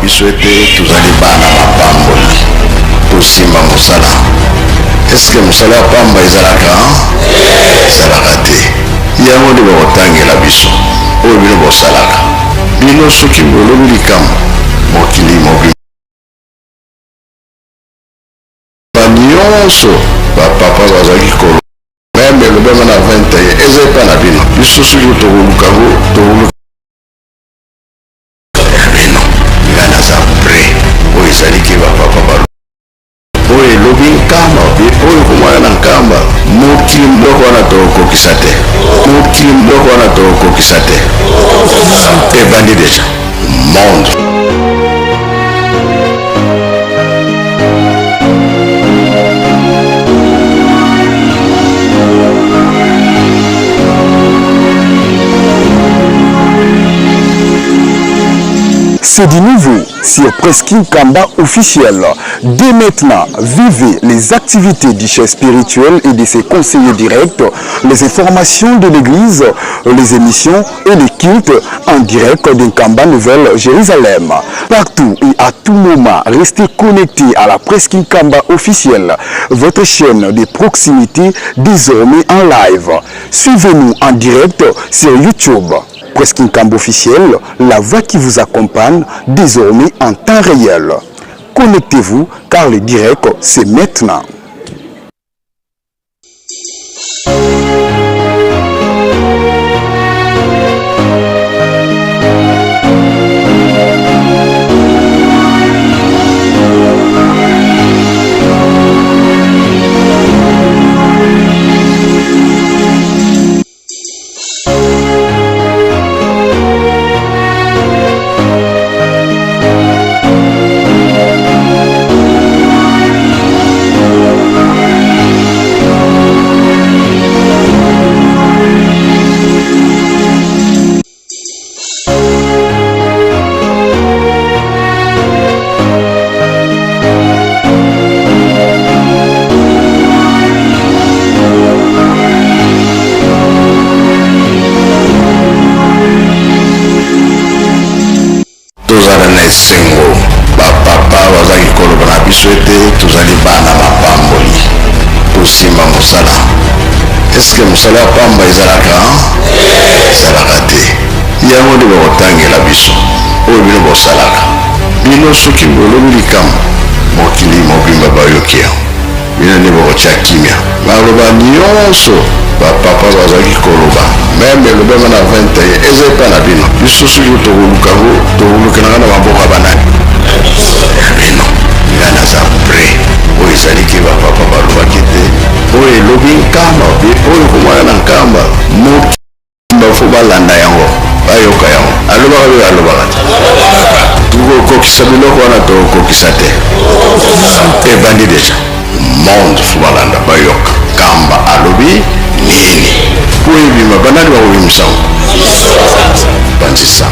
biso ete tozali bana mapamboli, tosimba mosala. Eske mosala ya pamba ezalaka? Ezalaka te. Yango nde bakotangela biso oyo bino bosalaka. Bino soki bolobi likambo, mokili mobimba nyonso, bapapa bazalaki koloba meme elobama na 21, eza epa na bino. Biso soki tokoluka ngo, tokoluka bino. Nga naza prêt. Oyo ezali ke bapapa balo oyo elobi Nkamba, oyo komwana na Nkamba, mokili moko wana tokokokisa te, mokili moko wana tokokokisa te. Ebandi déjà monde. C'est du nouveau sur Presqu'île Kamba officiel. Dès maintenant, vivez les activités du chef spirituel et de ses conseillers directs, les informations de l'église, les émissions et les cultes en direct d'Nkamba Nouvelle Jérusalem. Partout et à tout moment, restez connectés à la Presqu'île Kamba officielle, votre chaîne de proximité désormais en live. Suivez-nous en direct sur YouTube. Presqu'île Kamba officiel, la voix qui vous accompagne désormais en temps réel. Connectez-vous car le direct, c'est maintenant. Tozala na esengo, bapapa bazalaki koloba na biso ete tozali bana mapamboli, tosimba mosala. Eske mosala ya pamba ezalaka? Ezalaka te. Yango nde bakotangela biso oyo bino bosalaka. Bino soki bolobi likambo, mokili mobimba bayoki yango. Bino nde bokotia kimia. Maloba nyonso bapapa bazalaki koloba, meme elobama na 21, eza epa na bino. Biso soki tokoluka ngo, tokolukelanga na maboko ya banani? Ya bino. Nga naza prêt. Oyo ezali ke bapapa balobaki te oyo elobi Nkamba, oyo komwana na Nkamba, mokili fo balanda yango, bayoka yango. Alobaka oyo alobaka te, tokokokisa biloko wana, tokokokisa te. Ebandi déjà monde, fo balanda, bayoka Kamba alobi nini po ebima. Banani bakobimisa ngo? Bandisa.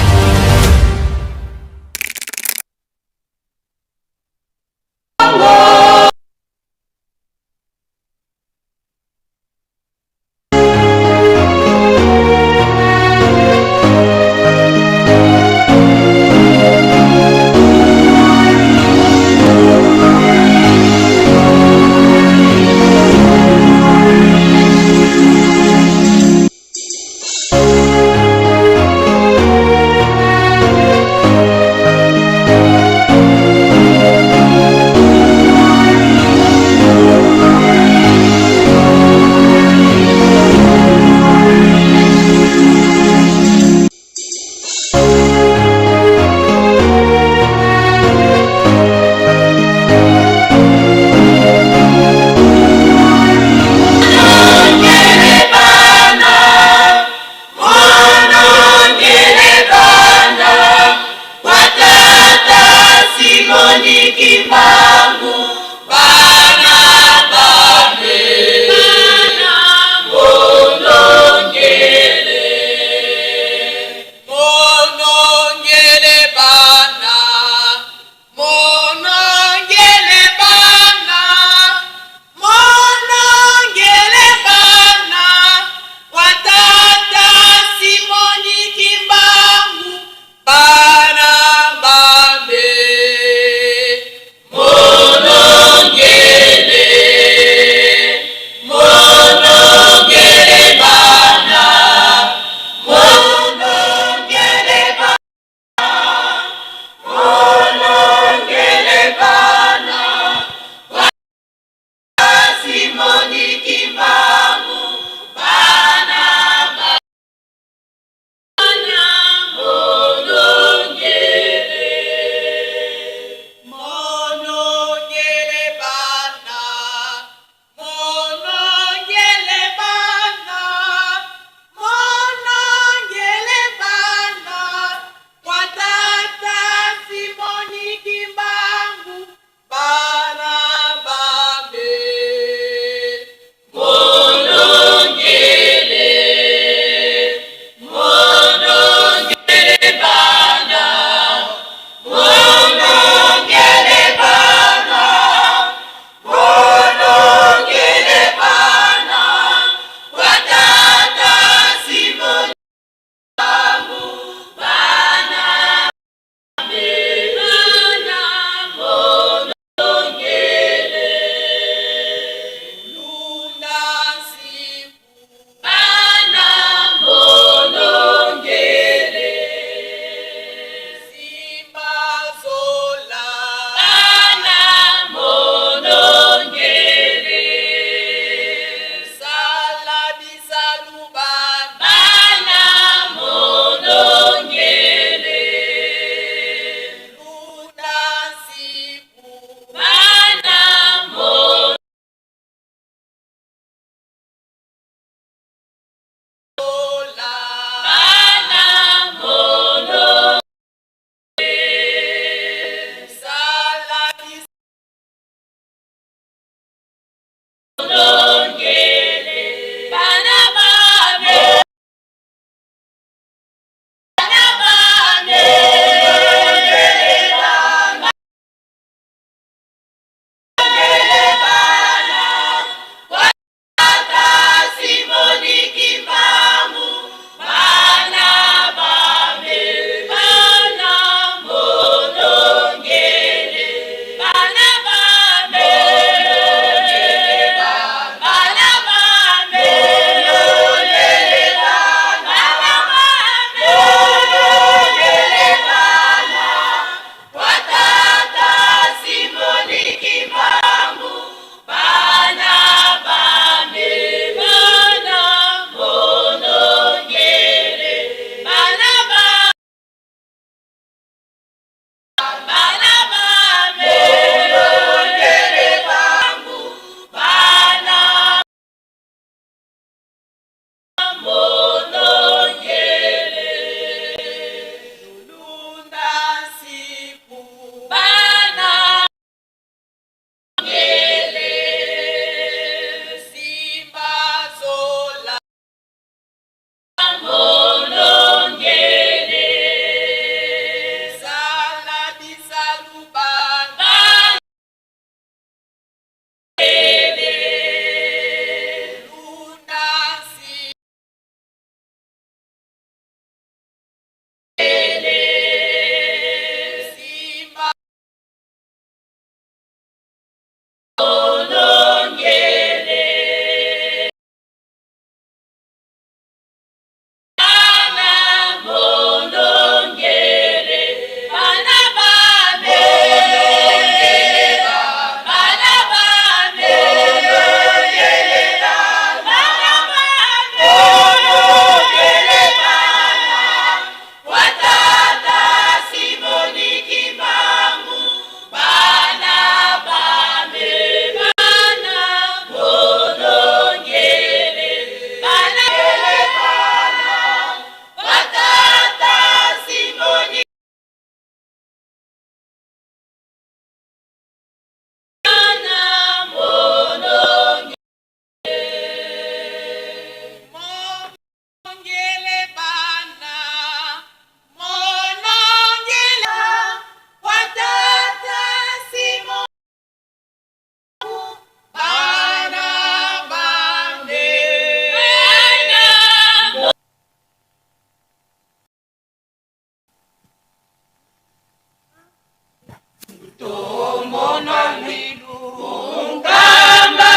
Nkamba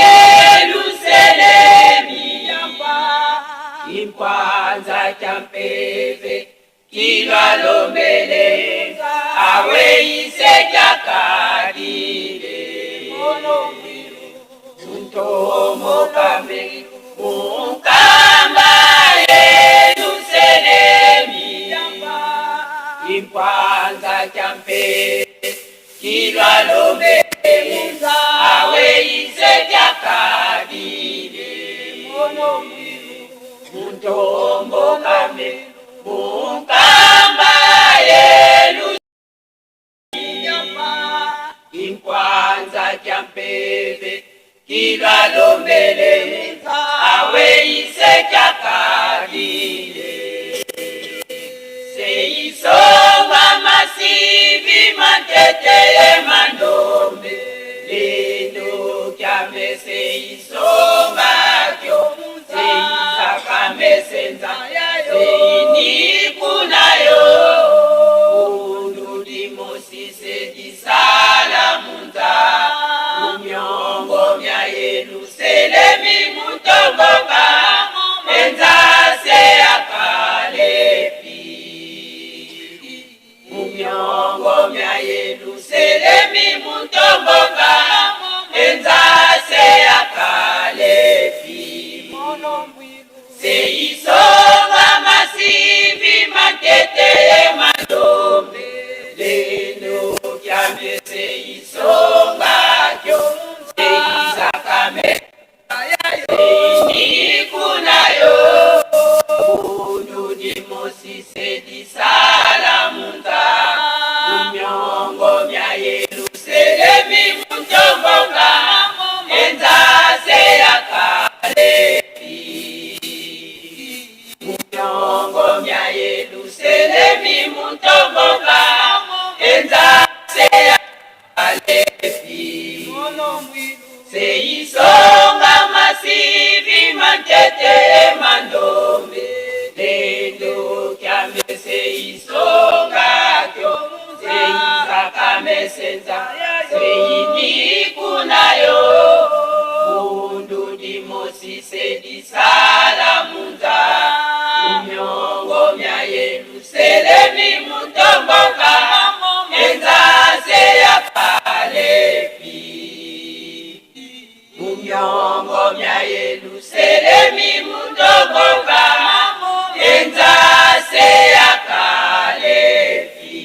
Yeluselemi Kinkwanza kya mpeve kilwa lombele aweyise kyakadile Ntomo kambe Nkamba Yeluselemi Kinkwanza kya mpeve kilwa lombele aweyise kyakadile Ntombo kambe Nkamba Yeluselemi Kinkwanza kya mpeve kilwa lombele aweyise kyakadile Seisonga masivi mantete mandombe lendo kyame seisonga kyo seisakame senza seinikunayo undudimosise disala munza mumyongo mya Yeluselemi mutomboka enza seyakalepi mumyongo mya Yeluselemi mutomboka enza seyakalepi seisonga masivi mantete mandombe lendo kyame seisonga kyo seisakame seinikunayo undudimosise disala munza mumyongo mya Yeluselemi mutomboka enza seyakalepi mumyongo mya Yeluselemi mutomboka enza seyakalepi seisonga masivi mantete mandombe lendo kyame seisonga kyo seisakame senza seinikunayo undudimosise disala munza mumyongo mya Yeluselemi mutomboka enza seyakalepi mumyongo mya Yeluselemi mutomboka enza seyakalepi.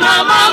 Mama.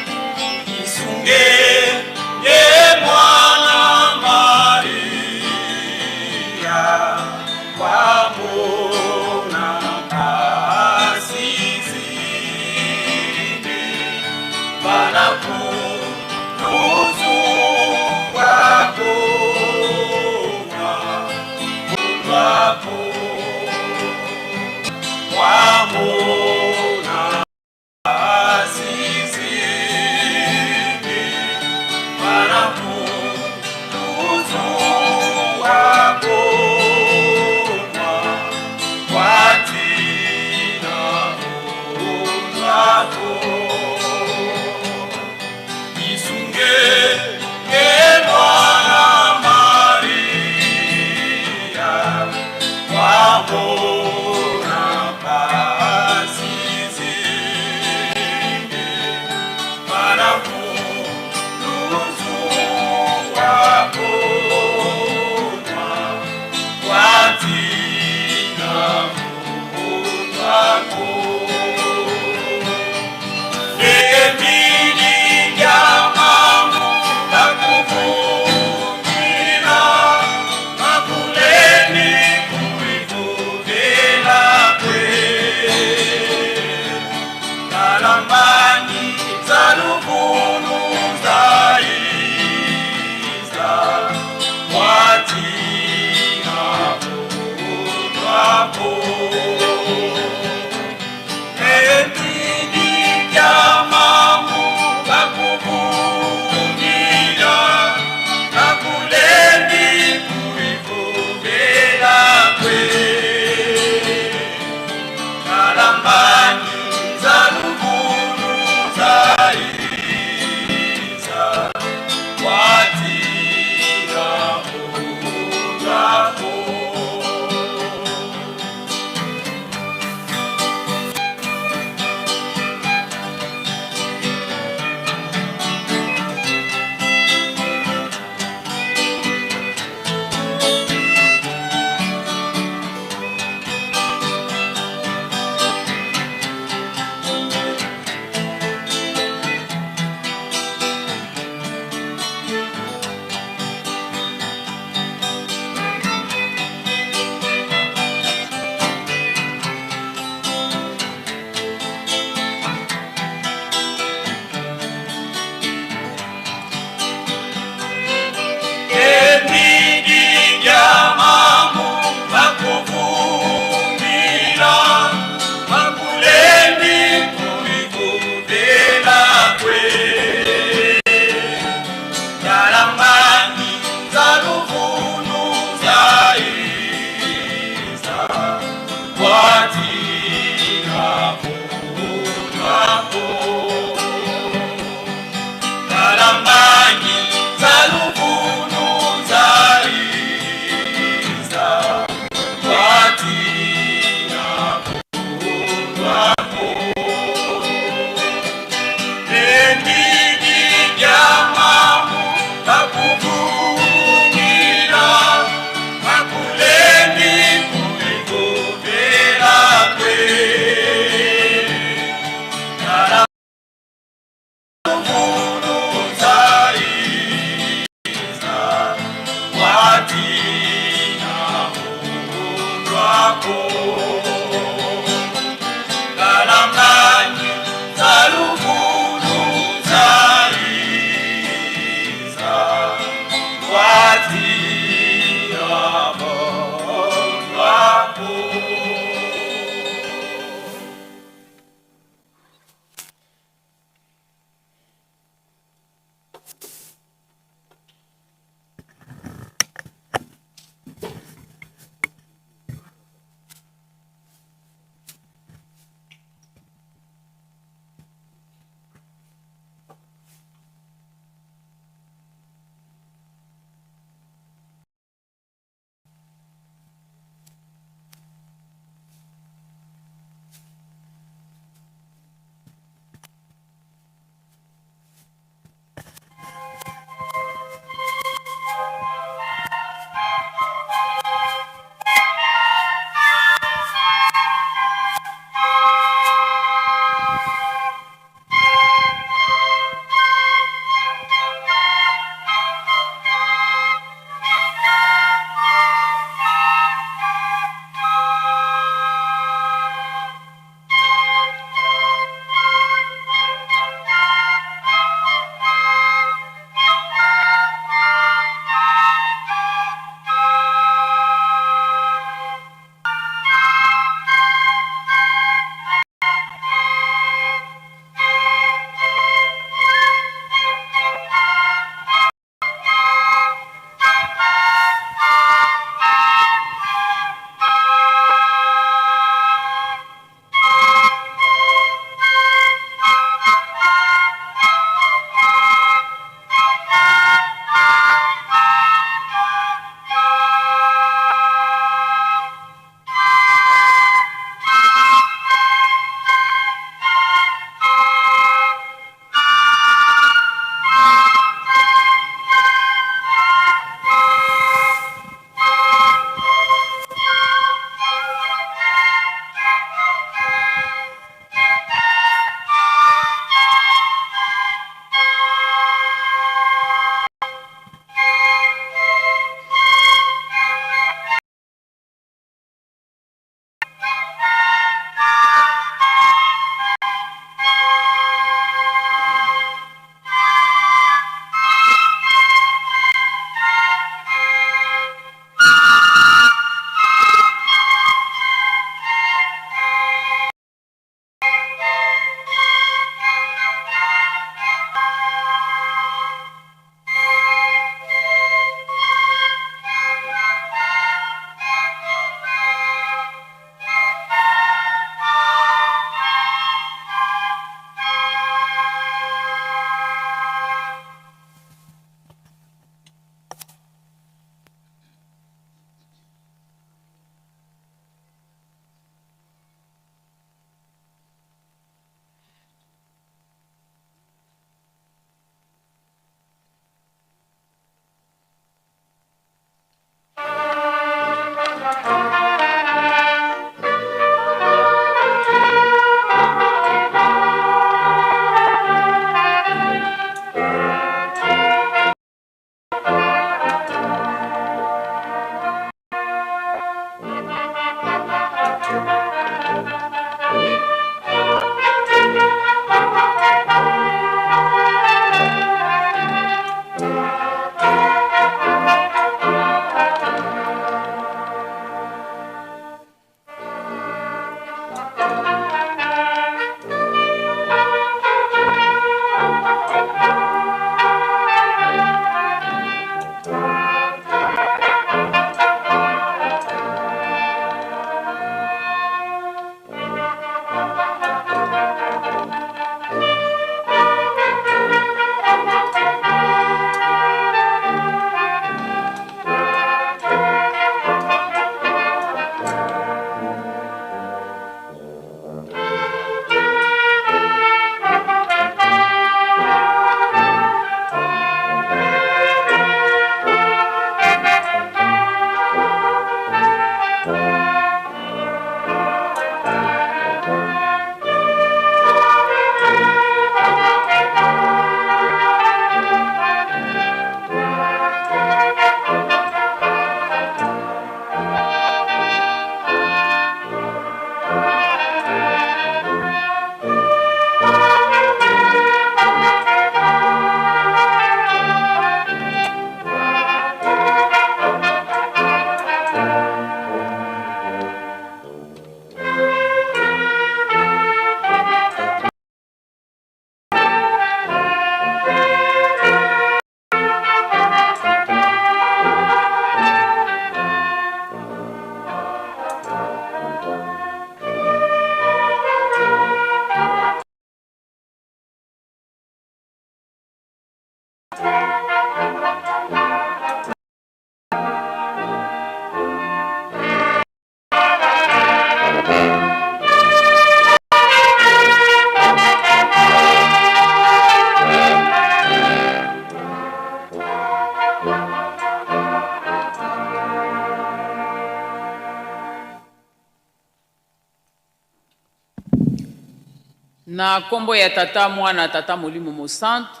Na kombo ya Tata, Mwana, Tata Molimo Mosantu,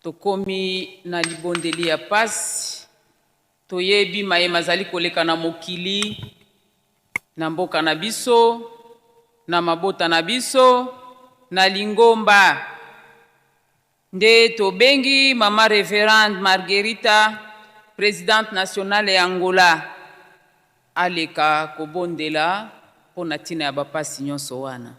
tokomi na libondeli ya pasi. Toyebi maye mazali koleka na mokili, na mboka na biso, na mabota na biso, na lingomba. Nde tobengi mama Reverende Marguerita, presidente nationale ya Angola, aleka kobondela mpo na ntina ya bapasi nyonso wana.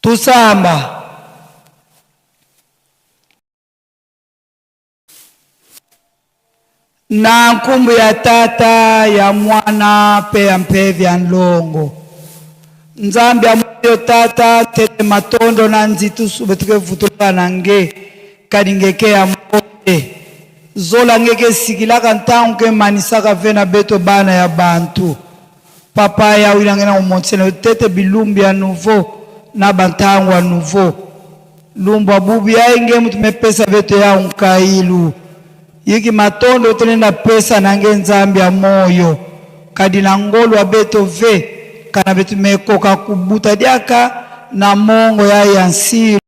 Tusamba. Na nkumbu ya Tata, ya Mwana mpe ya Mpevi ya Nlongo. Nzambe ya moyo Tata tete matondo na nzitu sube tuke vutula na nge kadi ngeke ya mbote zola ngeke sikilaka ntango ke manisaka ve na beto bana ya bantu papa ya wilange na kumontisela yo tete bilumbu ya nouveau na bantango ya nouveau lumbu abubu ya inge mutu mepesa beto ya nkailu yiki matondo tene na pesa nange nzambe ya moyo kadi na ngolu abeto ve kana betu mekoka kubuta diaka na mongo ya yansilu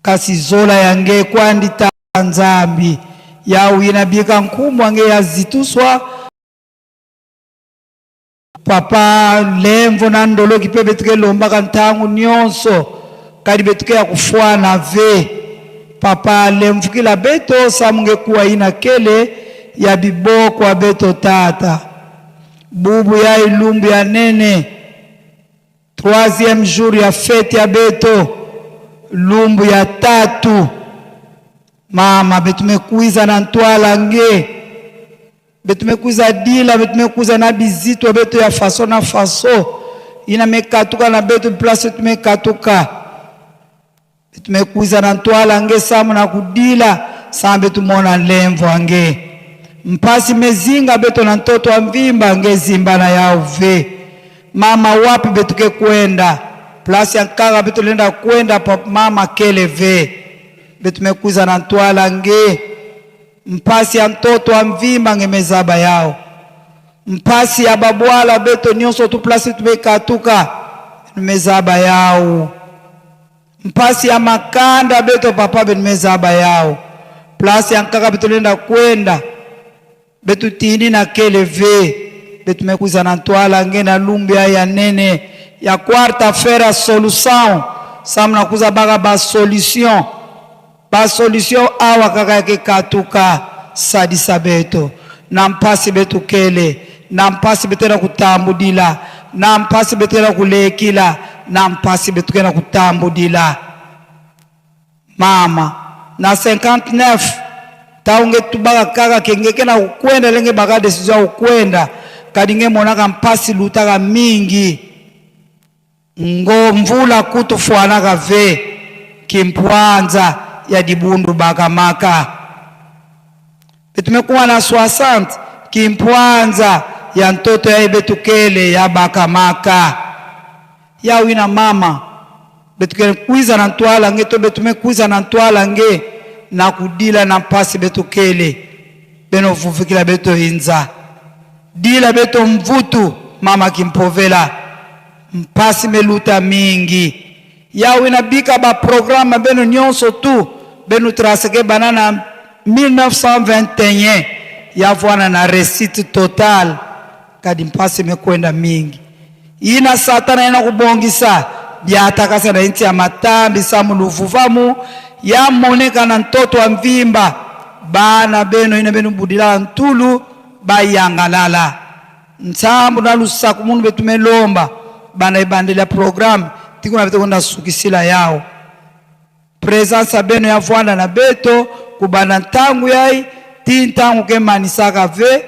kasi zola yange kwandi ta nzambi yawu yina bika nkumbwa nge ya zituswa papa lemvo na ndoloki mpe betuke elombaka ntango nyonso kadi betuke ya kufwana ve papa lemvukila beto samunge kuwa ina kele ya biboko beto tata bubu ya ilumbu ya nene troisième jour ya fete ya beto lumbu ya tatu mama betumekuiza na ntwala nge betumekuiza dila betumekuiza na bizito beto ya faso na faso ina mekatuka na beto place tumekatuka betumekuiza na ntwala nge samu na kudila sambe tumona lemvo ange mpasi mezinga beto na ntoto amvimba nge zimba na yauve mama wapi betuke kwenda place ya nkaka beto lenda kwenda pa mama keleve betumekuiza na ntwala nge mpasi ya ntoto amvimba nge mezaba yao mpasi ya babwala beto nyonso tu place tumekatuka mezaba yao mpasi ya makanda beto papa betu mezaba yao place ya nkaka beto lenda kwenda betu tini na keleve betu mekuza na ntwala nge na lumbu ya ya nene ya quarta-feira solução samu na kuza baka ba solution ba solution awa kaka yake katuka sadisa beto na mpasi betu kele na mpasi betu na kutambudila na mpasi betu na kulekila na mpasi betu na kutambudila mama na 59 taunge tubaka kaka kengeke na kukwenda lenge baka decision ya kukwenda kadi nge monaka mpasi lutaka mingi ngo mvula kutufuanaka ve kimpwanza ya dibundu bakamaka betumekuwa na 60 kimpwanza ya ntoto ya betukele ya bakamaka yawina mama betukele kwiza na ntwala nge to betumekwiza na ntwala nge na kudila na mpasi betukele beno vuvikila beto inza dila beto mvutu mama kimpovela mpasi meluta mingi yawe na bika ba programme beno nyonso tu beno traceke bana na 1921 yavwana na réussite totale kadi mpasi mekwenda mingi ina satana ina kubongisa byatakasa na inti ya matambi samu luvuvamu yamoneka na ntoto wa mvimba bana beno ina beno budila ntulu bayangalala ntsambu na lusaku munu betumelomba bana ebandela programme tikuna beto konda sukisila yao presence ya beno yavwanda na beto kubanda ntangu yai ti ntangu kemanisaka ve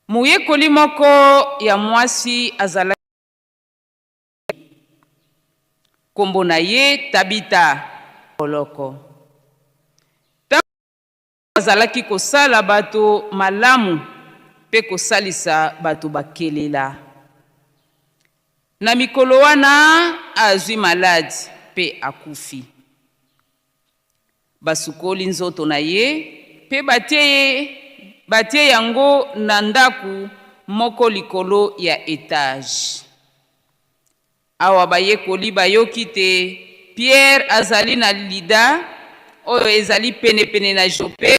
Moyekoli moko ya mwasi azalaki kombo na ye Tabita boloko. Ntango azalaki kosala bato malamu mpe mpe kosalisa bato bakelela. Na mikolo wana azwi maladi mpe akufi. Basukoli nzoto na ye mpe batie, batie yango na ndako moko likolo ya etage. Awa bayekoli bayoki te Pierre azali na Lida oyo ezali penepene na Jope,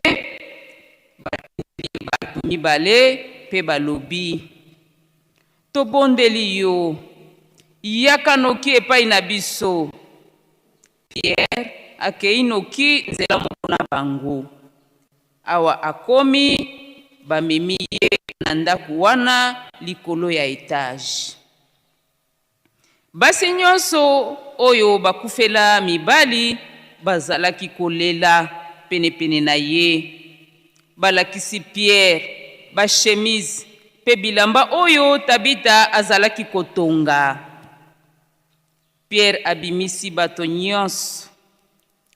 batindi bato mibale mpe balobi, Tobondeli yo, yaka noki epai na biso. Pierre akei noki nzela moko na bango. Awa akomi, bamemi ye na ndako wana likolo ya etage. Basi nyonso oyo bakufela mibali bazalaki kolela penepene na ye. Balakisi Pierre ba-chemise mpe bilamba oyo Tabita azalaki kotonga. Pierre abimisi bato nyonso,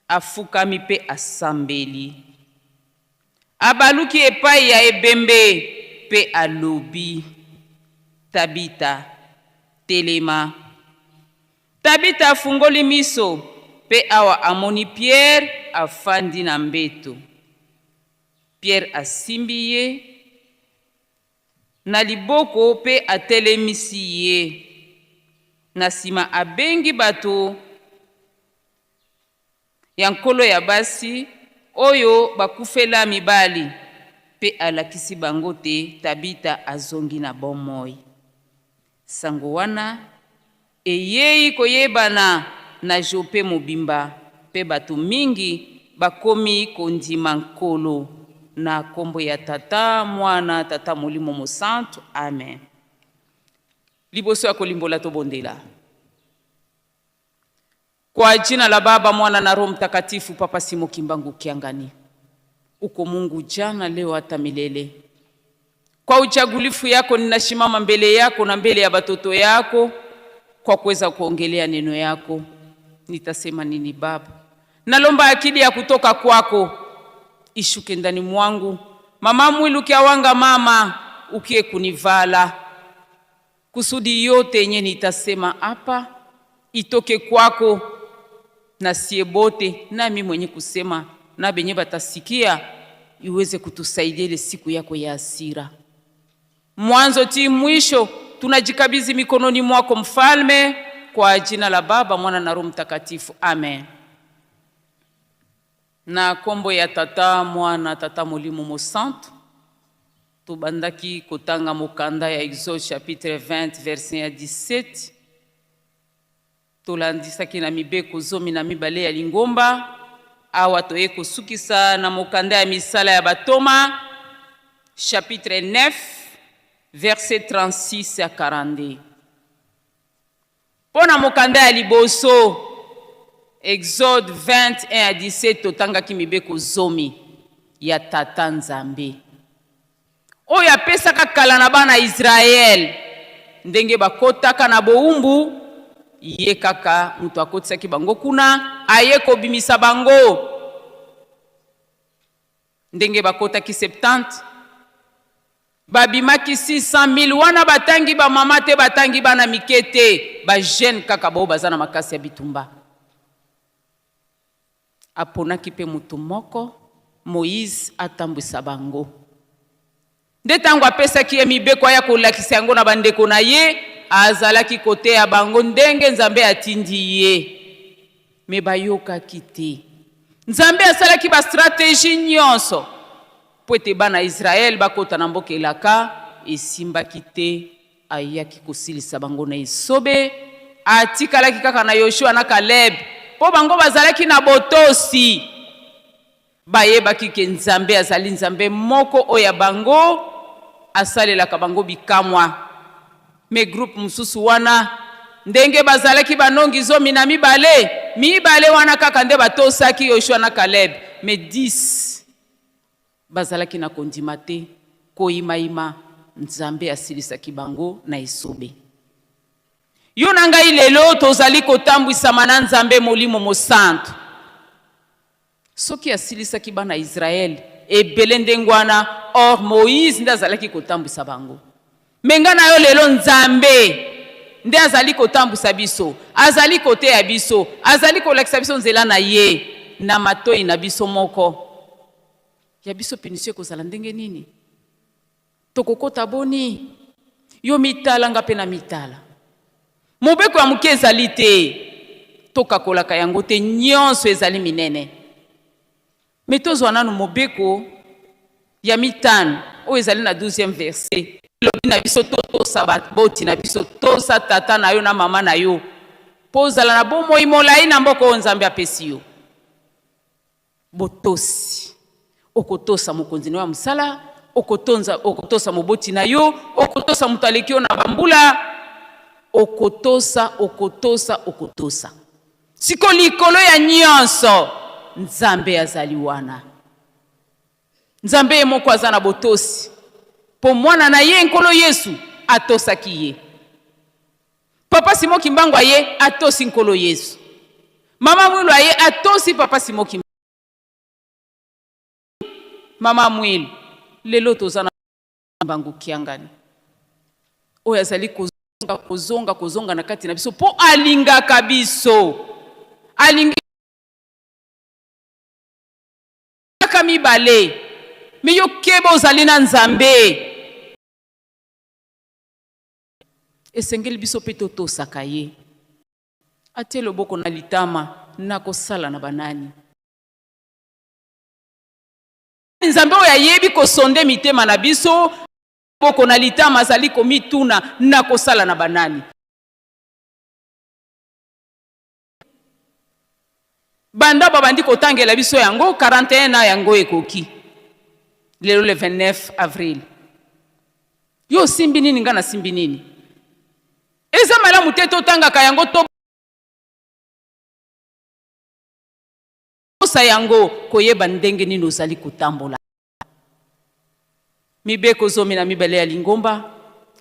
afukami mpe asambeli. Abaluki epai ya ebembe mpe alobi, Tabita, telema. Tabita afungoli miso mpe awa amoni Pierre afandi na mbeto. Pierre asimbi ye na liboko mpe atelemisi ye. Na sima abengi bato ya nkolo ya basi oyo bakufela mibali mpe alakisi bango te Tabita azongi na bomoi. Sango wana eyei koyebana na Jope mobimba mpe bato mingi bakomi kondima Nkolo. Na kombo ya Tata, Mwana, Tata Molimo Mosantu. Amen. Liboso ya kolimbola tobondela. Kwa jina la Baba, Mwana na Roho Mtakatifu. Papa Simo Kimbangu Kiangani, uko Mungu jana, leo hata milele. Kwa uchagulifu yako ninashimama mbele yako na mbele ya batoto yako kwa kuweza kuongelea neno yako. Nitasema nini Baba? Nalomba akili ya kutoka kwako ishuke ndani mwangu. Mama mwilu kyawanga mama ukie kunivala kusudi yote yenye nitasema hapa itoke kwako na sie bote, nami mwenye kusema na benye batasikia, iweze kutusaidia ile siku yako ya hasira. Mwanzo ti mwisho tunajikabidhi mikononi mwako Mfalme, kwa jina la Baba, Mwana na Roho Mtakatifu, amen. Na kombo ya Tata, Mwana, Tata Molimo Mosantu. Tobandaki kotanga mokanda ya Exode chapitre 20 verset ya 17. Tolandisaki na mibeko 12 ya lingomba. Awa toye kosukisa na mokanda ya misala ya batoma chapitre 9 verset 36 ya 42. Mpo na mokanda ya liboso Exode 21 à 17, totangaki mibeko zomi ya Tata Nzambe oyo apesaka kala na bana Israel ndenge bakotaka na bowumbu. Ye kaka moto akotisaki bango kuna, aye kobimisa bango ndenge bakotaki 70, babimaki 600 000. Wana batangi bamama te, batangi bana mike te, bajeune kaka bao baza na makasi ya bitumba. Aponaki mpe motu moko, Moïse, atambwisa bango. Nde ntango apesaki ye mibeko aya kolakisa yango na bandeko na ye, azalaki koteya bango ndenge Nzambe atindi ye, me bayokaki te. Nzambe asalaki bastratégie nyonso mpo ete bana ya Israele bakota na mboka elaka, esimbaki te. Ayaki kosilisa bango na esobe, atikalaki kaka na Yoshua na Kaleb mpo bango bazalaki na botosi. Bayebaki ke Nzambe azali Nzambe moko oyo ya bango asalelaka bango bikamwa. Me groupe mosusu wana ndenge bazalaki banongi 12, mibale wana kaka nde batosaki Yoshua na Kaleb, me 10 bazalaki na kondima te, koyimayima. Nzambe asilisaki bango na esobe. Yo na ngai lelo tozali kotambwisama na Nzambe Molimo Mosantu. Soki asilisaki bana Israele, Ebele ndenge wana, or Moïse nde azalaki kotambwisa bango. Me nga na yo lelo Nzambe nde azali kotambwisa biso, azali koteya biso, azali kolakisa biso nzela na ye na matoi na biso moko. Ya biso punition ekozala ndenge nini? Tokokota boni? Yo mitala, nga mpe na mitala. Mobeko ya moke ezali te, tokakolaka yango te, nyonso ezali minene. Me tozwa nanu mobeko ya mitano oyo ezali na 12e verset. Elobi na biso totosa baboti na biso, tosa tata na yo na mama na yo, mpo ozala na bomoi molai na mboka oyo Nzambe apesi yo. Botosi. Okotosa mokonzi na yo ya mosala, okotonza, okotosa moboti na yo, okotosa moto aleki yo na bambula, okotosa, okotosa, okotosa. Siko likolo ya nyonso, Nzambe azali wana. Nzambe ye moko aza na botosi, mpo mwana na ye Nkolo Yesu atosaki ye. Papa Simon Kimbangu aye atosi Nkolo Yesu. Mama Mwilu aye atosi Papa Simon Kimbangu. Mama Mwilu, lelo toza na Kimbangu Kiangani oyo azali kozonga kozonga kozonga na kati na biso mpo alingaka biso, alingi kaka mibale me yo keba ozali na Nzambe. Esengeli biso mpe totosaka ye. Atie loboko na litama, nakosala na banani? Nzambe oyo ayebi kosonde mitema na biso, loboko na litama, azali komituna, nakosala na banani? Banda babandi kotangela biso yango 41 na yango ekoki lelo le 29 avril. Yo osimbi nini, nga nasimbi nini? Eza malamu te totangaka yango to tosa yango koyeba ndenge nini ozali kotambola. Mibeko 12 ya lingomba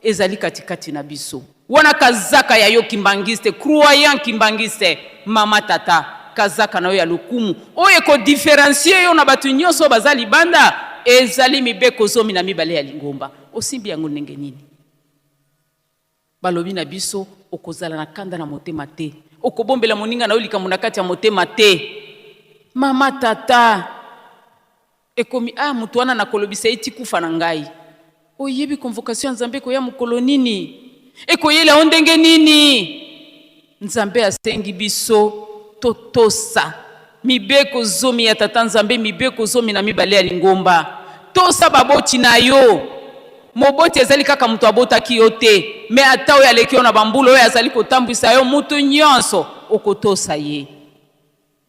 ezali katikati na biso. Wana kazaka ya yo kimbanguiste, croyant kimbanguiste, mama tata, kazaka na yo ya lokumu oyo ekodifferencie yo na bato nyonso oyo baza libanda ezali mibeko 12 ya lingomba. Osimbi yango ndenge nini? Balobi na biso, okozala na kanda na motema te, okobombela moninga na yo likambo na kati ya motema te. Mama tata, ekomi ah, moto wana nakolobisa ye ti kufa na ngai. Oyebi convocation ya Nzambe ekoya mokolo nini? Ekoyela yo ndenge nini? Nzambe asengi biso totosa mibeko zomi ya Tata Nzambe, mibeko 12 ya lingomba. Tosa baboti na yo. Moboti ezali kaka moto abotaki yo te, me ata oyo aleki yo na bambula, oyo azali kotambwisa yo, moto nyonso okotosa ye.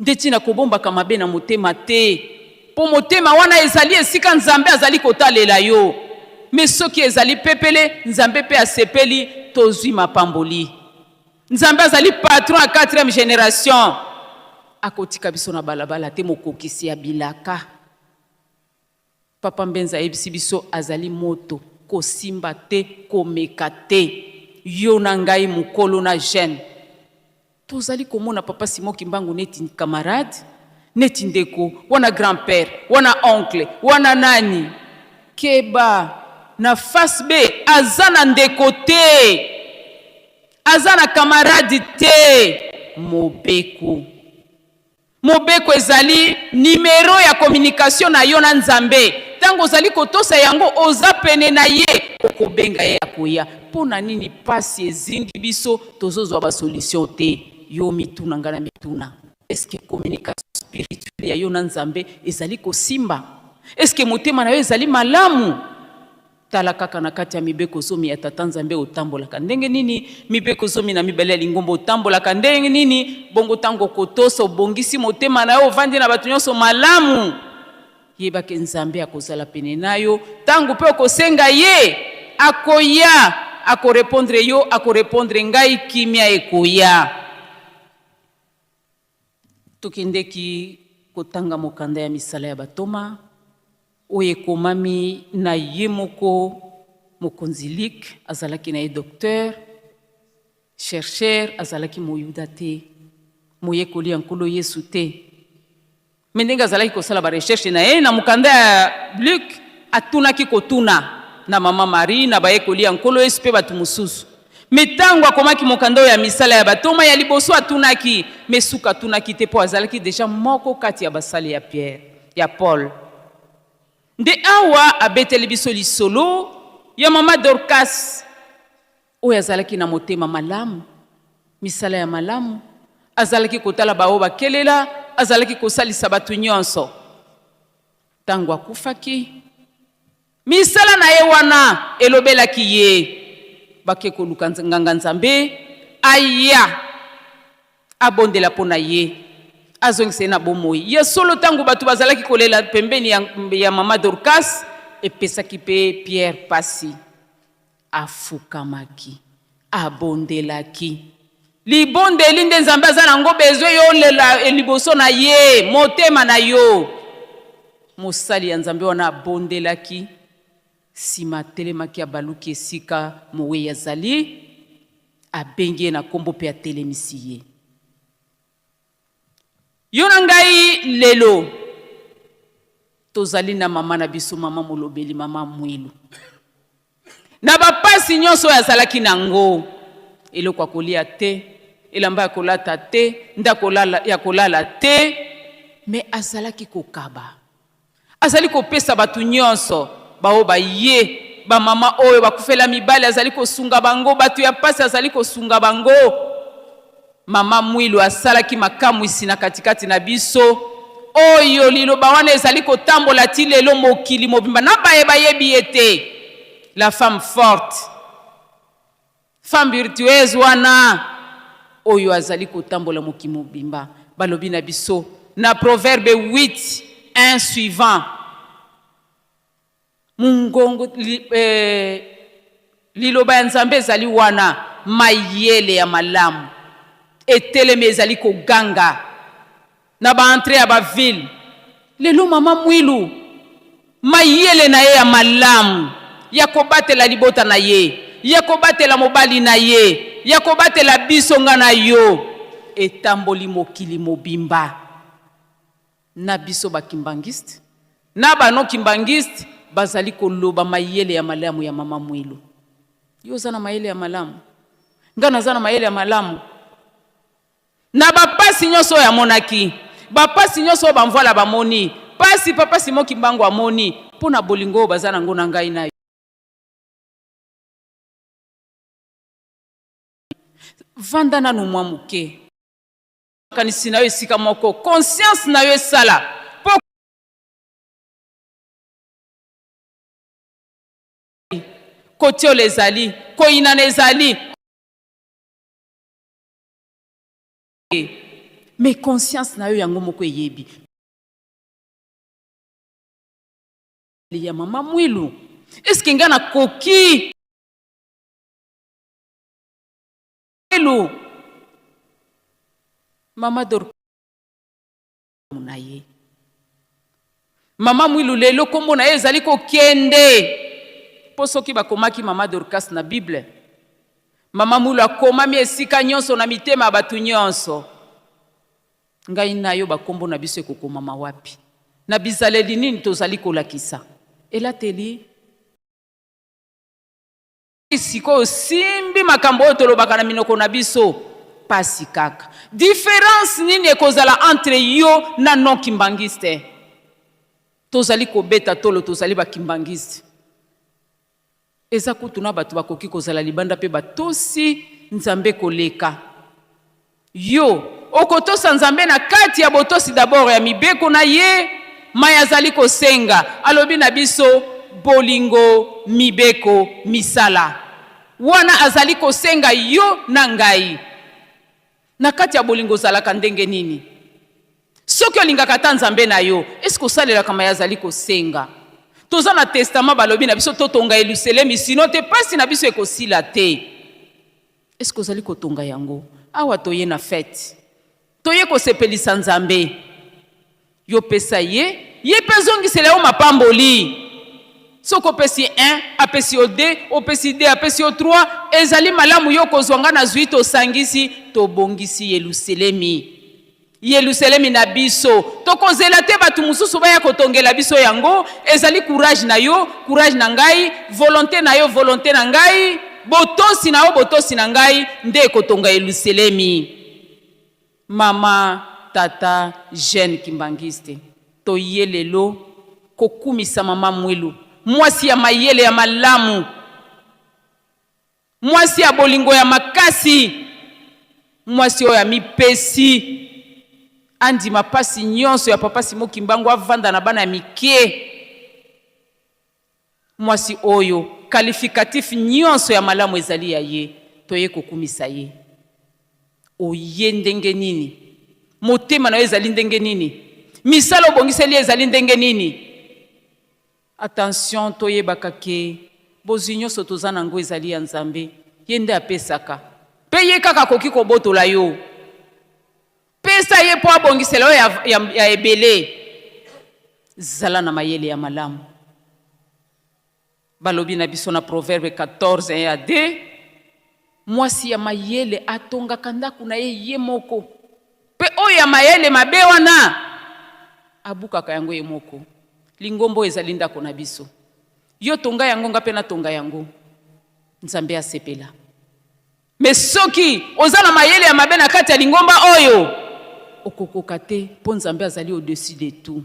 Nde ntina kobombaka mabe na motema te, mpo motema wana ezali esika Nzambe azali kotalela yo. Me soki ezali pepele, Nzambe mpe asepeli, tozwi mapamboli. Nzambe azali patron ya 4e generation, akotika biso na balabala te, mokokisi ya bilaka. Papa Mbenza ayebisi biso azali moto, kosimba te, komeka te. Yo na ngai mokolo na jeune tozali komona Papa Simon Kimbangu neti camarade, neti ndeko, wana grand père, wana oncle, wana nani. Keba na face B, aza na ndeko te, aza na camarade te. Mobeko. Mobeko ezali nimero ya communication na yo na Nzambe. Tango ozali kotosa yango, oza pene na ye, okobenga ye akoya. Mpo na nini pasi ezingi biso, tozozwa ba solution te? Yo mituna, nga na mituna. Est-ce que communication spirituelle ya yo na Nzambe ezali kosimba? Est-ce que motema na yo ezali malamu? Tala kaka na kati ya mibeko zomi ya Tata Nzambe otambolaka ndenge nini? Mibeko 12 ya lingomba otambolaka ndenge nini? Bongo tango okotosa, obongisi motema na yo, ovandi na bato nyonso malamu, yeba ke Nzambe akozala pene na yo. Tango pe okosenga ye, akoya, akorepondre yo, akorepondre ngai, kimia ekoya. Tokendeki kotanga mokanda ya Misala ya Batoma, oyo ekomami na ye moko mokonzi Luc, azalaki na ye docteur, chercheur, azalaki Moyuda te, moyekoli ya Nkolo Yesu te. Me ndenge azalaki kosala ba recherche na ye na mokanda ya Luc, atunaki kotuna na mama Marie, na bayekoli ya Nkolo Yesu mpe bato mosusu. Me ntango akomaki mokanda oyo ya Misala ya Bantoma, ya liboso atunaki, me suka atunaki te mpo azalaki deja moko kati ya basali ya Pierre, ya Paul. Nde awa abeteli biso lisolo ya mama Dorcas oyo azalaki na motema malamu, misala ya malamu, azalaki kotala baoyo bakelela, azalaki kosalisa bato nyonso. Ntango akufaki, misala na ye wana elobelaki ye. Bake koluka nganga-nzambe aya abondela mpo na ye, azongisa ye na bomoi. Ya solo, ntango bato bazalaki kolela pembeni ya, ya mama Dorcas, epesaki mpe Pierre pasi. Afukamaki, abondelaki. Libondeli nde Nzambe aza nango besoin yo olela liboso na ye, motema na yo. Mosali ya Nzambe wana abondelaki, sima atelemaki abaluki esika mowei azali, abengi ye na kombo mpe atelemisi ye. Yo na ngai lelo tozali na mama na biso, mama molobeli, mama Mwilu. Na bapasi nyonso oyo azalaki nango, eloko ya kolia te, elamba ya kolata te, ndako ya kolala te, me azalaki kokaba. Azali kopesa bato nyonso, baoyo baye, bamama oyo bakufela mibali, azali kosunga bango, bato ya mpasi, azali kosunga bango. Mama Mwilu asalaki makamwisi na katikati na biso, oyo liloba wana ezali kotambola ti lelo mokili mobimba na baye bayebi ye te. La femme forte, femme virtueuse wana oyo azali kotambola mokili mobimba, balobi na biso na Proverbe 8 1 suivant. Mongongo, li, eh, liloba ya Nzambe ezali wana, mayele ya malamu etelemi, ezali koganga na ba entrée ya ba ville. Lelo mama Mwilu mayele na ye ya malamu ya kobatela libota na ye, ya kobatela mobali na ye, ya kobatela biso nga na yo, etamboli mokili mobimba. Na biso ba kimbanguiste na ba non kimbanguiste bazali koloba mayele ya malamu ya mama Mwilu. Yo oza na mayele ya malamu, nga naza na mayele ya malamu. Na ba pasi nyonso oyo amonaki, ba pasi nyonso oyo ba mvuala bamoni, pasi papa Simon Kimbangu amoni mpo na bolingo oyo baza nango na ngai na yo. Vanda nanu mwa moke. Makanisi na yo esika moko, conscience na yo esala mpo kotiola ezali, koyinana ezali. Mais conscience na yo yango moko eyebi. Ya mama Mwilu, est-ce que nga nakoki? Mwilu, mama Dorcas na ye. Mama Mwilu lelo kombo na ye ezali kokende mpo soki bakomaki mama Dorcas na Bible, mama Mwilu akomami esika nyonso na mitema ya bato nyonso. Ngai na yo bakombo na biso ekokomama wapi? Na bizaleli nini tozali kolakisa? Elateli Sikoyo osimbi makambo oyo tolobaka na minoko na biso pasi kaka. Difference nini ekozala entre yo na non kimbanguiste? Tozali kobeta tolo tozali ba kimbanguiste. Eza kutu na bato bakoki kozala libanda pe batosi Nzambe koleka. Yo, okotosa Nzambe na kati ya botosi d'abord ya mibeko na ye, maye azali kosenga. Alobi na biso, bolingo, mibeko, misala. Wana azali kosenga yo na ngai. Na kati ya bolingo ozalaka ndenge nini? Soki olingaka ata Nzambe na yo, est-ce que osalelaka maye azali kosenga? Toza na testament balobi na biso totonga Yeluselemi, sinon te pasi na biso ekosila te. Est ce que ozali kotonga yango? Awa toye na fete. Toye kosepelisa Nzambe. Yo pesa ye, ye pe azongisela yo mapamboli. Soki opesi 1, apesi yo 2, opesi 2, apesi yo 3, ezali malamu yo kozwa nga nazwi tosangisi, tobongisi Yeluselemi. Yelusalemi na biso. Tokozela te bato mosusu baya kotongela biso yango. Ezali courage na yo, courage na ngai, volonte na yo, volonte na ngai, botosi na yo, botosi na ngai nde ekotonga Yelusalemi. Mama, tata, jeune kimbanguiste, toye lelo kokumisa mama Mwilu, mwasi ya mayele ya malamu. Mwasi ya bolingo ya makasi, mwasi oyo amipesi andima pasi nyonso ya papa Simon Kimbangu, avanda na bana ya mike. Mwasi oyo qualificatif nyonso ya malamu ezali ya ye, toye kokumisa ye. Oye ndenge nini? Motema na yo ezali ndenge nini? Misala obongiseli ye ezali ndenge nini? Attention toyebaka ke bozwi nyoso toza na ngo ezali ya Nzambe, ye nde apesaka pe ye kaka akoki kobotola yo. Pesa ye po abongisela yo ya, ya, ya ebele. Zala na mayele ya malamu. Balobi na biso na Proverbe 14 1 à 2, mwasi ya mayele atongaka ndako na ye ye moko, mpe oyo ya mayele mabe wana abukaka yango ye moko. Lingomba oyo ezali ndako na biso. Yo tonga yango, nga mpe natonga yango. Nzambe asepela. Mais soki oza na mayele ya mabe na kati ya lingomba oyo, okokoka te, mpo Nzambe azali au-dessus de tout.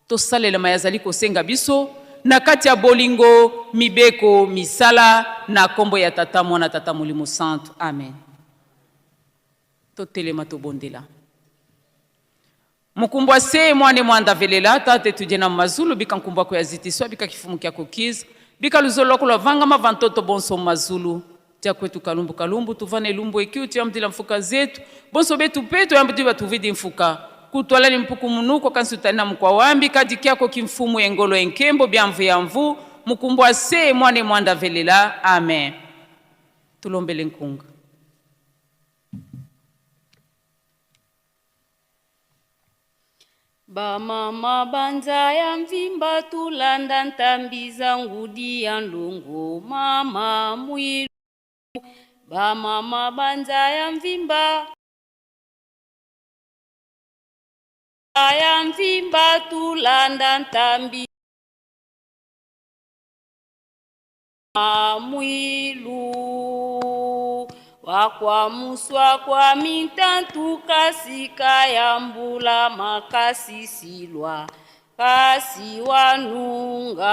Tosalela maye azali kosenga biso na kati ya bolingo, mibeko, misala, na kombo ya Tata, Mwana, Tata Molimo Santu. Amen. Totelema tobondela. Mukumbwa se mwane mwanda velela tate tudye na mazulu bika nkumbwa ko ya zitiswa bika kifumu kya kokiza bika luzolo lwako lwa vangama vantoto bonso mazulu Tia kwetu kalumbu kalumbu tuvane lumbu ekiu tuyambudila mfuka zetu bonso betu pe tuyambudi batuvidi mfuka kutwala ni mpuku munuko kansi utali na mukwa wambi kadi kiako kimfumu engolo enkembo biamvu ya mvu mukumbwa se mwane mwanda velela amen tulombele nkunga. Ba mama banza ya mvimba tulanda ntambi za ngudi ya nlongo mama mwilu Ba mama banza ya mvimba ya mvimba tulanda ntambi Mwilu wakwa muswa kwa mintantu kasika ya mbula makasi silwa kasi wanunga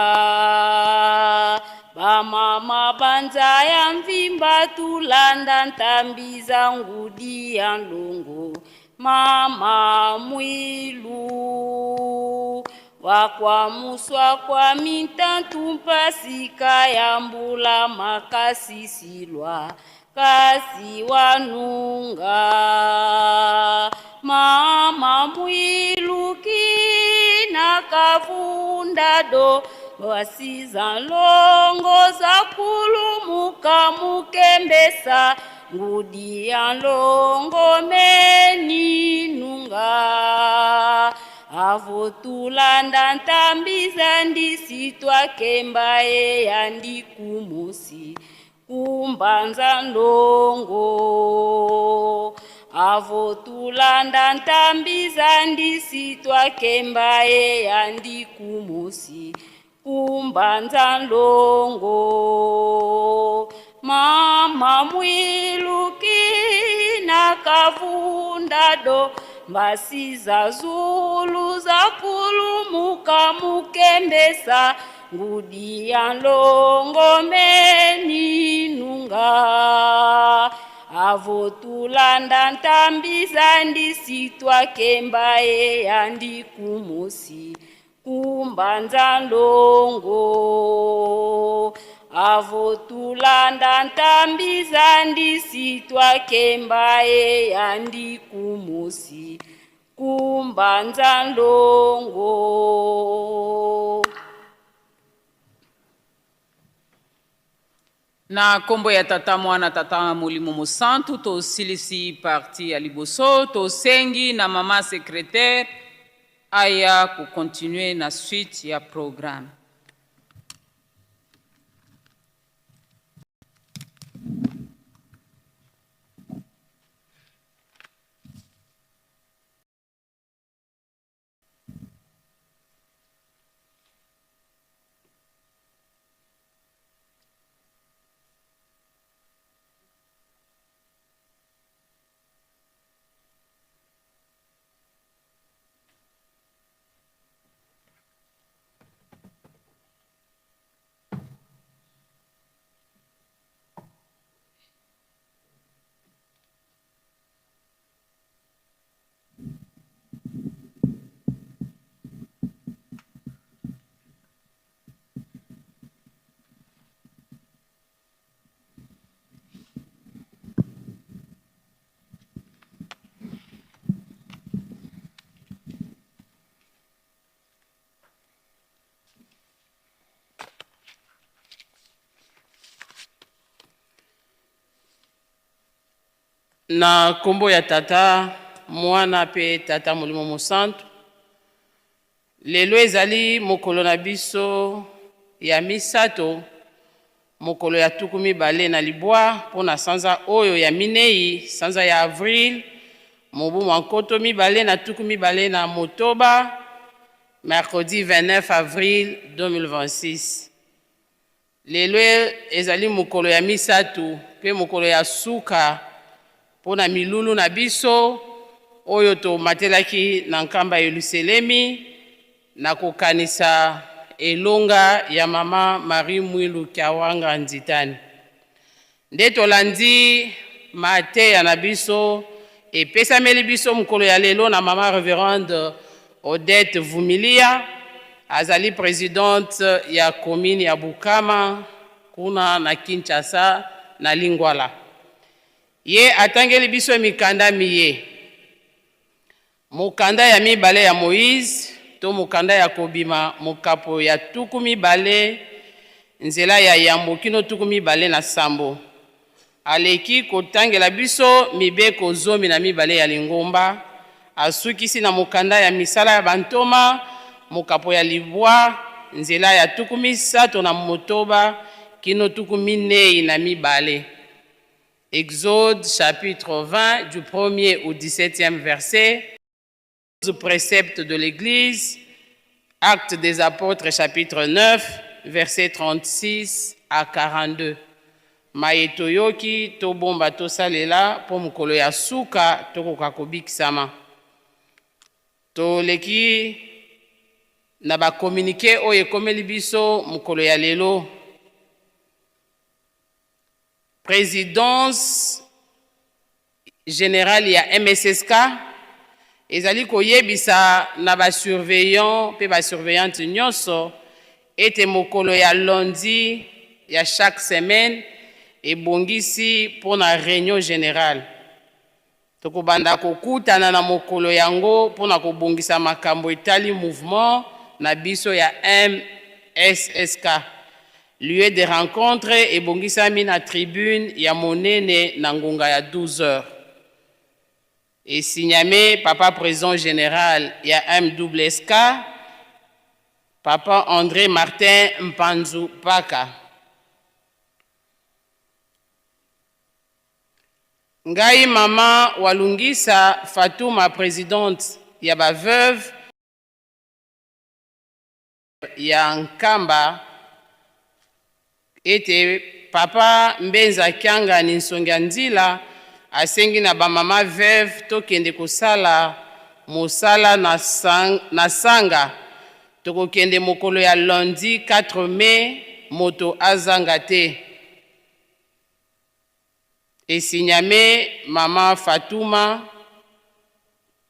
bamama banza ya mvimba tulanda ntambi za ngudi ya nlongo Mama mwilu wakwa muswa kwa mintantu mpasika ya mbula makasi silwa kasi wanunga mama mwilu kina kavunda do wasiza longo za kulumuka mukembesa Ngudi ya nlongo meni nunga avo tulanda ntambi za ndisi twakemba ye ya ndikumusi kumbanza nlongo avo tulanda ntambi za ndisi twakemba ye ya ndikumusi Kumbanza nlongo mama mwiluki na kavunda do mbasiza zulu za kulumuka mukembesa ngudi ya nlongo meni nunga avo tulanda ntambi za ndisi twakemba ye ya ndikumusi Kumbanza nlongo avo tulanda ntambi za ndisi twakemba ye ya ndikumusi kumbanza nlongo. Na kombo ya Tata, Mwana, Tata Molimo Mosantu, tosilisi partie ya liboso. Tosengi na mama secretaire aya ko continuer na suite ya programme. Na nkombo ya Tata, Mwana mpe Tata Molimo Mosantu, lelo ezali mokolo na biso ya misato, mokolo ya 29 mpo na sanza oyo ya minei, sanza ya avril, mobu mwa 2026, mercredi 29 avril 2026. Lelo ezali mokolo ya misato mpe mokolo ya suka mpo na milulu na biso oyo tomatelaki na nkamba Yelusalemi na kokanisa elonga ya mama Marie Mwilu Kiawanga Nzitani. Nde tolandi mateya na biso epesameli biso mokolo ya lelo na mama Reverende Odette Vumilia, azali presidente ya commune ya Bukama kuna na Kinshasa na Lingwala. Ye atangeli biso mikanda miye: mokanda ya mibale ya Moïse to mokanda ya Kobima, mokapo ya 20, nzela ya yambo kino 27. Aleki kotangela biso mibeko 12 ya lingomba. Asukisi na mokanda ya Misala ya Bantoma, mokapo ya 9, nzela ya 36 kino 42. Exode chapitre 20 du 1er au 17e verset, préceptes de l'Église, Actes des Apôtres chapitre 9, verset 36 à 42. Maye toyoki, tobomba, tosalela mpo mokolo ya suka tokoka kobikisama. Toleki na bacommuniqué oyo ekomeli biso mokolo ya lelo. Présidence générale ya MSSK ezali koyebisa na basurveillant mpe basurveillante nyonso ete mokolo ya lundi ya chaque semaine ebongisi mpo na réunion générale. Tokobanda kokutana na mokolo yango mpo na kobongisa makambo etali mouvement na biso ya MSSK. Lieu de rencontre ebongisami na tribune ya monene na ngonga ya 12 heures. Esigname papa président général ya MWSK, papa André Martin Mpanzu Paka. Ngai mama Walungisa Fatuma, présidente ya baveuve ya Nkamba, ete papa Mbenza Kiangani Nsongi ya Nzila asengi na bamama veuve tokende kosala mosala na sanga. Tokokende mokolo ya lundi 4 mai, moto azanga te. Esigname mama Fatuma,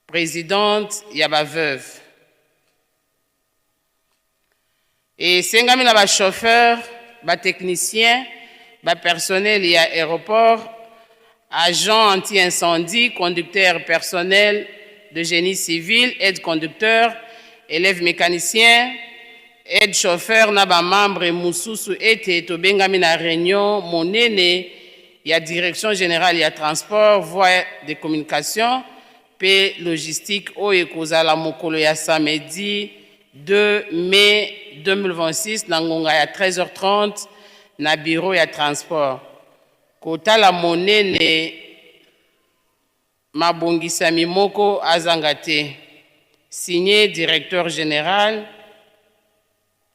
présidente ya baveuve. Esengami na bachauffeur, batechnicien, bapersonnel ya aéroport, agent anti-incendie, conducteur, personnel de génie civil, aide conducteur, élève mécanicien, aide chauffeur na bamembre mosusu ete tobengami na réunion monene ya direction générale ya transport, voie de communication mpe logistique oyo ekozala mokolo ya samedi 2 mai 2026 na ngonga ya 13h30 na bureau ya transport. Kotala monene mabongisami moko azanga te. Signé directeur général,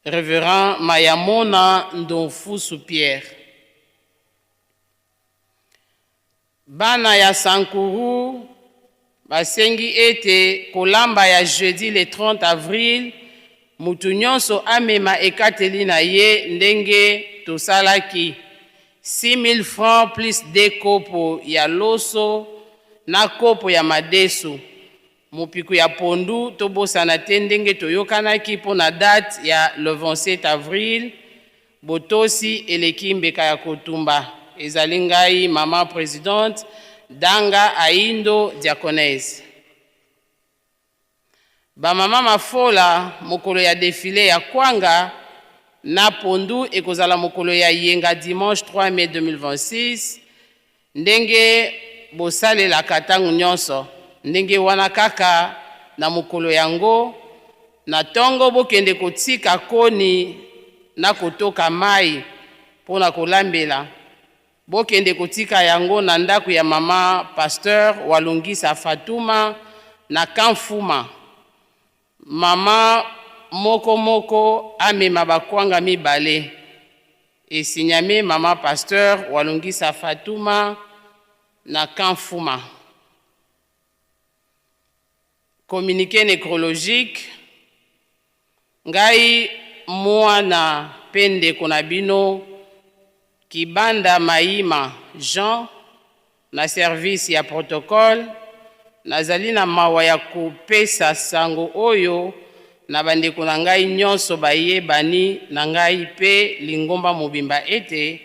révérend Mayamona Ndonfusu Pierre. Bana ya Sankuru basengi ete kolamba ya jeudi le 30 avril, mutu nyonso amema ekateli na ye ndenge tosalaki, 6000 francs plus de kopo ya loso na kopo ya madesu, mopiku ya pondu. Tobosana te ndenge toyokanaki mpo na date ya le 27 avril. Botosi eleki mbeka ya kotumba. Ezali ngai mama présidente Danga Aindo, diaconesse. Bamama mafola, mokolo ya défilé ya kwanga na pondu ekozala mokolo ya yenga dimanche 3 mai 2026 ndenge bosalelaka ntango nyonso, ndenge wana kaka na mokolo yango na ntongo bokende kotika koni na kotoka mai mpo na kolambela. Bokende kotika yango na ndako ya mama pasteur Walungisa Fatuma na Kamfuma. Mama moko moko amema bakwanga mibale. Esinyami mama pasteur Walungisa Fatuma na Kamfuma. Communiqué nécrologique. Ngai mwana mpe ndeko na bino Kibanda Maima Jean na service ya protocole, nazali na mawa ya kopesa sango oyo na bandeko na ngai nyonso bayebani na ngai mpe lingomba mobimba ete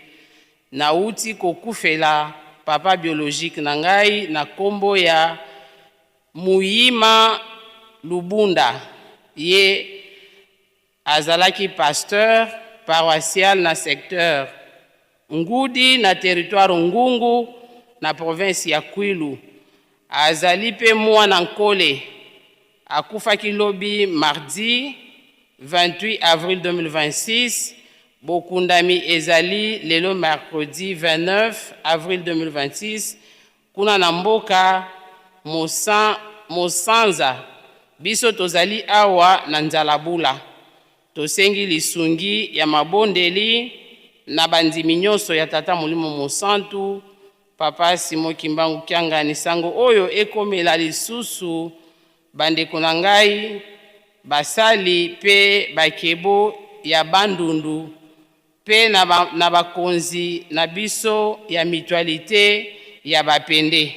nauti kokufela papa biologique na ngai na kombo ya Muyima Lubunda. Ye azalaki pasteur paroissial na secteur Ngudi na territoire Ngungu na province ya Kwilu. Azali mpe mwana Nkole. Akufaki lobi mardi 28 avril 2026. Bokundami ezali lelo mercredi 29 avril 2026 kuna na mboka Mosanza. Biso tozali awa na Nzalabula. Tosengi lisungi ya mabondeli na bandimi nyonso ya Tata Molimo Mosantu, Papa Simon Kimbangu Kiangani. Sango oyo ekomela lisusu bandeko na ngai basali mpe bakebo ya Bandundu mpe na bakonzi na biso ya mutualité ya Bapende.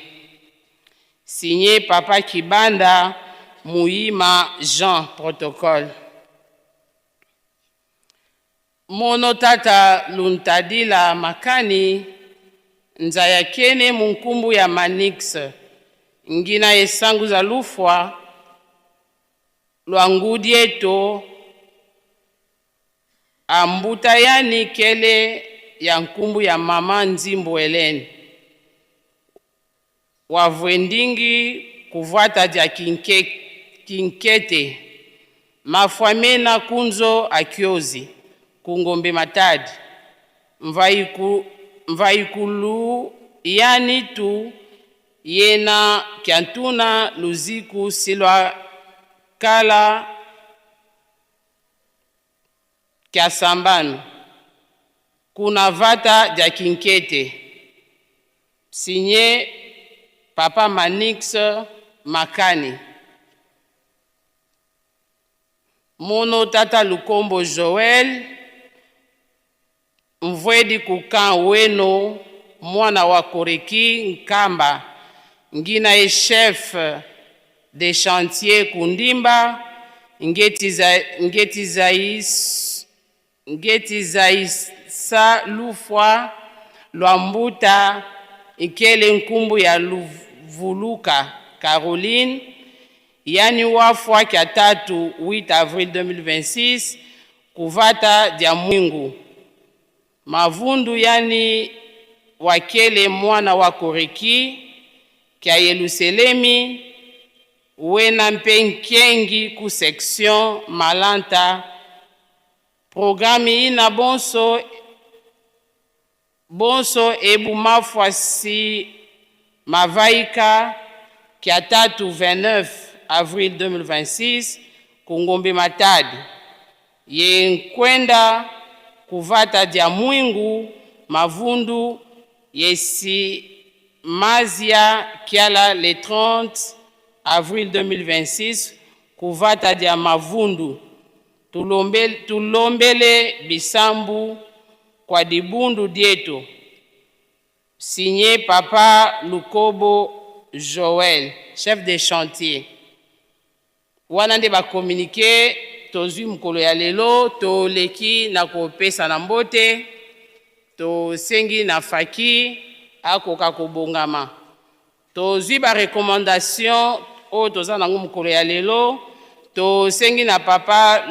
Signé Papa Kibanda Muyima Jean, protocole. Mono tata Luntadila Makani nzaya kene munkumbu ya Manix ngina esangu za lufwa lwangudi eto ambuta yani kele ya nkumbu ya mama Nzimbu Helene wavwendingi kuvwata dia kinkete mafwamena kunzo akiozi kungombe Matadi mvaikulu yani tu yena kiantuna luziku silwa kala kiasambano kuna vata dia kinkete. Signé Papa Manix Makani. Mono tata Lukombo Joël mvwedi kukan weno mwana wa Koreki Nkamba ngina ye chef de chantier Kundimba ngetizaisa lufwa lwambuta ikele nkumbu ya Luvuluka Caroline yani wafwa kia tatu 8 avril 2026 kuvata dia mwingu mavundu yani wakele mwana wa Koreki kia Yerusalemi wena mpe nkengi ku section Malanta. Programme ina bonso bonso ebu mafwa si mavaika kia tatu 29 avril 2026 kungombe Matadi ye nkwenda kuvata dia mwingu mavundu yesi mazia kiala le 30 avril 2026 kuvata dia mavundu tulombele bisambu kwa dibundu dietu. Signé Papa Lukobo Joël, chef de chantier. Wana nde ba communiqué tozwi mokolo ya lelo, toleki na kopesa na mbote, tosengi na faki akoka kobongama. Tozwi ba recommandation oyo toza nango mokolo ya lelo, tosengi na Papa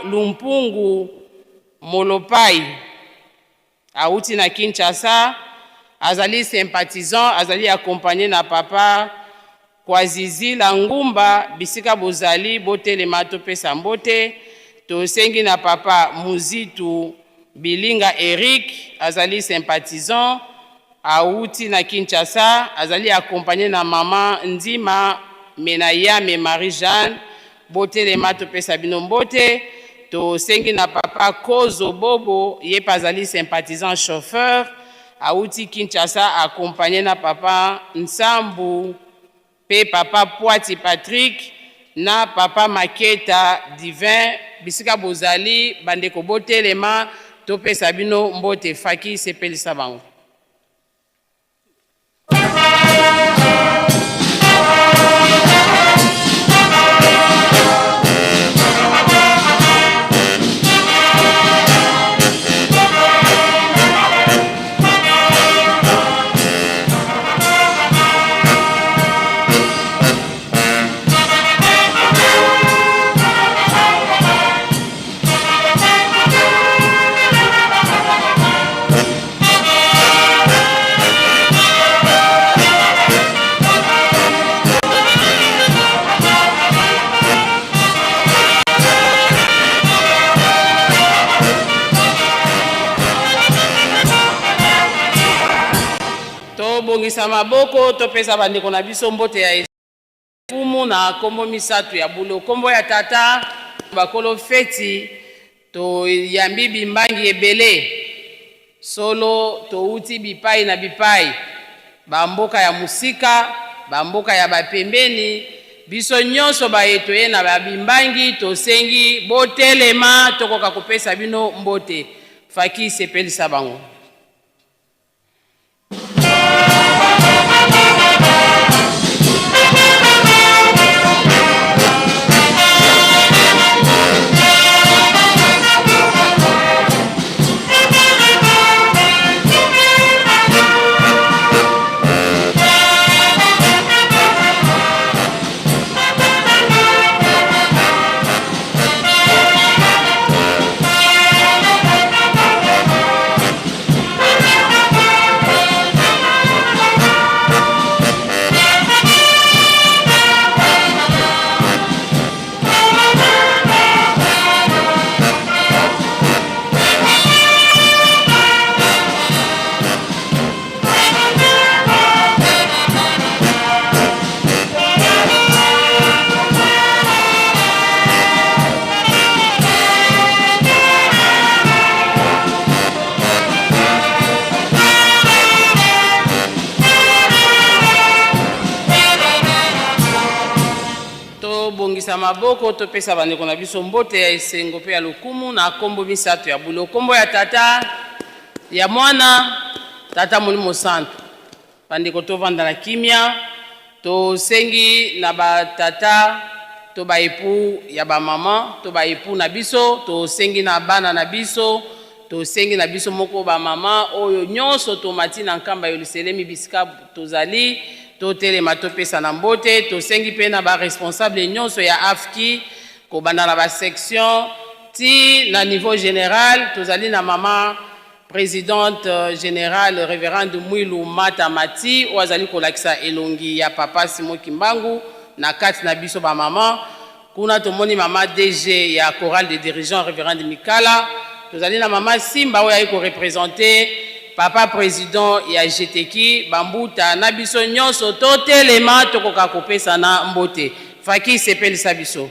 Lumpungu Molopai auti na Kinshasa Azali sympathisant, azali accompagné na papa Kwazizila Ngumba. Bisika bozali, botelema topesa mbote. Tosengi na papa Muzitu Bilinga Eric, azali sympathisant, awuti na Kinshasa, azali accompagné na mama Ndima Menayame Marie-Jeanne. Botelema topesa bino mbote. Tosengi na papa Kozo Bobo, ye mpe azali sympathisant chauffeur, awuti Kinshasa, accompagné na papa Nsambu mpe papa Poati Patrick na papa Maketa Divin. Bisika bozali, bandeko, botelema topesa bino mbote. Faki, sepelisa bango. Tobongisa maboko, topesa bandeko na biso mbote ya ekumu na nkombo misato ya bulo, nkombo ya Tata. Bakolo feti, toyambi bimbangi ebele solo, touti bipai na bipai, bamboka ya mosika, bamboka ya bapembeni. Biso nyonso baye toye na babimbangi, tosengi botelema tokoka kopesa bino mbote. Faki, sepelisa bango. Tobongisa maboko, topesa bandeko na biso mbote ya esengo mpe ya lokumu na nkombo misato ya bulo, nkombo ya Tata, ya Mwana, Tata Molimo Santu. Bandeko, tovanda na kimia. Tosengi na batata to baepu ya bamama to baepu na biso, tosengi na bana na biso, tosengi na biso moko bamama oyo nyonso tomati na Nkamba Yelusalemi, bisika tozali, totelema topesa na mbote. Tosengi mpe na baresponsable nyonso ya AFKI, kobanda na basection ti na niveau général. Tozali na mama présidente générale, révérende Mwilu Mata Mati, oyo azali kolakisa elongi ya papa Simon Kimbangu na kati na biso bamama. Kuna tomoni mama DG ya chorale de dirigeants, révérende Mikala. Tozali na mama Simba oyo ayi koreprésente papa président ya GTK. Bambuta na biso nyonso, totelema tokoka kopesana mbote. Faki, sepelisa biso.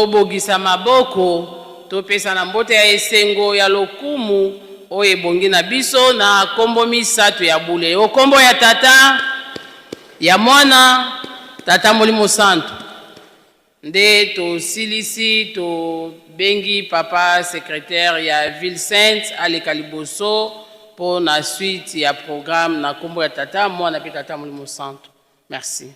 Tobogisa maboko, topesana mbote ya esengo, ya lokumu oyo ebongi na biso na kombo misatu ya bule. O kombo ya Tata, ya Mwana, Tata Molimo Santu. Nde tosilisi, tobengi papa secretaire ya Ville Sainte aleka liboso po na suite ya programme na kombo ya Tata, Mwana pe Tata Molimo Santu. Merci.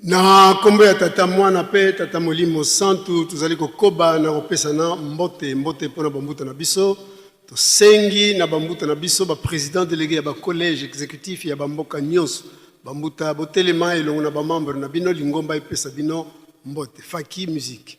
Na nkombo ya Tata, Mwana mpe Tata Molimo Santu, tozali kokoba na kopesana mbote, mbote mpo na bambuta na biso. Tosengi na bambuta na biso, ba presidents delegues ya ba collèges executifs ya ba mboka nyonso, bambuta botelema elongo na ba membres na bino, lingomba epesa bino mbote. Faki musique.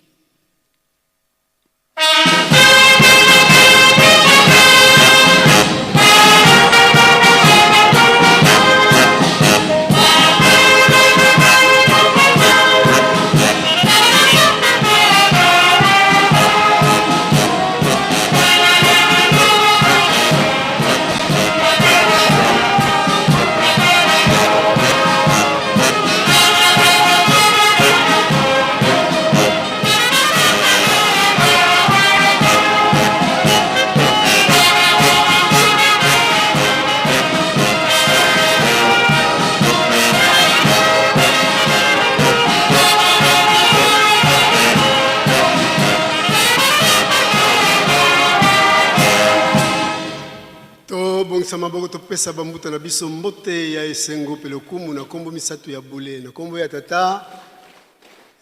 Tobongisa maboko, topesa bambuta na biso mbote ya esengo mpe lokumu na nkombo misato ya bule, na nkombo ya Tata,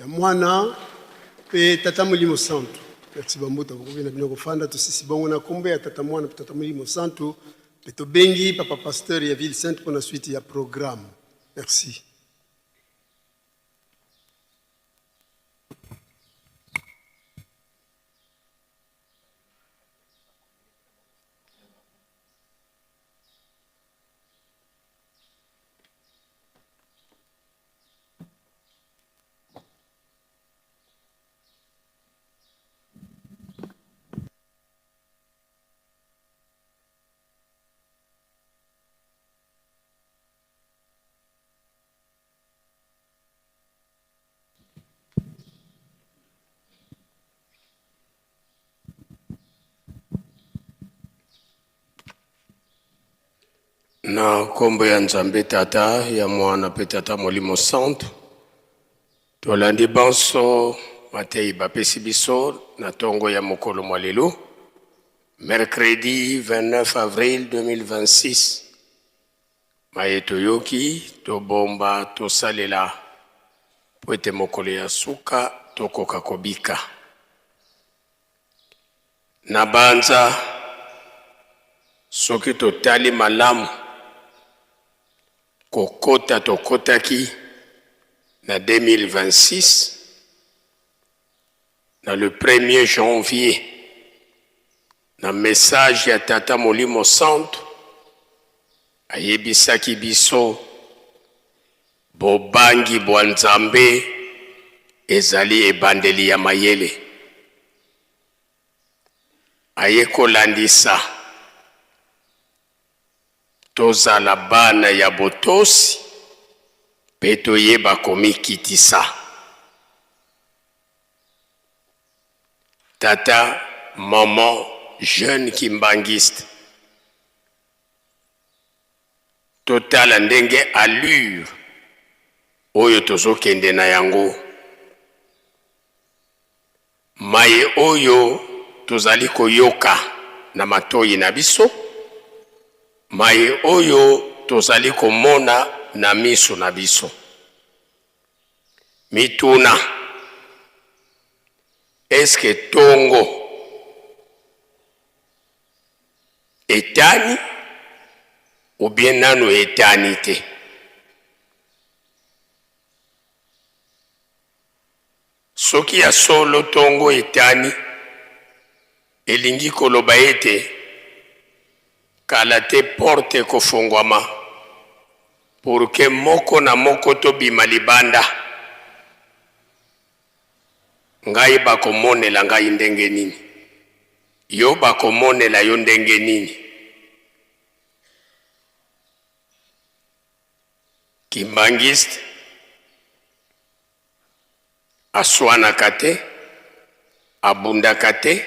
ya Mwana mpe Tata Molimo Santu. Merci bambuta, bokoki na bino kofanda. Tosisi bongo na nkombo ya Tata, Mwana mpe Tata Molimo Santu, mpe tobengi Papa Pasteur ya Ville Sainte mpo na suite ya programme. Merci. Na nkombo ya Nzambe Tata, ya Mwana mpe Tata Molimo Santu, tolandi banso mateyi bapesi biso na ntongo ya mokolo mwa lelo, mercredi 29 avril 2026. Maye toyoki, tobomba, tosalela mpo ete mokolo ya suka tokoka kobika. Nabanza soki totali malamu kokota tokotaki na 2026 na le premier janvier na message ya Tata Molimo Santu ayebisaki biso bobangi bwa Nzambe ezali ebandeli ya mayele. Aye kolandisa tozala bana ya botosi mpe toyeba komikitisa. Tata, maman, jeune kimbanguiste, totala ndenge allure oyo tozokende na yango, maye oyo tozali koyoka na matoyi na biso, maye oyo tozali komona na miso na biso. Mituna, Est-ce que tongo etani ou bien nanu etani te? Soki ya solo tongo etani, Elingi koloba ete kala te porte ekofongwama pour que moko na moko tobima libanda. Ngai bakomonela ngai ndenge nini? Yo bakomonela yo ndenge nini? Kimbanguiste aswanaka te, abundaka te,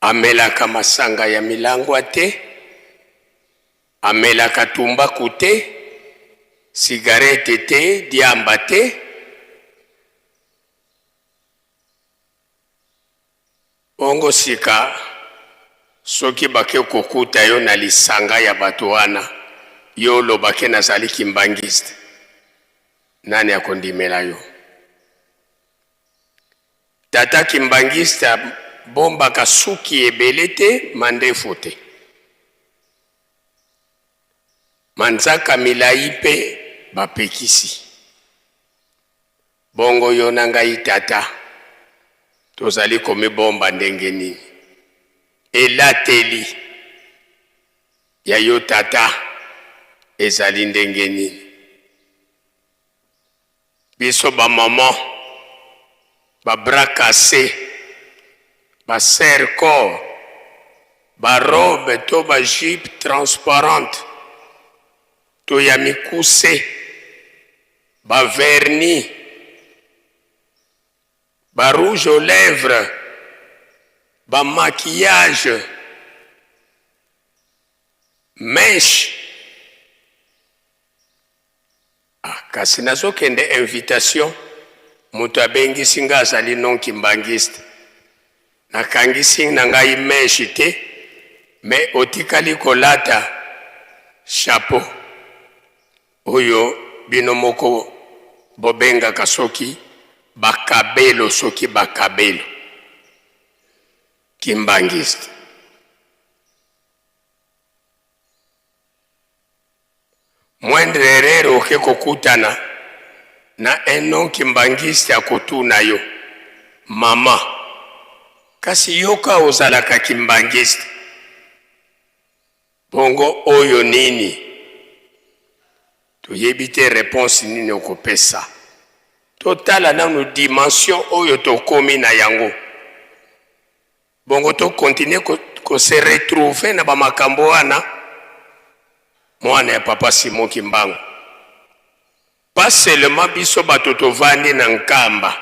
amelaka masanga ya milangwa te, amelaka tumbaku te, cigarette te, diamba te. Bongo sika, soki bake kokuta yo na lisanga ya bato wana, yo oloba ke nazali kimbanguiste, nani akondimela yo? Tata kimbanguiste abombaka suki ebele te, mandefu te. Manzaka milayi mpe bapekisi. Bongo yo na ngai tata tozali komibomba ndenge nini? Elateli ya yo tata ezali ndenge nini? Biso ba maman ba bras casse, ba serre corps, ba robe to ba jupe transparente to ya mikuse, ba vernis, ba rouge aux lèvres, ba maquillage, mèche. Ah, kasi nazokende invitation, moto abengisi nga azali non kimbanguiste, nakangisi na ngai mèche te, mais otikali kolata chapeau oyo bino moko bobengaka soki bakabelo, soki bakabelo kimbanguiste. Moindre erreur oke kokutana na un non kimbanguiste akotuna yo maman kasi yoka ozalaka kimbanguiste bongo oyo nini? Toyebi te reponse nini okopesa. Totala nanu dimension oyo tokomi na yango. Bongo to continuer ko, ko se retrouver na ba makambo wana. Mwana ya papa Simon Kimbangu. Pas seulement biso bato tovandi na Nkamba,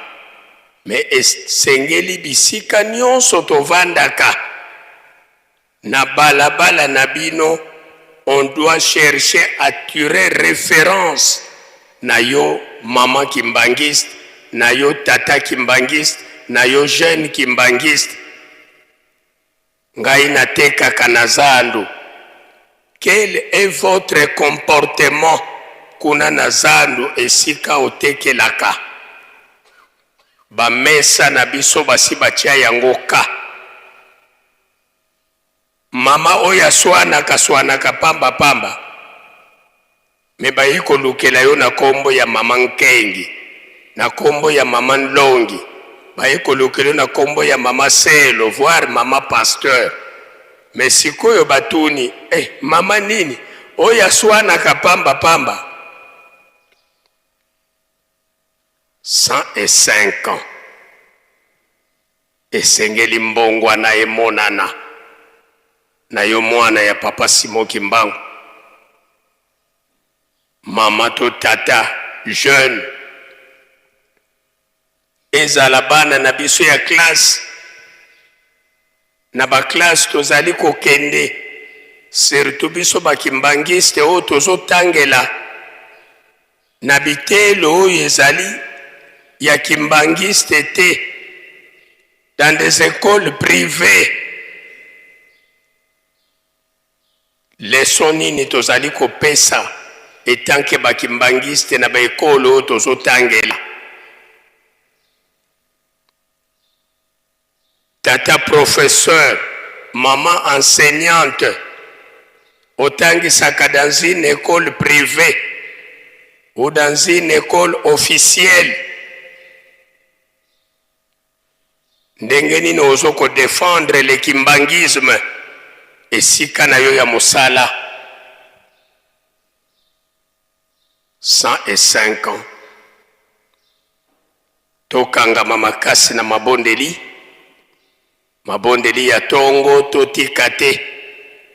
mais esengeli bisika nionso tovandaka na balabala na bino, on doit chercher à tirer reference na yo maman kimbanguiste, na yo tata kimbanguiste, na yo jeune kimbanguiste. Ngai natekaka na zandu, quel est votre comportement kuna na zandu esika otekelaka? Ba mesa na biso basi batia yango ka. Mama oyo aswanaka swanaka pamba pamba mais baye kolukela yo na kombo ya mama Nkengi, na kombo ya mama Nlongi, baye kolukela yo na kombo ya mama Selo voire mama pasteur. Mais sikoyo batuni eh, mama nini oyo aswanaka pamba pamba? 105 ans Esengeli mbongwana emonana na yo mwana ya papa Simon Kimbangu, mama to tata jeune, ezala bana na biso ya classe, na ba classe tozali kokende, surtout biso ba kimbanguiste oyo tozotangela na biteyelo oyo ezali ya kimbanguiste te, dans des ecoles privees. Leçon nini tozali kopesa etant que ba kimbanguiste na ba ecole oyo tozotangela? Tata professeur, maman enseignante, otangisaka dans une ecole privee ou dans une ecole officielle. Ndenge nini ozo ko defendre le kimbanguisme esika na yo ya mosala? 105 ans. Tokangama makasi na mabondeli. Mabondeli ya tongo totika te.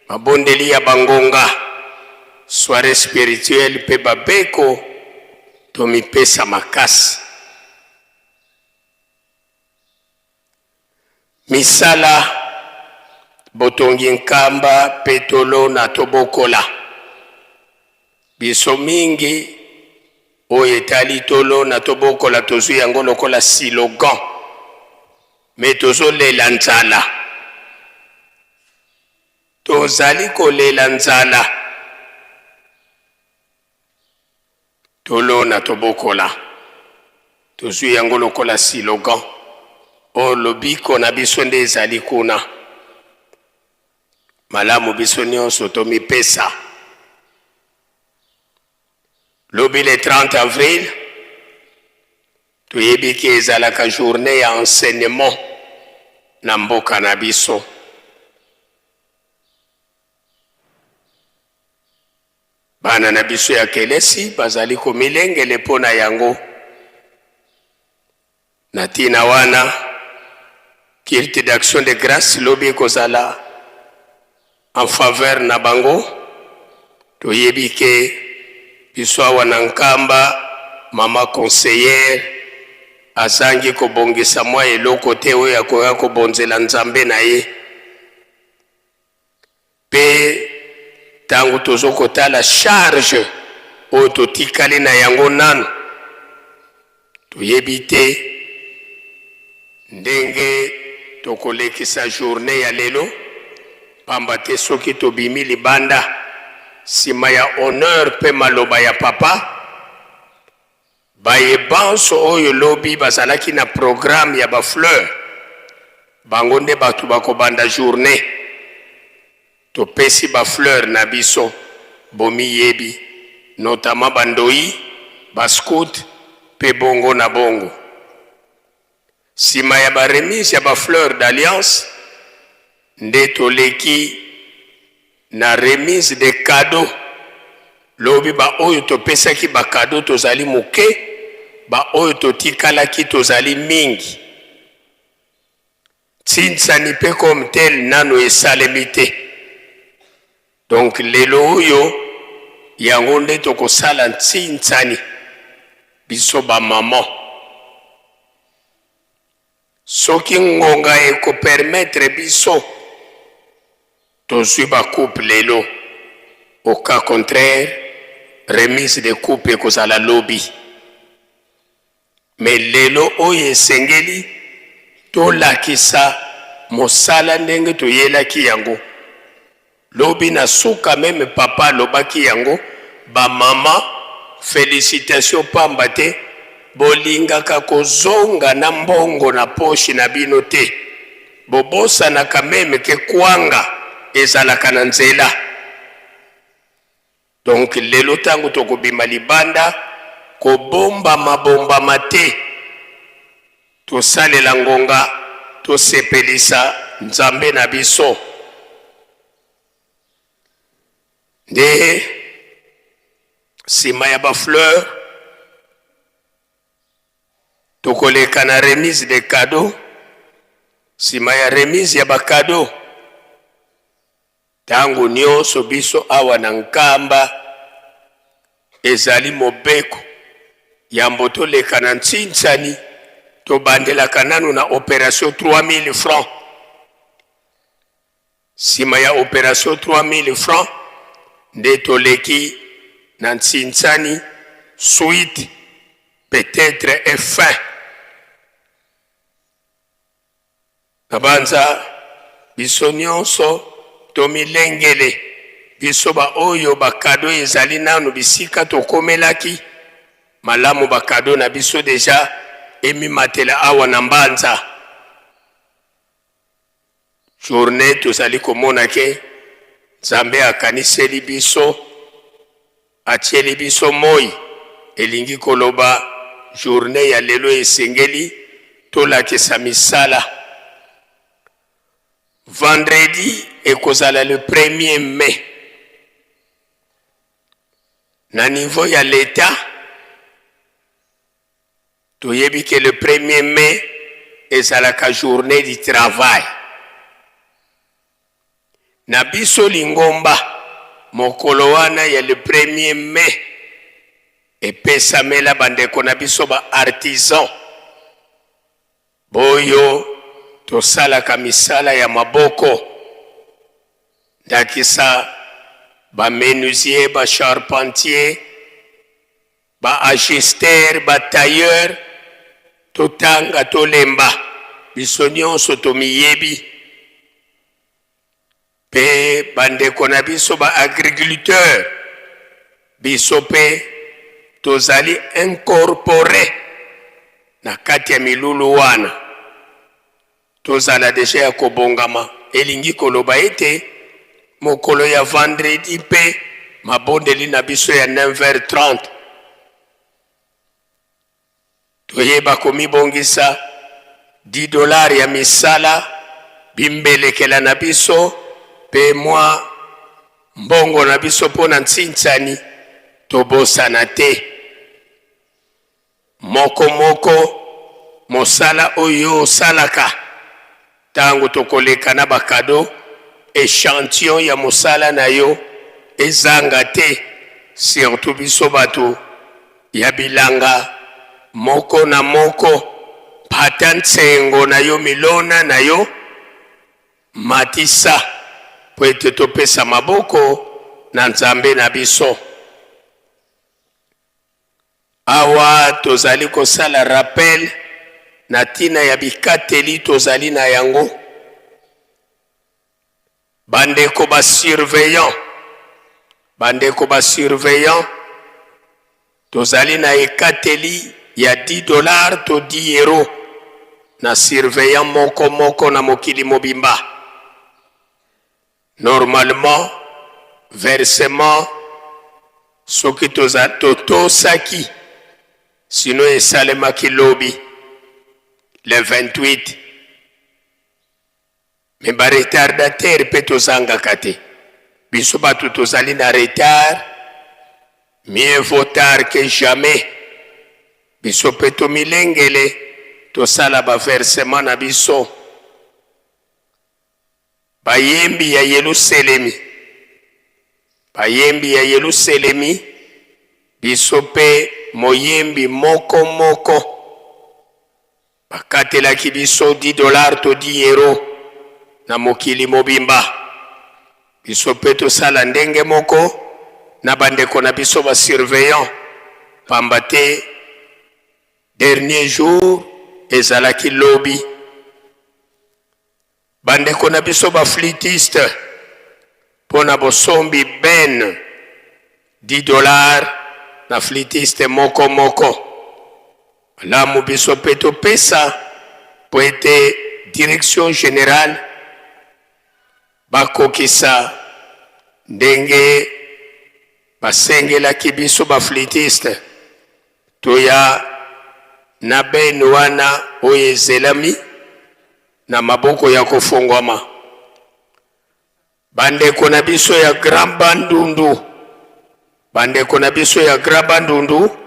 Mabondeli ya bangonga, soiree spirituelle pe babeko tomipesa makasi. Misala, botongi Nkamba pe tolona tobokola. Biso mingi oyo etali tolona tobokola tozwi yango lokola silogan mais tozolela nzala. Tozali kolela nzala. Tolona tobokola. Tozwi yango lokola silogan. Oyo lobiko na biso nde ezali kuna. Malamu biso nionso tomipesa. Lobi le 30 avril, toyebi ke ezalaka journee ya enseignement na mboka na biso. Bana na biso ya kelesi bazali komilengele mpo na yango. Na ntina wana, culte d'action de grace lobi ekozala en faveur na bango. Toyebi ke biso awa na Nkamba, mama conseillère azangi kobongisa mwa eloko te oyo akoya kobonzela Nzambe na ye. Pe tango tozo kotala charge oyo totikali na yango nanu, toyebi te ndenge tokolekisa journee ya lelo, pamba te soki tobimi libanda sima ya honneur pe maloba ya papa, Baye banso oyo lobi bazalaki na programme ya ba fleurs, bango nde batu bakobanda journee. Topesi ba fleurs na biso, bomiyebi, notamment ba ndoyi, ba scouts pe bongo na bongo. Sima ya ba remise ya ba fleurs d'alliance nde toleki na remise de cadeaux. Lobi ba oyo topesaki ba cadeaux tozali moke, ba oyo totikalaki tozali mingi. Tsinsani pe comme tel nanu esalemi te. Donc lelo oyo yango nde tokosala ntsinsani biso ba maman. Soki ngonga eko permettre biso tozui ba coupe lelo, au cas contraire remise de coupe ekozala lobi. Mais lelo oyo esengeli tolakisa mosala ndenge toyelaki yango. Lobi na suka meme papa alobaki yango, ba maman felicitations pamba te bolingaka kozonga na mbongo na poche na bino te. Bobosanaka meme ke kwanga ezalaka na nzela. Donc lelo tango tokobima libanda kobombama bombama te, tosalela ngonga tosepelisa Nzambe na biso. Nde sima ya ba fleurs tokoleka na remise de cadeaux, sima ya remise ya ba cadeaux Tango nionso biso awa na Nkamba ezali mobeko yambo toleka na Ntsinsani tobandelaka nanu na operation 3000 francs. Sima ya operation 3000 francs nde toleki na Ntsinsani suite peut-etre et fin. Nabanza biso nionso tomilengele, biso ba oyo ba cadeaux ezali nanu bisika tokomelaki, malamu ba cadeaux na biso dejà emimatela awa na Mbanza. Journee tozali komona ke Nzambe akaniseli biso, Atieli biso moi, elingi koloba journee ya lelo esengeli tolakisa misala. Vendredi ekozala le premier mai. Na niveau ya l'Etat, toyebi ke le premier mai ezalaka journée du travail. Na biso lingomba, mokolo wana ya le premier mai epesamela bandeko na biso ba artisans boyo tosalaka misala ya maboko, ndakisa ba menuisier, ba charpentier, ba ajusteurs, ba tailleurs, totanga tolemba, biso nyonso tomiyebi. Pe bandeko na biso ba agriculteurs, biso pe tozali incorpore na kati ya milulu wana. Tozala deja ya kobongama, elingi koloba ete mokolo ya vendredi mpe mabondeli na biso ya 9h30 toyeba komibongisa 10 dollars ya misala bimbelekela na biso mpe mwa mbongo na biso mpo na ntsinsani tobosana te. Moko moko mosala oyo osalaka tango tokoleka na ba cadeaux, echantillon ya mosala na yo ezanga te, surtout biso batu ya bilanga moko na moko pata nsengo na yo milona na yo matisa po ete topesa maboko na Nzambe na biso. Awa tozali kosala rappel na tina ya bikateli tozali na yango. Bandeko ba surveillants, bandeko ba surveillants, tozali na ekateli ya 10 dollars to 10 euros na surveillant moko moko na mokili mobimba. Normalement versement soki toza totosaki sinon esalemaki lobi le 28 mais ba retardataire pe tozangaka te biso batu tozali na retard mieux vaut tard que jamais biso pe tomilengele tosala ba versement na biso. Bayembi ya Yeluselemi, bayembi ya Yeluselemi, biso mpe moyembi moko moko bakatelaki biso 10 dollars to 10 euros na mokili mobimba. Biso mpe tosala ndenge moko na bandeko na biso ba surveillants, pamba te dernier jour ezalaki lobi. Bandeko na biso ba flûtiste mpo na bosombi ben 10 dollars na flûtiste moko moko. Malamu biso mpe topesa mpo ete direction generale bakokisa ndenge basengelaki biso ba flûtiste toya na ben wana oyo ezelami na maboko ya kofongwama. Bandeko na biso ya Grand Bandundu, bandeko na biso ya Grand Bandundu,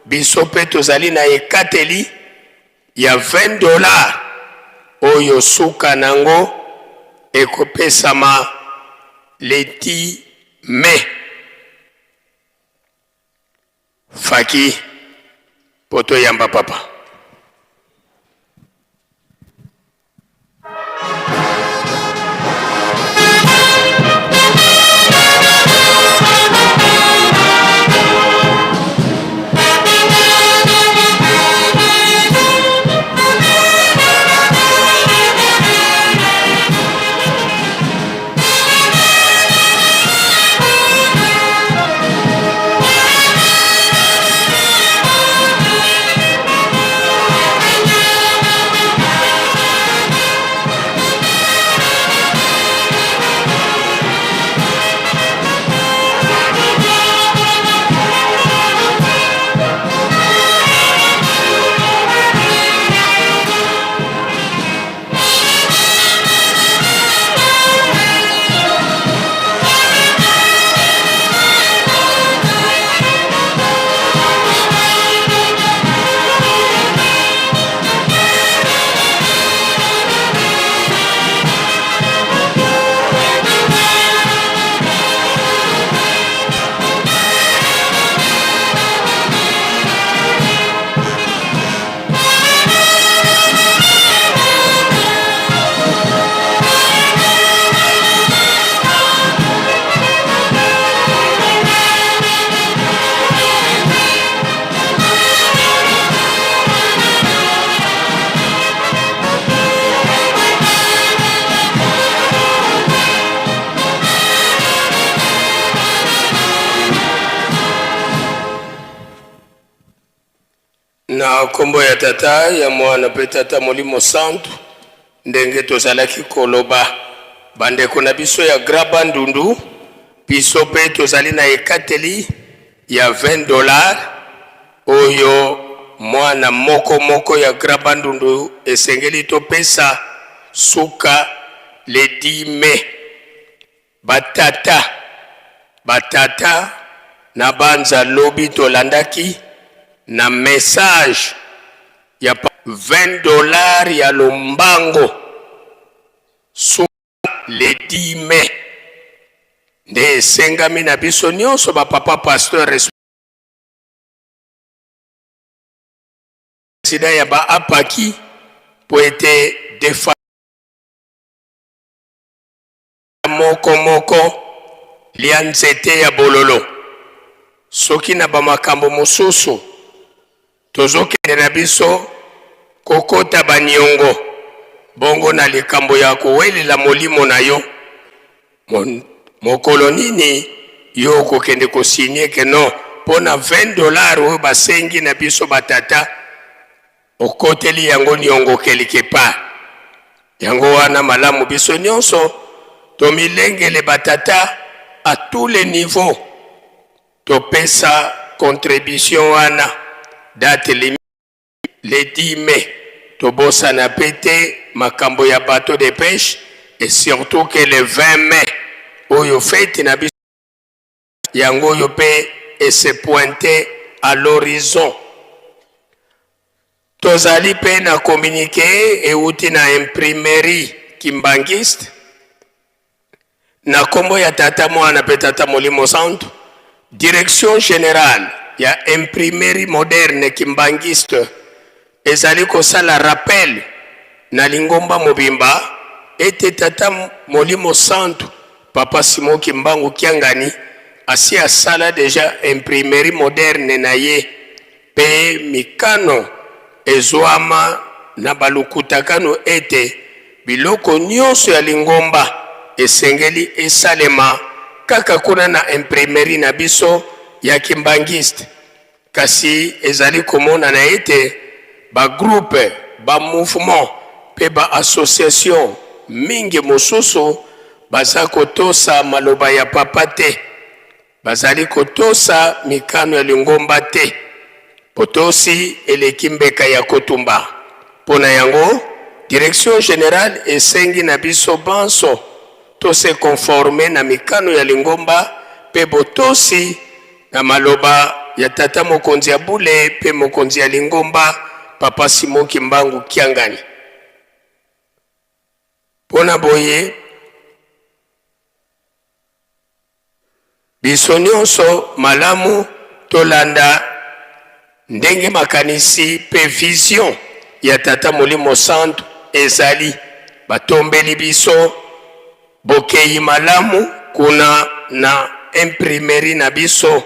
biso mpe tozali na ekateli ya 20 dollars oyo suka nango ekopesama le 10 mai. Faki mpo toyamba papa. Na nkombo ya Tata, ya Mwana mpe Tata Molimo Santu, ndenge tozalaki koloba, bandeko na biso ya Grand Bandundu, biso mpe tozali na ekateli ya 20 dollars oyo mwana moko moko ya Grand Bandundu esengeli topesa suka le 10 mai. Ba tata, ba tata na banza lobi tolandaki na message ya 20 dollars ya lombango suka le 10 mai nde esengami na biso nionso ba papa pasteur president ya ba apaki po ete defa Moko moko lia nzete ya bololo. Soki na ba makambo mosusu tozokende na biso kokota ba niongo, bongo na likambo ya kowelela molimo na yo, mokolo nini yo okokende ko signer que non mpo na 20 dollars oyo basengi na biso ba tata, Okoteli yango niongo quelque part. Yango wana malamu biso nionso tomilengele ba tata à tous les niveaux topesa contribution wana date limite le 10 mai. Tobosana pe te makambo ya bateau de peche et surtout que le 20 mai oyo fete na biso Yango oyo pe e se pointer à l'horizon. Tozali pe na communique ewuti na imprimerie Kimbanguiste na kombo ya Tata Mwana pe Tata Molimo Santu, Direction generale ya imprimerie moderne Kimbanguiste ezali kosala rappel na lingomba mobimba ete Tata Molimo Santu Papa Simon Kimbangu Kiangani asi asala dejà imprimerie moderne na ye pe mikano ezuama na ba lukutakano ete biloko nionso ya lingomba esengeli esalema kaka kuna na imprimerie na biso ya Kimbanguiste. Kasi ezali komonana ete ba groupes, ba mouvements mpe ba associations mingi mosusu baza kotosa maloba ya Papa te. Bazali kotosa mikano ya lingomba te. Botosi eleki mbeka ya kotumba. Mpo na yango, Direction generale esengi na biso banso to se conformer na mikano ya lingomba mpe botosi na maloba ya Tata Mokonzi ya Bule mpe Mokonzi ya Lingomba, Papa Simon Kimbangu Kiangani. Mpo na boye, biso nionso malamu tolanda ndenge makanisi mpe vision ya Tata Molimo Santu ezali. Batombeli biso bokeyi malamu kuna na imprimerie na biso.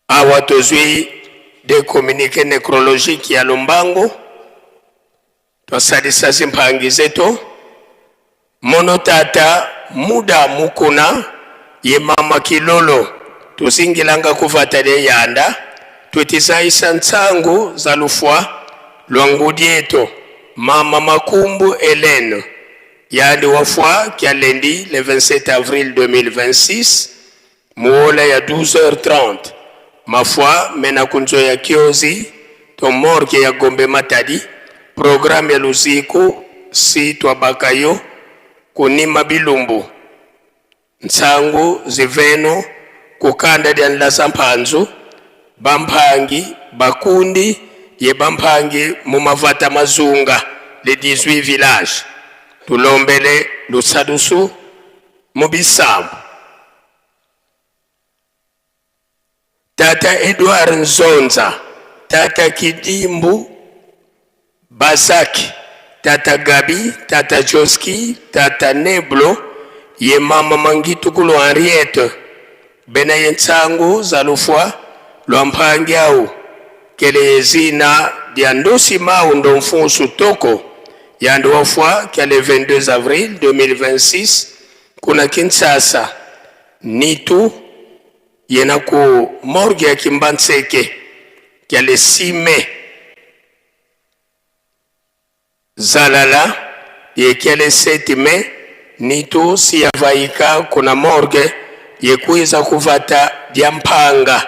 Awa tozwi de communique necrologique ya lombango. Twasalisa zimpangi zetu mono tata muda mukuna ye mama kilolo tuzingilanga kuvata lye yanda twetizaisa nsangu za lufwa lwa ngudi eto mama makumbu Helene yandi wafwa kya lendi le 27 avril 2026 Muola ya 12h30, mafwa mena ku nzo ya kiozi to morgue ya Gombe Matadi, programme ya luziku si twabaka yo kunima bilumbu, nsangu ziveno kukanda dia nlasa mpanzu, bampangi bakundi ye bampangi mu mavata mazunga les 18 villages tulombele lusadusu mu bisambu. Tata Edouard Nzonza, Tata Kidimbu Bazaki, Tata Gaby, Tata Josky, Tata Neblo, ye mama Mangitukulu Henriette, bena ye nsangu za lufua lua mpangi au kele ye zina dia Ndosi Mau Ndomfunsu Toko yandi wafua kia le 22 avril 2026 kuna Kinshasa nitu yena ku morgue ya Kimbanseke. kya le 6 mai Zalala ye kya le 7 mai nitu siyavaika kuna morgue ye kuiza kuvata dia mpanga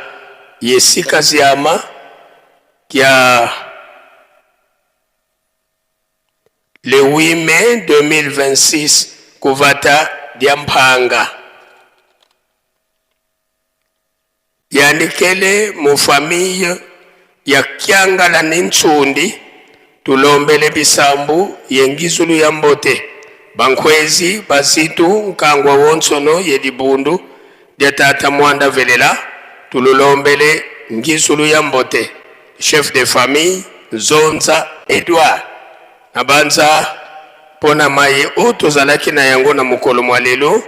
ye sika ziama kya le 8 mai 2026 kuvata dia mpanga. Yandikele mu famille ya Kiangala ne Nsundi, tulombele bisambu ye ngizulu ya mbote, bankwezi, bazitu, nkangwa wonsono ye dibundu dia tata Mwanda Velela, tululombele ngizulu ya mbote, chef de famille Nzonza Edouard. Nabanza mpo na maye oyo tozalaki na yango na mokolo mwa lelo,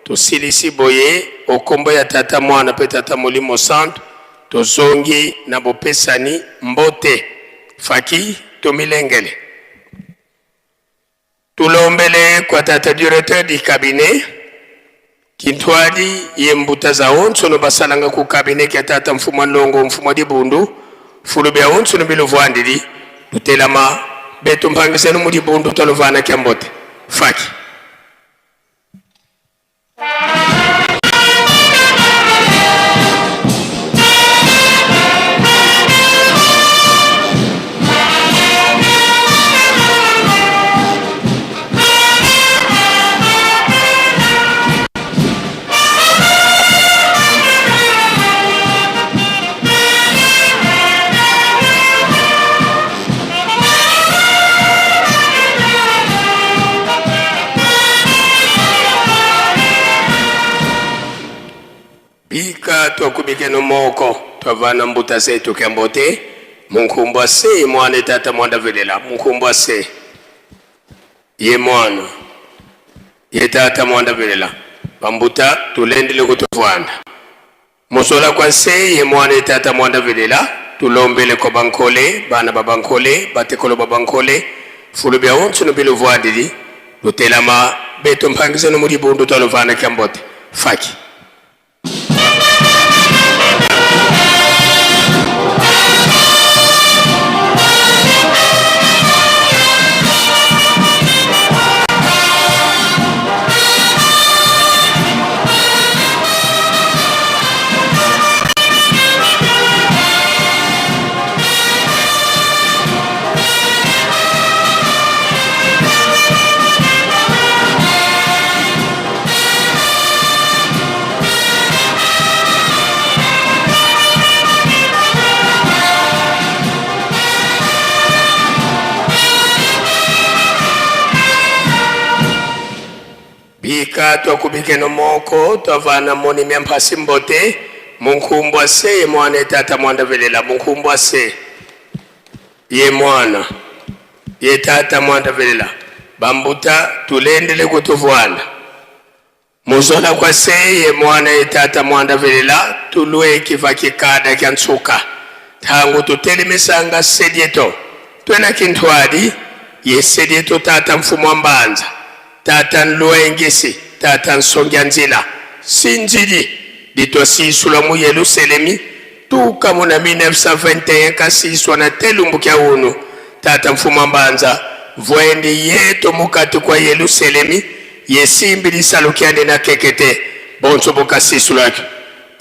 tosilisi boye o kombo ya Tata, Mwana mpe Tata Molimo Santu, tozongi na bopesani mbote. Faki tomilengele. Tulombele kwa Tata Directeur du cabinet Kintwadi ye mbuta za onso basalanga ku cabinet kya Tata Mfumwa Ndongo Mfumwa Dibundu fulu bya onso biluvuandidi lutelama betu mpangisenu mu dibundu twaluvana kya mbote faki. Bika twakubikeno moko twavana mbuta zetu kya mbote munkumbwa se mwana tata mwanda velela munkumbwa se ye mwana ye tata mwanda velela bambuta tulendele kutuvwanda musola kwa nse ye mwana ye tata mwanda velela tulombele kwa bankole bana ba bankole batekolo ba bankole fulu bya onso no biluvwadili lutelama beto mpangizano mu libundu twaluvana kya mbote faki. Bika twakubikeno moko twavana moni mya mphasi mbote munkumbwa se ye mwana etata mwanda velela munkumbwa se ye mwana ye tata mwanda velela bambuta tulendele kutuvwana Muzola kwa se ye mwana ye tata mwanda velela tulue kiva kikada kya nsuka tangu tutelemisanga sedieto twena kintwadi ye sedieto tata mfumu wa mbanza tata nluengisi tata nsongia nzila sinzidi litwasisula mu Yeluselemi tuka mu na 1921 kasiswa na telumbu kya unu tata mfumu wa mbanza vwendi yeto mukati kwa Yeluselemi Yesimbi lisalu kyandi na kekete bonso bokasisulaki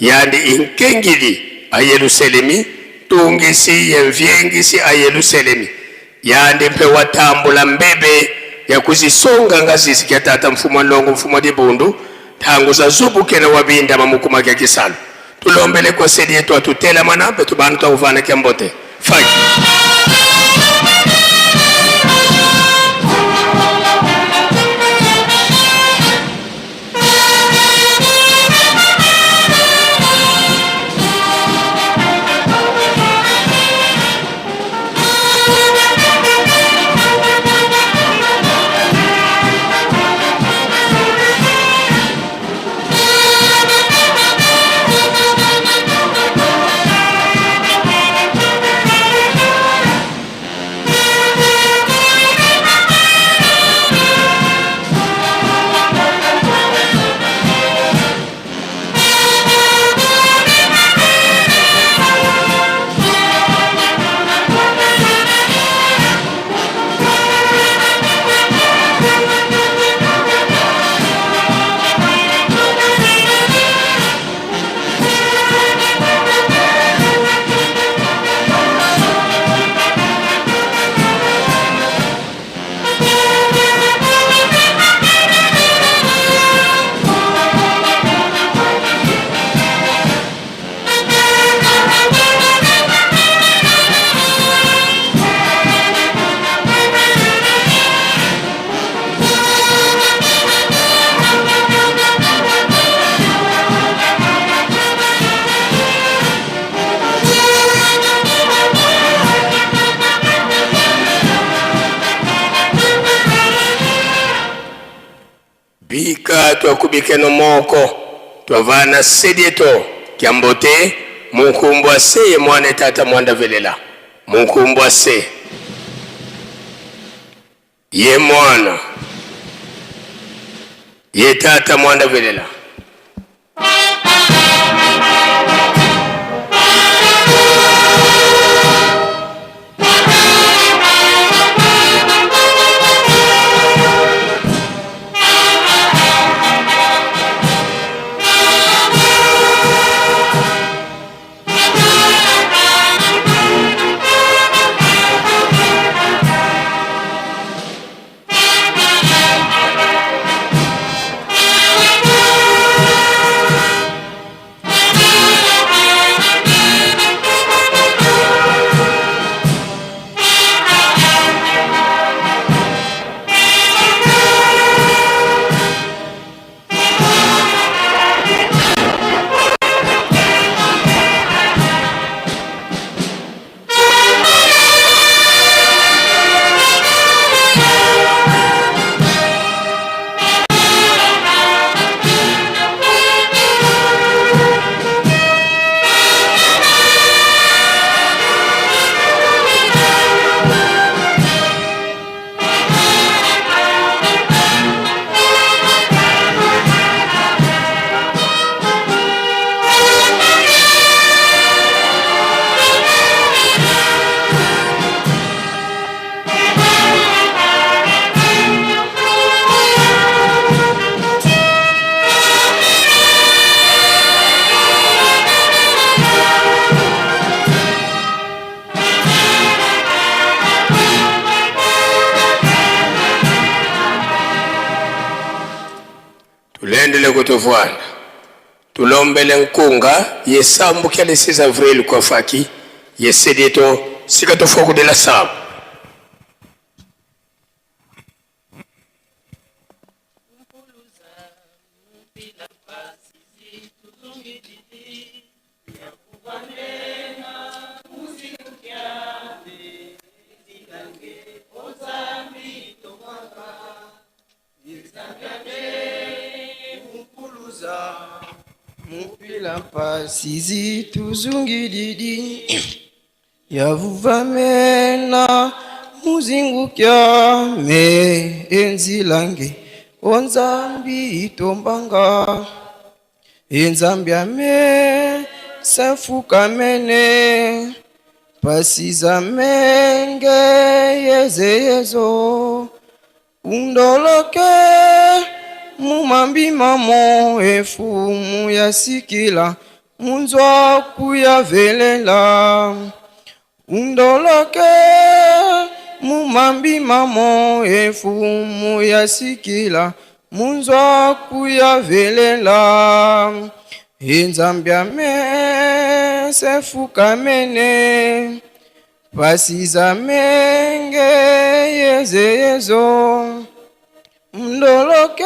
yandi inkengili a Yeluselemi tungisi ye mvyengisi a Yeluselemi yandi mpe watambula mbebe ya kuzisonga nga zizi kya tata mfumu wa ndongo mfumu wa dibundu tangu za zubukena wa bindama mukuma kya kisalu tulombele kwa sedi yetu atutelamana mpe tubanu twakuvana kya mbote faki. Twakubikeno moko twavana sedieto kya mbote munkumbwa se ye mwana tata mwanda velela munkumbwa se ye mwana ye tata mwanda velela. Tulendele kutuvwana tulombele nkunga yesambu kya le 6 avril kwa faki yesedieto sika tofua kudela sabu. Mupila mpasi tuzungididi yavuvamena muzingukia me enzilange onzambi itombanga enzambi ame safukamene pasiza menge yezeyezo undoloke mumambi mamo efumu ya sikila munzwa kuyavelela undoloke mumambi mamo efumu ya sikila munzwa kuyavelela enzambi ame sefukamene pasiza menge yezeyezo mndoloke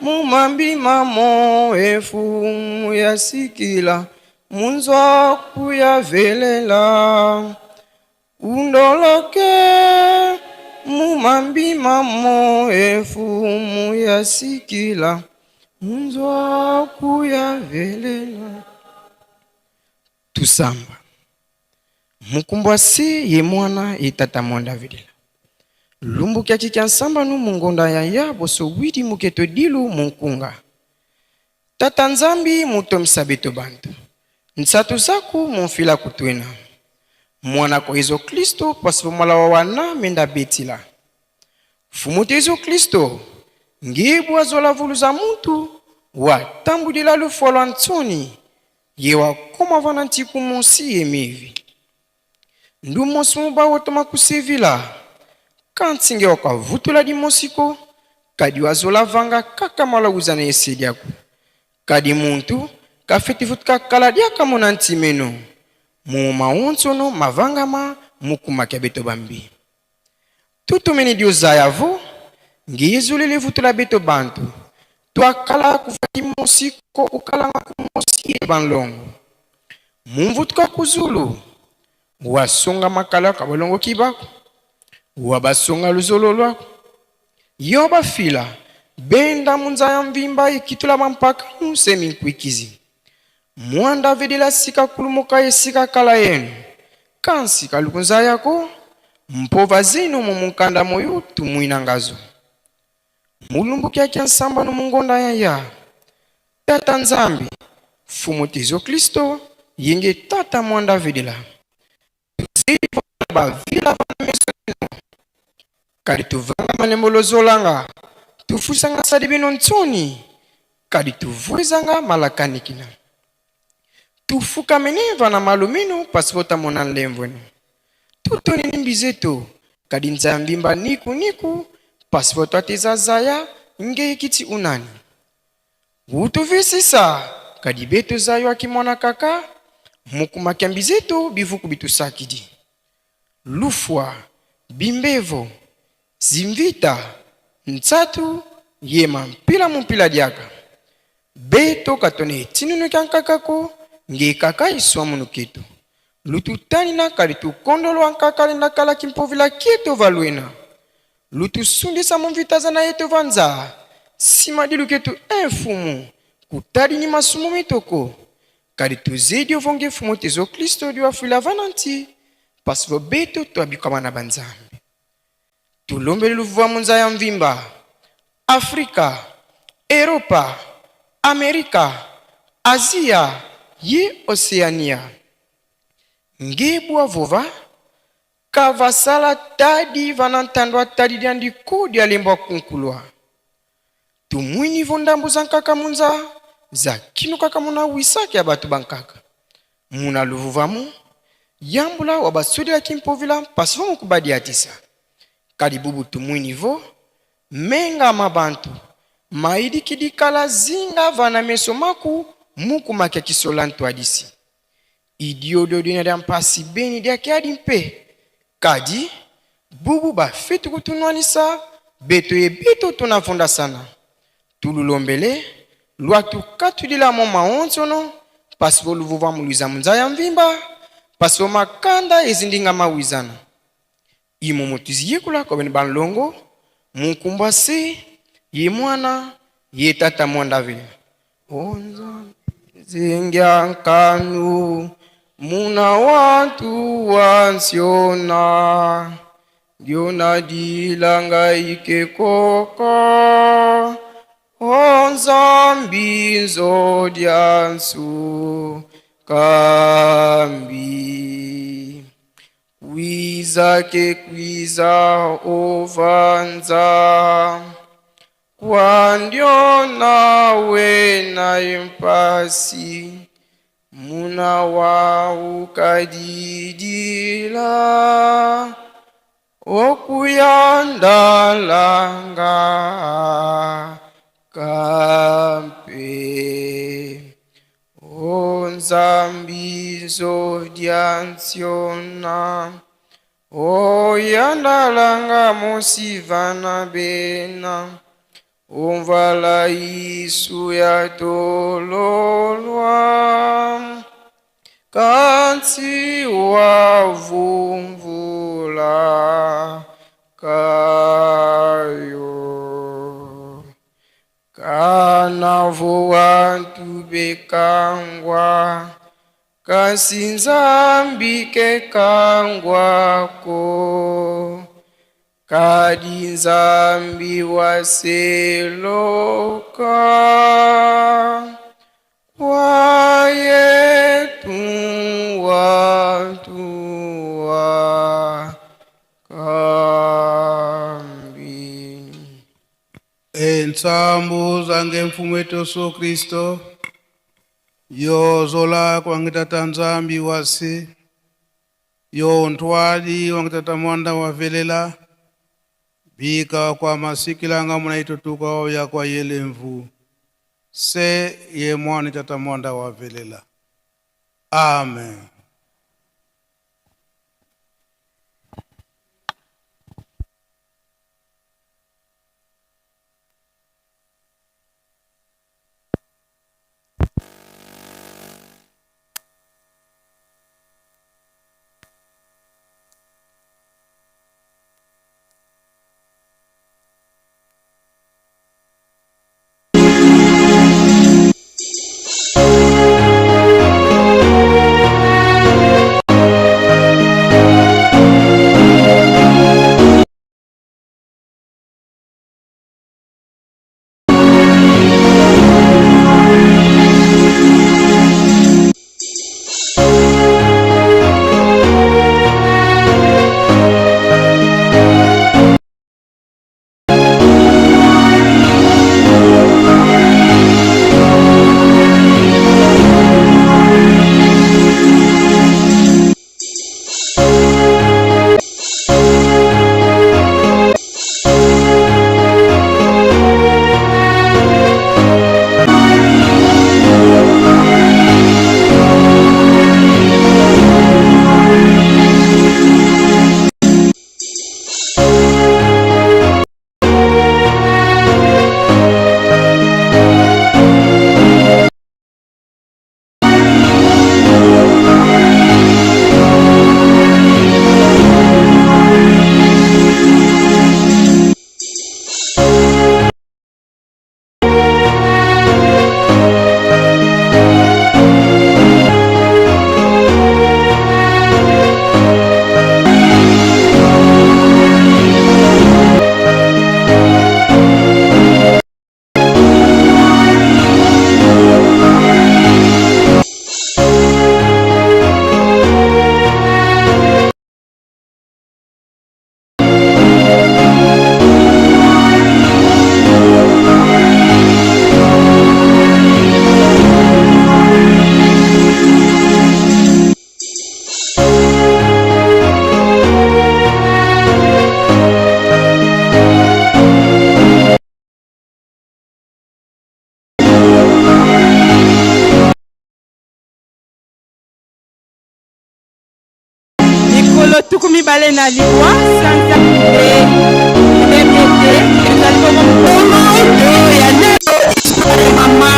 mumambi mamo efumu ya sikila munzwa kuyavelela undoloke mumambi mamo efumu ya sikila munzwa kuyavelela. Tusamba mukumbwa se ye mwana ye tata mwanda velela lumbu kya kikya nsamba nu mungonda ya ya boso widi muketo dilu munkunga tata nzambi mutomisa beto bantu nsatu zaku mumfila kutwena mwana ko Yesu Kristo pasipo mwala wa wana menda betila fumu te Yesu Kristo ngibu azola vulu za muntu wa tambudila lufo lwa ntsoni ye wa koma vana ntiku monsi ye mivi ndu monsi muba wotoma kusevila kantinge wakavutula dimosiko kadi wazola vanga kaka mwala uzana esediaku kadi muntu kafetifutuka kala diaka mona ntimeno mu maonsono mavangama mukumaka beto bambi tutumeni diozaya vo ngiyezulele vutula beto bantu twakala kuva dimosiko ukalanga kumosi banlongo mumvutuka kuzulu wasonga makala kabalongo kibako wabasonga luzolo lwako yo bafila Benda munza ya mvimba ikitula mampaka semi nkwikizi. Mwanda vedela sika kulumuka esika kala yenu. Kansi kalukunza yako mpova zinu mu mukanda moyo tumwina ngazo. Mulumbu kyakya nsamba no mungonda ya ya. Tata Nzambi, Fumu Tezo Kristo, yenge tata mwanda vedela. Bavila meso kadi tuvanga malembo lozolanga tufusanga sadi bino ntsoni kadi tuvwezanga malakanikina tufukamene vana malumino pasipota mona nlemvwenu tutoni ni mbizeto kadi nzambi mba niku niku pasipoto ateza zaya nge ikiti unani utuvisisa kadi beto zayo akimwana kaka mukumakia mbizeto bivuku bitusakidi lufwa bimbevo zimvita ntsatu yema mpila mumpila diaka beto katone etinunu kya nkakako nge kaka iswa munu keto lututanina kadi tukondolwa nkaka lenda kala kimpovila kieto valwena lutusundisa mumvita za na yeto vanza nsima dilu ketu enfumu kutadi ni masumu mitoko kadi tuzidi ovonge fumu tezo kristo dio afuila vana nti pasi vo beto toabikama na banzambe tulombeli luvuva munza ya mvimba Afrika, Eropa, Amerika, Azia ye Oceania. Ngebwa vova kavasala tadi vana ntandwa tadi dia ndiku dia lembwa kunkulwa. Tumwini vo ndambu za nkaka munza za kinu kaka muna wisaki ya bato bankaka. Muna luvuvamu yambula wa basudila kimpovila mpasi vo mukubadi atisa. Kadi bubu tumwini vo menga mabantu maidikidikala zinga vana meso maku muku makia kisola ntu adisi. Idiododina dia mpasi beni dia kiadi mpe. Kadi bubu bafetu kutunwanisa beto ye beto tunavunda sana. Tululombele lwatu katudila mo maonsono pasi vo luvuva muluiza munza ya mvimba pasi vo makanda ezindinga mawizana. Imo mutuziyekula kobeni banlongo munkumbwa se ye mwana ye tata mwanda vile. Onza zingya nkanu muna watu wansiona ndiona dilanga ikekoko onzambi nzodyansu kambi kwiza ke kwiza ovanza kwandiona wena impasi muna wa ukadidila okuyandalanga kampe onzambi nzodyansiona oyandalanga mosivana bena omvala isu ya tololwa kansi wavumvula kayo kanavo wantu bekangwa kasi nzambi kekangwako kadi nzambi waseloka kwayetu watu wa kambi. Entsambu zange mfumu wetu Yesu Kristo yozola kwangitata nzambi wasi yo ntwali wangitata mwanda wavelela bika kwa masikilanga munaitutuka ya kwa yelemvu se ye mwana tata mwanda wavelela. Amen. mokolo 29 sanza ete ezali bongo mokolo ya lelo histoire mama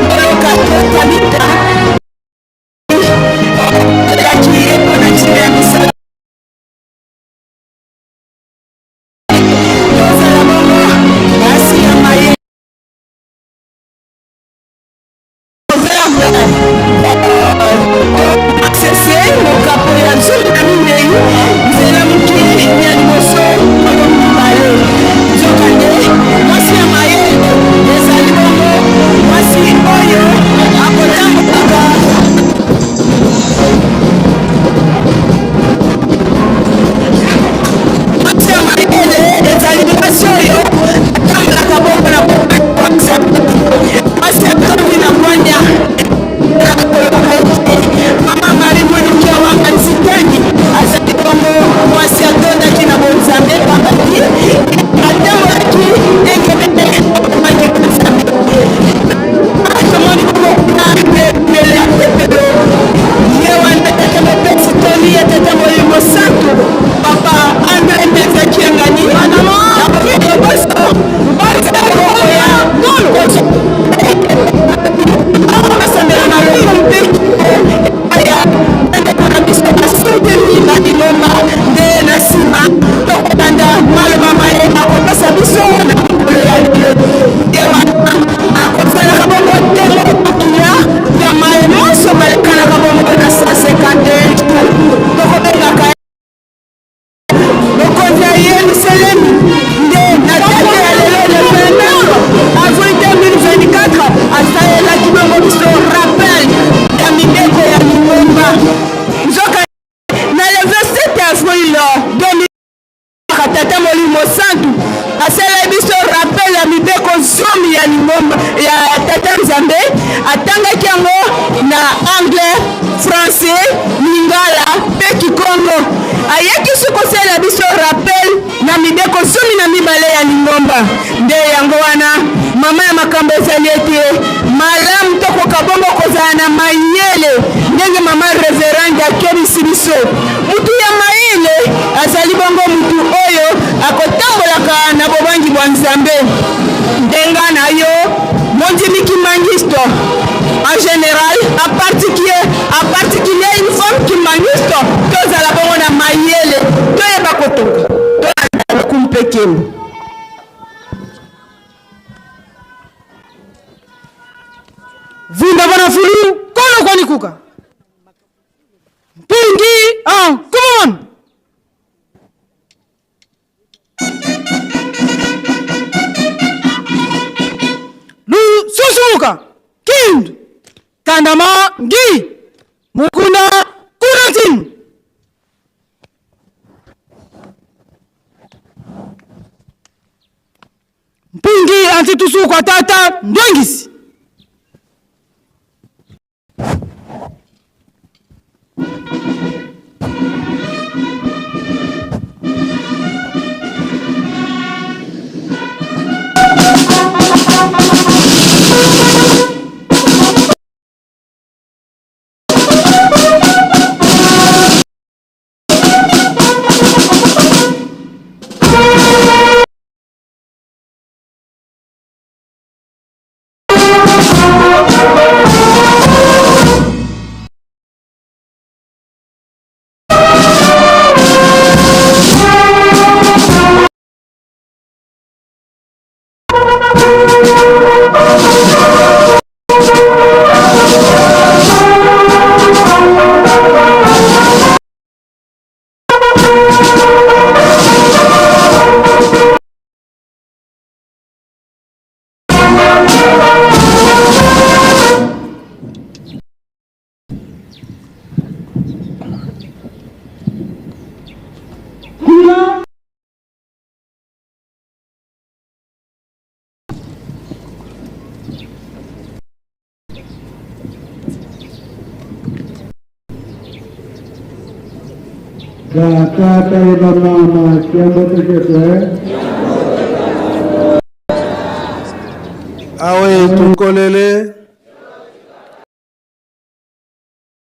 Moloka Tabita elaki ye mpo na ntina ya misala tozala bongo basi ya maye Masese, mokapo ya 14, nzela moke ya liboso kolo mibale. Nzokande, mwasi ya mayele ezali bongo mwasi oyo akotambolaka mwasi ya mayele ezali mwasi oyo atambolaka bongo na mwasi atondi na bwanya. Mama Marie Mwiluki Awanga Nzitani azali bongo mwasi atondaki na bonzambe, pamba te atambolaki engebene akomaki na Nzambe. Tomoni bongo kuna pele ya pepelo ye wana tata mopesi toli ya tata Molimo Santu Papa Andre Mbenza Kiangani na boso basambela na lokumu mpe ya bandeko na biso basuteli na lingomba, nde na nsima tokolanda maloba maye akopesa biso na mokolo ya lelo. Ye wana akozalaka bongo temo makila ya maye manso malekanaka bongo na 151 tokobengaka Mokonzi ya Yelusalemi nde na date ya lelo le 29 avril 2024 asalelaki bongo biso rappel ya mibeko ya lingomba. Nzoka na le 27 avril 2024 Tata Molimo Santu asalelaki biso rappel ya mibeko zomi ya lingomba ya Tata Nzambe, atangaki yango na anglais, français, lingala mpe kikongo. Ayaki su kosalela biso rappel na mibeko 12 ya lingomba. Nde yango wana mama ya makambo ezali ete malamu tokoka bongo kozala na mayele, ndenge mama reverende akebisi biso. Mutu ya mayele azali bongo mutu oyo akotambolaka na bobangi bwa Nzambe. Ndenga na yo mondimi kimbanguiste en general, en particulier, en particulier une femme kimbanguiste, tozala bongo na mayele, toyeba kotonga, tolanda lokumu mpe nkembo. Vunda bana fulu kono kwani kuka Mpungi en commande. Lususuka Kindu Kandama Ngi Mukuna Kurantin. Mpungi antitusuka tata Ndwengisi. Batata ye bamama kiambote chetu eh? Awe tukolele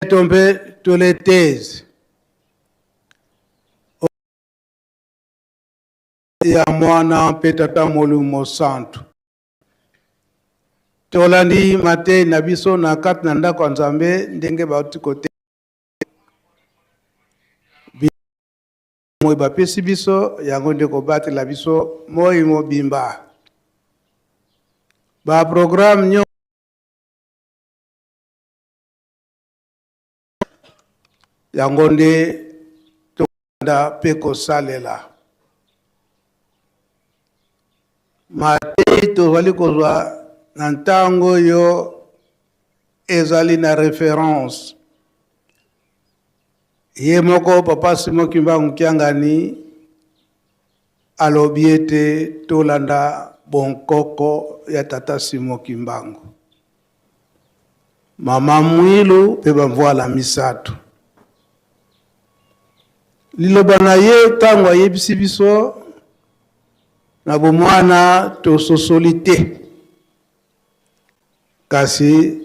tombe tuletezi. ya Mwana mpe Tata Molimo Santu. Tolandi mateyi na biso na kati na ndako ya Nzambe ndenge bauti kote moi bapesi biso yango nde kobatela biso moi mobimba. Ba programme nyo yango nde tolanda mpe kosalela. Mateyi tozali kozwa na ntango oyo ezali na reference. Ye moko Papa Simon Kimbangu Kiangani alobi ete tolanda bonkoko ya Tata Simon Kimbangu. Mama Mwilu mpe bamvuala misato. Liloba na ye ntango ayebisi biso na bomwana tososoli te, kasi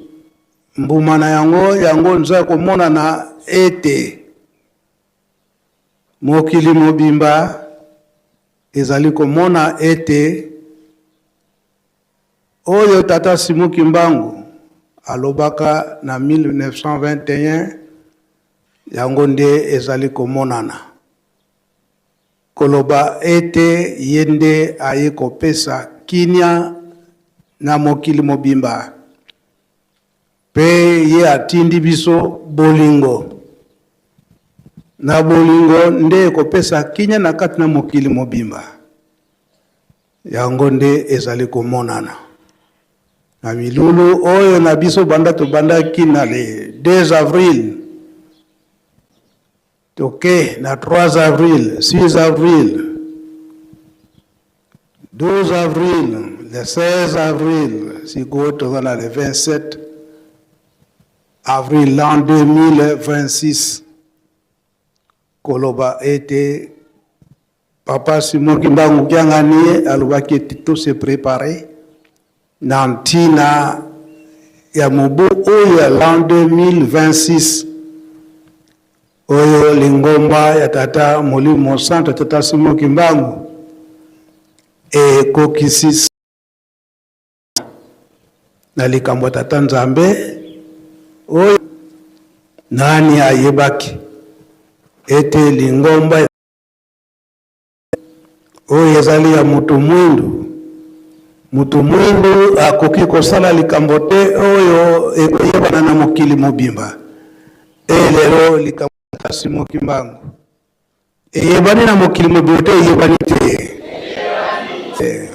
mbuma na yango yango nza komonana ete mokili mobimba ezali komona ete Oyo tata Simon Kimbangu alobaka na 1921 yango nde ezali komonana. Koloba ete ye nde aye kopesa kimia na mokili mobimba pe ye atindi biso bolingo. Na bolingo nde ekopesa kimia na kati na mokili mobimba. Yango nde ezali komonana na milulu oyo na biso banda tobandaki na le 2 avril toke na 3 avril, 6 avril, 12 avril, le 16 avril, sikoyo toza na le 27 avril l'an 2026 koloba ete Papa Simon Kimbangu Kiangani alobaki ete to se preparer na ntina ya mobu oyo ya l'an 2026 oyo lingomba ya Tata Molimo Mosantu Tata Simon Kimbangu ekokisi na likambo ya Tata Nzambe oyo nani ayebaki ete lingomba Oyo ezali ya moto mwindu. Moto mwindu akoki kosala likambo te oyo ekoyebana na mokili mobimba. E lelo likambo ya Simon Kimbangu eyebani na mokili mobimba te, eyebani te. Eh.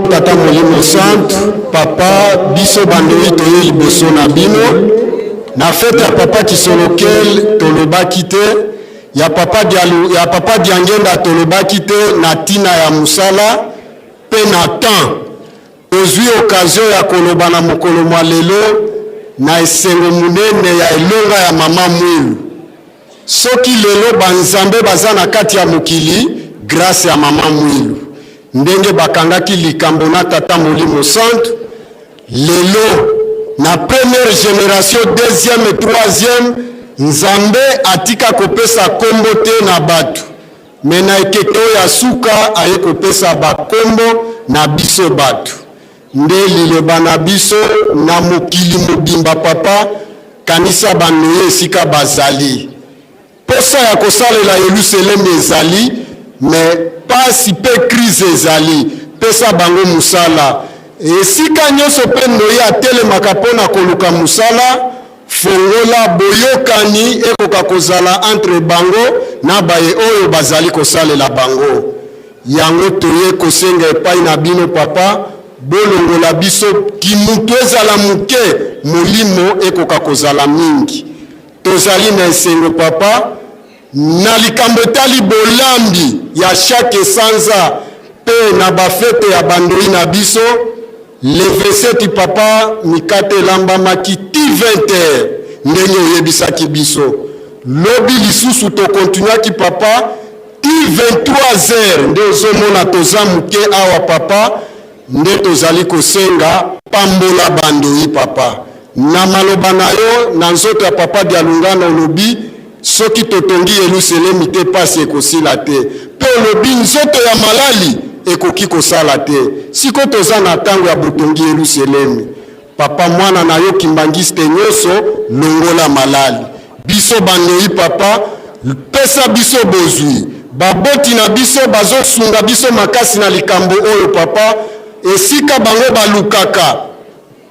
Tata Molimo Santu, Papa, biso bandoi toye liboso na bino na fete ya Papa Kisolokel tolobaki te ya Papa Dialu, ya Papa Diangenda tolobaki te na tina ya mosala pe na temps tozwi occasion ya koloba na mokolo mwa lelo na esengo monene ya elonga ya Mama Mwilu. Soki lelo ba nzambe baza na kati ya mokili grace ya maman Mwilu ndenge bakangaki likambo na tata molimo santu lelo na première generation deuxième troisième nzambe atika kopesa kombo te na batu mais na ekeke oyo ya suka aye kopesa ba kombo na biso batu Nde liloba na biso na mokili mobimba papa kanisa ba noye esika bazali posa ya kosalela yeluselemi ezali mais pasi pe crise ezali pesa bango musala esika nyoso pe noye atelemaka pona koluka musala fongola boyokani ekoka kozala entre bango na baye oyo bazali kosalela bango Yango toye kosenga epai na bino papa, bolongola biso kimutu ezala moke, molimo ekoka kozala mingi. Tozali na esengo papa na likambo etali bolambi ya chaque sanza pe na ba fete ya bandoi na biso. Le 27 papa mikate elambamaki ti 20 heures ndenge oyebisaki biso. Lobi lisusu to continuaki papa ti 23 heures nde ozomona toza moke awa papa nde tozali kosenga pambola bandoyi papa. Na maloba na yo na nzoto ya papa Dialungana olobi soki totongi Yeluselemi te pasi ekosila te pe olobi nzoto ya malali ekoki kosala te siko toza na tango ya botongi Yeluselemi papa mwana na yo kimbanguiste nyoso longola malali biso bandoyi papa pesa biso bozwi baboti na biso bazosunga biso makasi na likambo oyo papa esika bango balukaka.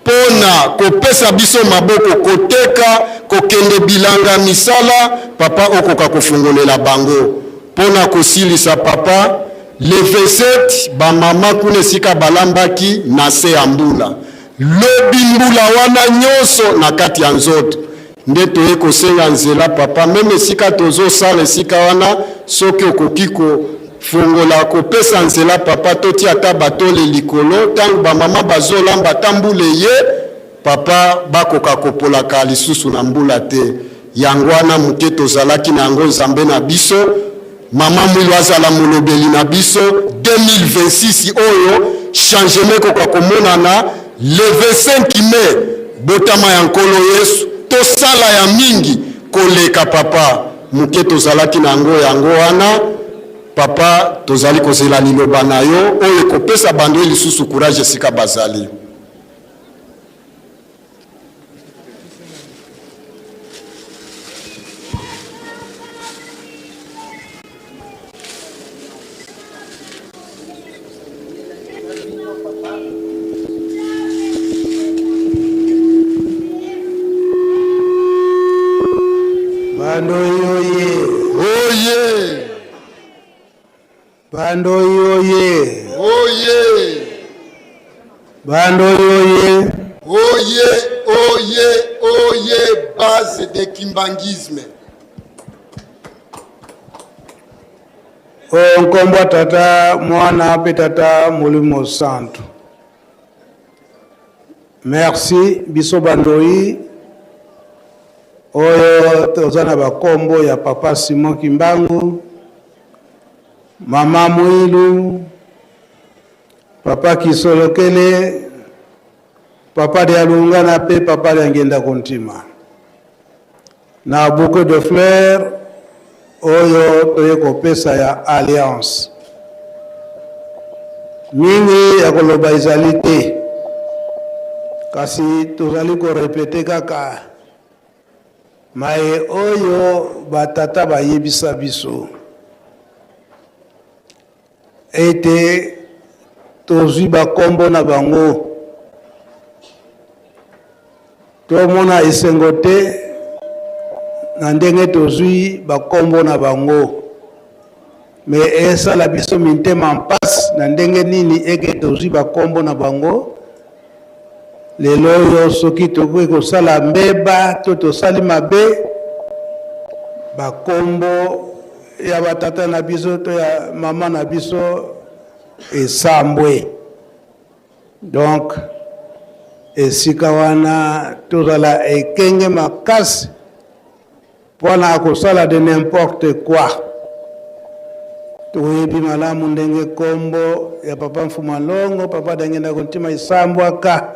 mpo na kopesa biso maboko koteka, kokende bilanga, misala, papa okoka kofungolela bango. Mpo na kosilisa papa, le 27 ba mama kuna esika balambaki na se ya mbula, lobi mbula wana nyonso na kati ya nzoto nde toye kosenga nzela papa, meme esika tozosala esika wana soki okoki kofongola kopesa nzela papa, totia ata batole likolo tango ba mama bazolamba ata mbula eye papa bakoka kopolaka lisusu na mbula te. Yango wana moke tozalaki na yango Nzambe na biso mama Mwilu azala molobeli na biso 2026 oyo changement ekoka komonana le 25 mai botama ya Nkolo Yesu tosala ya mingi koleka papa moke tozalaki na yango yango wana papa tozali kozela liloba na yo oyo ekopesa bando lisusu courage esika bazali. Bandoi oye! Oye! Bandoi oye! Oye! Bandoi oye! Oye, oye, oye, base de kimbanguisme. O nkombo ya Tata, Mwana mpe Tata Molimo Santu. Merci biso bandoi oyo toza na bakombo ya Papa Simon Kimbangu, Mama Muilu, Papa Kisolokele, Papa Dialungana pe Papa Diangienda Kuntima. Na bouquet de fleurs oyo toye kopesa ya alliance. Mingi ya koloba ezali te, kasi tozali ko repeter kaka Maye oyo ba tata bayebisa biso ete tozwi ba kombo na bango, tomona esengo te na ndenge tozwi ba kombo na bango, me esala biso mitema mpasi na ndenge nini eke tozwi ba kombo na bango. Lelo oyo soki tokoki kosala mbeba to tosali mabe, bakombo ya batata na biso to ya mama na biso esambwe. Donc esika wana tozala ekenge makasi Pona kosala de n'importe quoi. Toyebi malamu ndenge kombo ya papa Mfuma Longo, papa Diangienda Kuntima esambwaka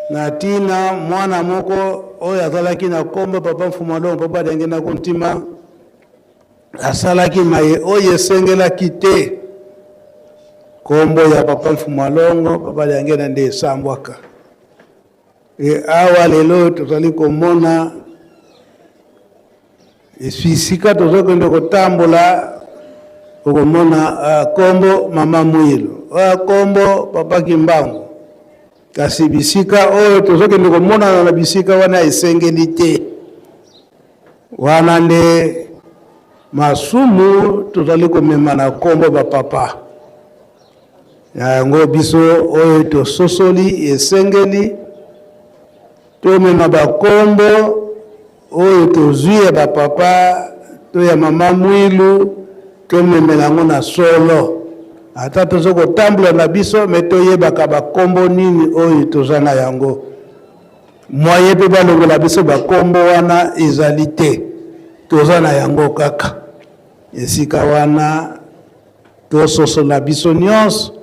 na tina mwana moko oyo azalaki na kombo papa Mfuma Longo, papa Diangienda Kuntima asalaki maye oyo esengelaki te. Kombo ya papa Mfuma Longo, papa Diangienda nde esambwaka. E awa lelo tozali komona esika tozokende kotambola, okomona uh, kombo mama Mwilu, uh, kombo papa Kimbangu, kasi bisika oyo tozokende komonana na bisika wana esengeli te. Wana nde masumu tozali komema na kombo ba papa. Na yango biso oyo tososoli esengeli tomema bakombo oyo tozwi ya bapapa to ya mama Mwilu, tomemela yango na solo. Ata tozo kotambola na biso me toyebaka bakombo nini oyo toza na yango. Moyen mpe balongola biso bakombo wana ezali te, toza na yango kaka esika wana. Tososola biso nionso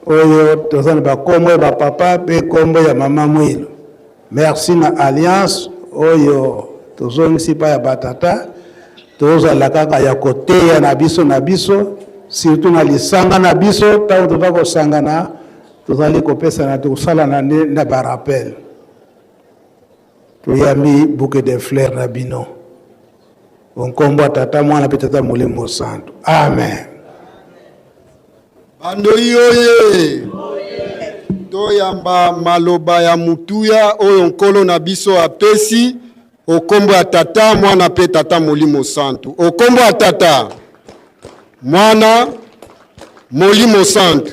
oyo toza na ba kombo ya ba papa pe kombo ya mama Mwilu. Merci na alliance oyo tozongisi pa ya ba tata, tozala kaka ya koteya na biso na biso, surtout na lisanga na biso, tango toza kosangana tozali kopesana tokosalana nde na ba rappel. Toyambi bouquet de fleurs na bino. Nkombo ya Tata, Mwana mpe Tata Molimo Santu. Amen. Bandoi oye! Toyamba maloba ya motuya oyo Nkolo na biso apesi o kombo ya Tata, Mwana mpe Tata Molimo Santu. O kombo ya Tata, Mwana, Molimo Santu.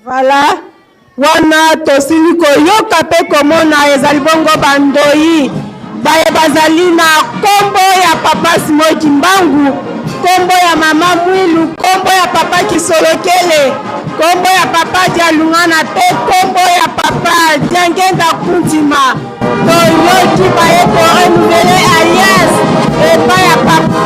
Voilà. Wana tosili koyoka mpe komona ezali bongo bandoi baye bazali na kombo ya papa Simon Kimbangu, kombo ya mama Mwilu, kombo ya papa Kisolokele, kombo ya papa Dialungana mpe kombo ya papa Diangenda Kuntima. Toyoki baye ko renouveler alliance epai ya papa.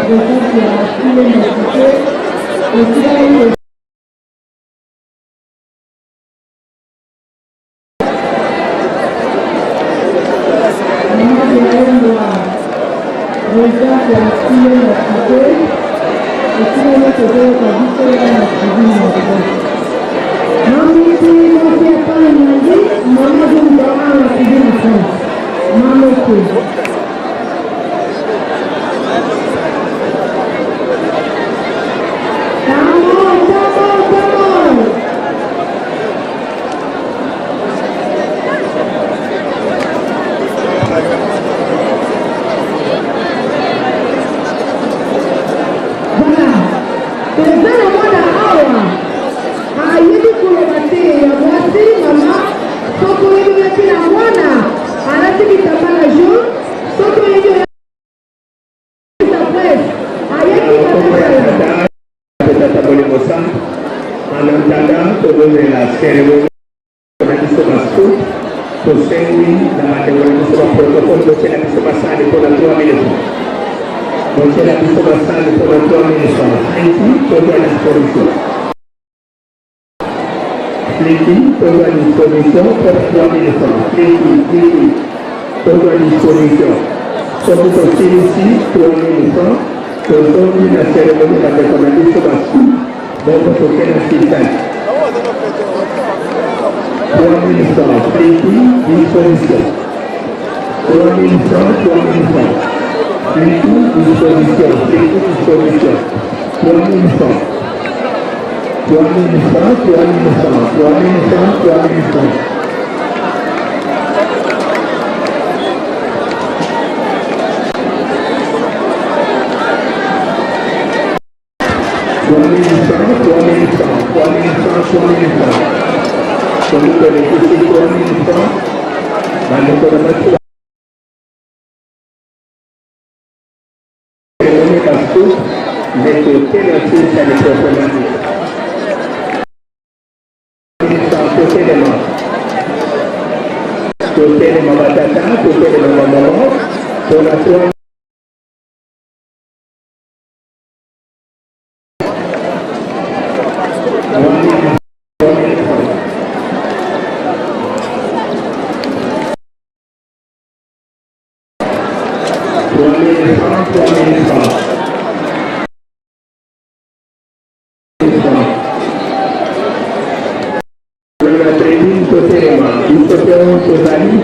présence ya Filemba Cité etikali. Mama Bilayembwa, présence ya Filemba Cité etikali tozoyoka biso wana na tribune ya droite. Mamutu mwasi ya Pala Nyangi, mama azoluka awa na tribune ya France. Mamoto. Come on, come on, come on. Voilà. Toza na mwana awa ayebi koloba te ya mwasi mama, soki oyebi oyaki na mwana alati kitambala jaune, soki oyebi oyaki presse ayaki. Kombo ya Tata mpe Tata Molimo Santu. En attendant tozozela cérémonie na biso bascout, tosengi na bandeko na biso baprotocole botiela biso basali mpona 3000 francs, botiela biso basali mpona 3000 francs. Fliki tozwa disposition, fliki tozwa disposition mpona 3000 francs. Fliki, fliki tozwa disposition. Soki tosilisi 3000 francs, tozongi na cérémonie bandeko na biso bascout, bongo toke na sitali. 3000 francs, fliki disposition, 3000 francs, 3000 francs, fliki disposition, fliki disposition, 3000 francs, 3000 francs, 3000 francs, 3000 francs, 3000 francs. 3000 francs, 3000 francs, 3000 francs, 3000 francs. Soki tolekisi 3000 francs, bandeko na bato cérémonie bascout nde toke na suka liproprement dit. Totelema, totelema batata, totelema bamama mpona 3. 3000 francs, 3000 francs. Na tribune totelema, biso mpe oyo tozali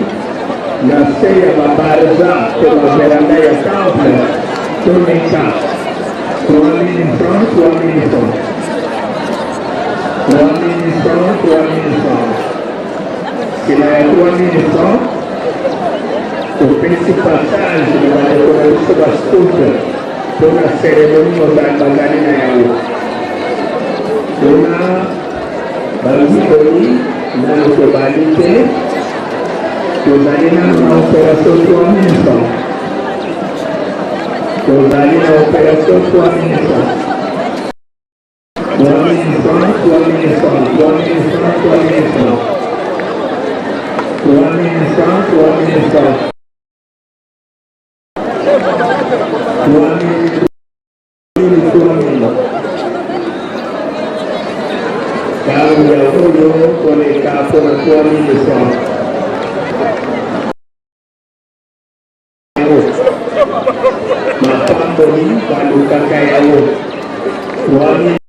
na se ya babarza to baveranda ya temple, tomeka 3000 francs, 3000 francs, 3000 francs, 3000 francs. Nsima ya 3000 francs, topesi passage na bandeko na biso bascout mpona cérémonie bazali na yango. Mpona bazikoli nano tobali te, tozali nano na opération 3000 francs, tozali na opération 3000 francs, 3000 francs, 3000 francs, 3000 francs, 3000 francs, 3000 francs, 3000 francs, 3000, 3000. Ntango ya oyo koleka mpona 3000 francs yango mapamboli balukaka yango 3000.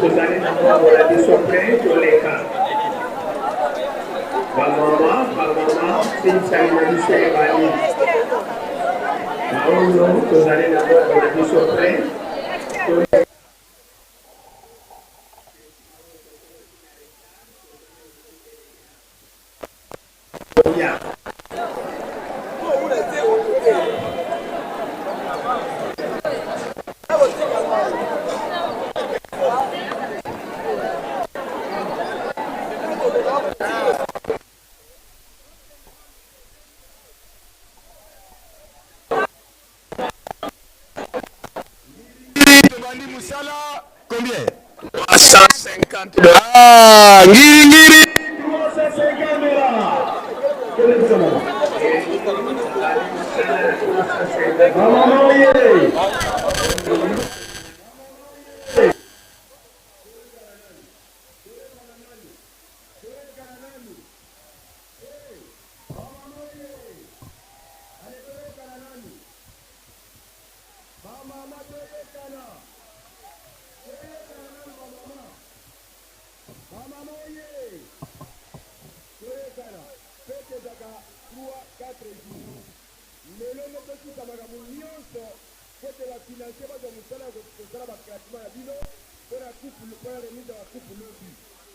tozali na mbongo na biso plein toleka. Bamama, bamama, silisani na biso ebali. Baoyo tozali na mbongo na biso plein toleka. Tobandi musala combien? 350 dollars. Ah, ngiri ngiri. Lelo nde tosisa makambo nionso po ete ba financiers bazwa mosala ya kosala ba classement na bino pona coupe pona remise ya ba coupe lobi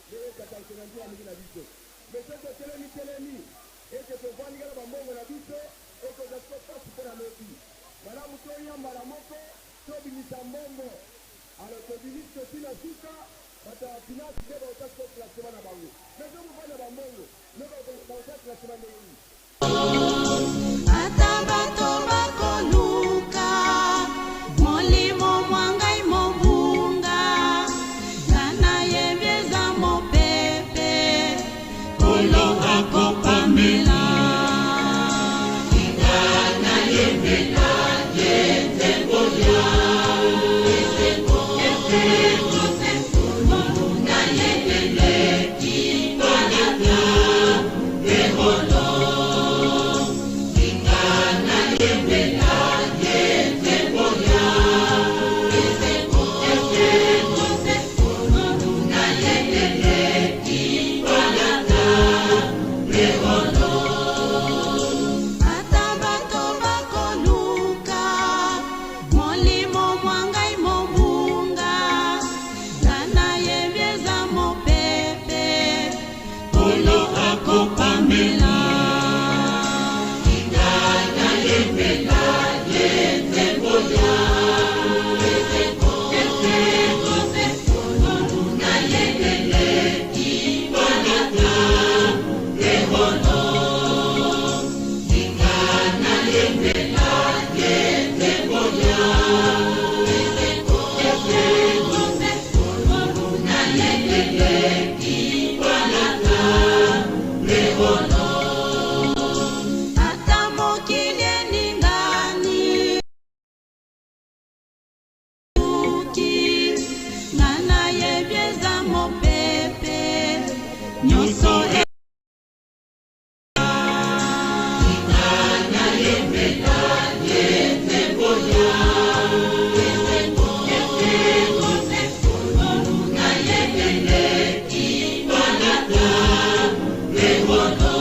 ndenge tata Nsenganzila alobi na biso. Mais soki totelemi telemi ete tovandi kaka na ba mbongo na biso ekozala sikoyo pasi pona lobi. Malamu toya mbala moko tobimisa mbongo alors tobimisi totii na suka bato ya finance nde bakosala sikoyo classement na bango. Mais soki bovandi na ba mbongo nde bakosala classement ndenge nini? Ata bato bakoluka molimo mwa ngai mobunga, nga nayebi eza mopepe, Nkolo akopamela. Nga nayembela ye nzembo ya esengo, esengo se solo, nayembeleki palata. Ata bato bakoluka molimo mwa ngai mobunga, nga nayebi eza mopepe. Nkolo akopamela. Nga nayembela ye nzembo ya esengo, esengo se solo, nayembeleki palata perolo. Nga nayembela ye nzembo ya esengo, esengo se solo, nayembeleki Ata mokili eningani suki, nga nayebi eza mopepe nyonso e Nga nayembela ye nzembo ya esengo, esengo se solo, nayembeleki palata perolo.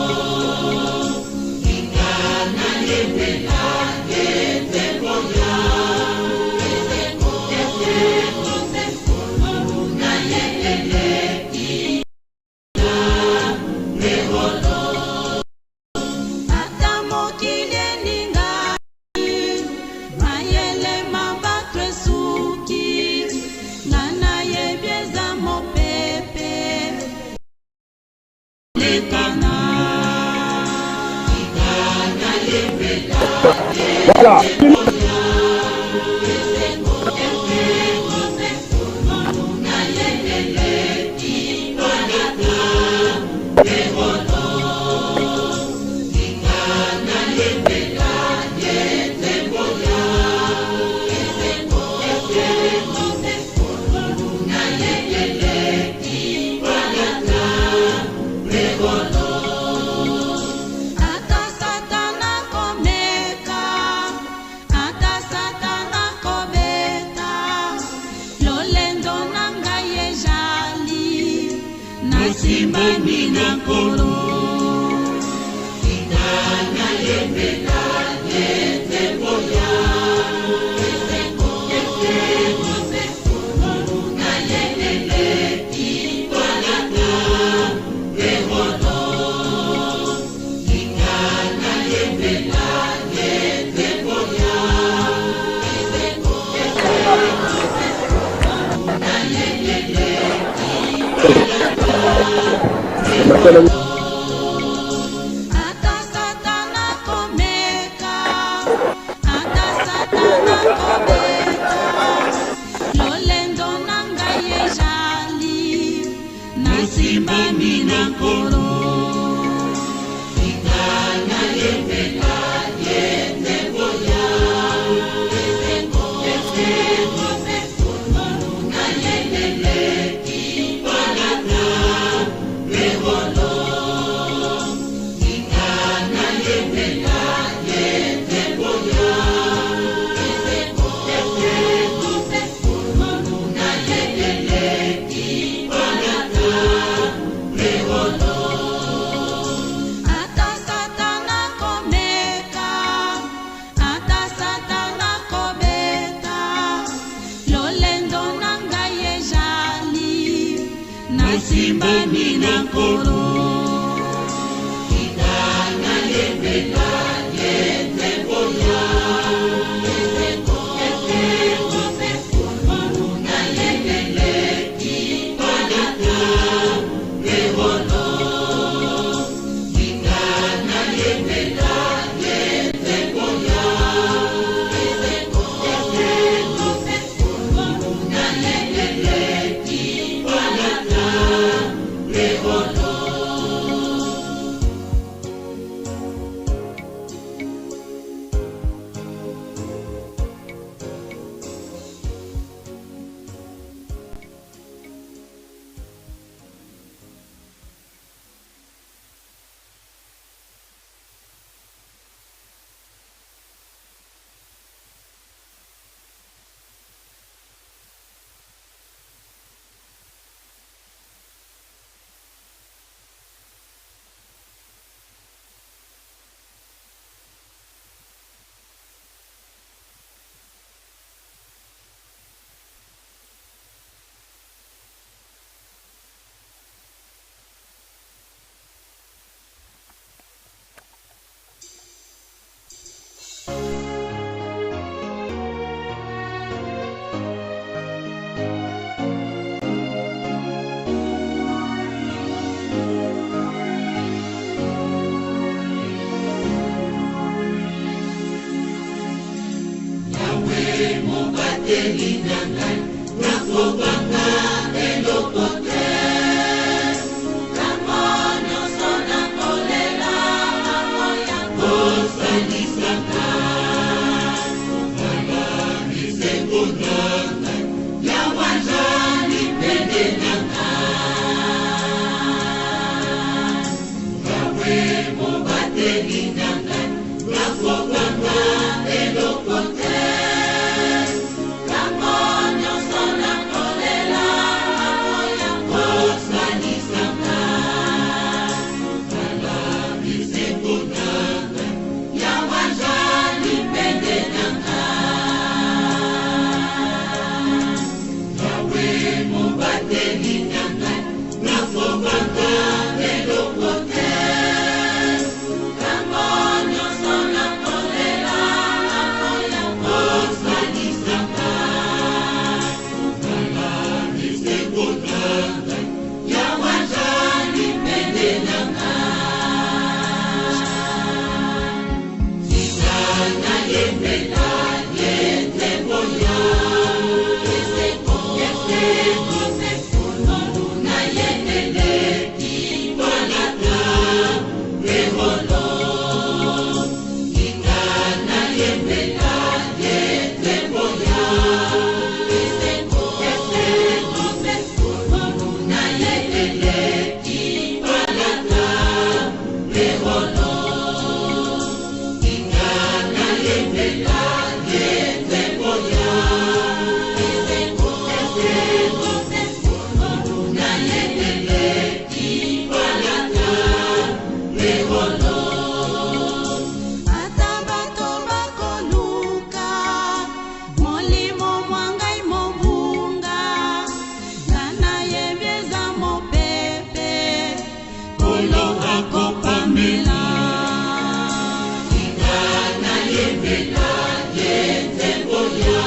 Nga nayembela ye nzembo ya esengo, esengo se solo, nayembeleki perolo. Ata mokili eningani, mayele ma bato esuki, nga nayebi eza mopepe lekana. Nga nayembela ye Voilà. nzembo ya esengo, esengo se solo, nayembeleki palata perolo. Nga nayembela ye nzembo ya esengo, esengo se solo, nayembeleki palata perolo. Ata Satana komeka, Lolendo na ngai ezali nasimbami na Nkolo. Tika nayembela ye nzembo ya esengo, esengo mpe ngolu na ye eleki palata mpe wolo. Tika nayembela ye nzembo ya esengo, esengo mpe ngolu na ye eleki palata mpe wolo. Ata Satana komeka, ata Satana kobeta, lolendo na ngai ezali nasimbami na Nkolo. Tika nayembela ye nzembo ya esengo, esengo mpe ngolu na ye eleki palata mpe wolo. Tika nayembela ye nzembo ya esengo, esengo mpe ngolu na ye eleki palata mpe wolo. Yawe mobateli na ngai, nakobanga eloko te. Tango nyonso nakolela, akoya kosalisa ngai. Tala bisengo na ngai, Yawe azali pene na ngai. Yawe mobateli na ngai, nakobanga eloko te. Tango nyonso nakolela, akoya kosalisa ngai. Tala bisengo na ngai, Yawe azali pene na ngai. Yawe mobateli na ngai, nakobanga eloko te. Tango nyonso nakolela, akoya kosalisa ngai. Tala bisengo na ngai, Yawe azali pene na ngai. Tika nayembela ye nzembo ya esengo, esengo mpe ngolu na ye eleki palata mpe wolo. Tika nayembela ye nzembo ya esengo, esengo mpe ngolu na ye eleki palata mpe wolo. Tika nayembela ye nzembo ya esengo, esengo mpe ngolu na ye eleki palata mpe wolo. Ata bato bakoluka molimo mwa ngai mobunga, nga nayebi eza mopepe, Nkolo akopamela. Tika nayembela ye nzembo ya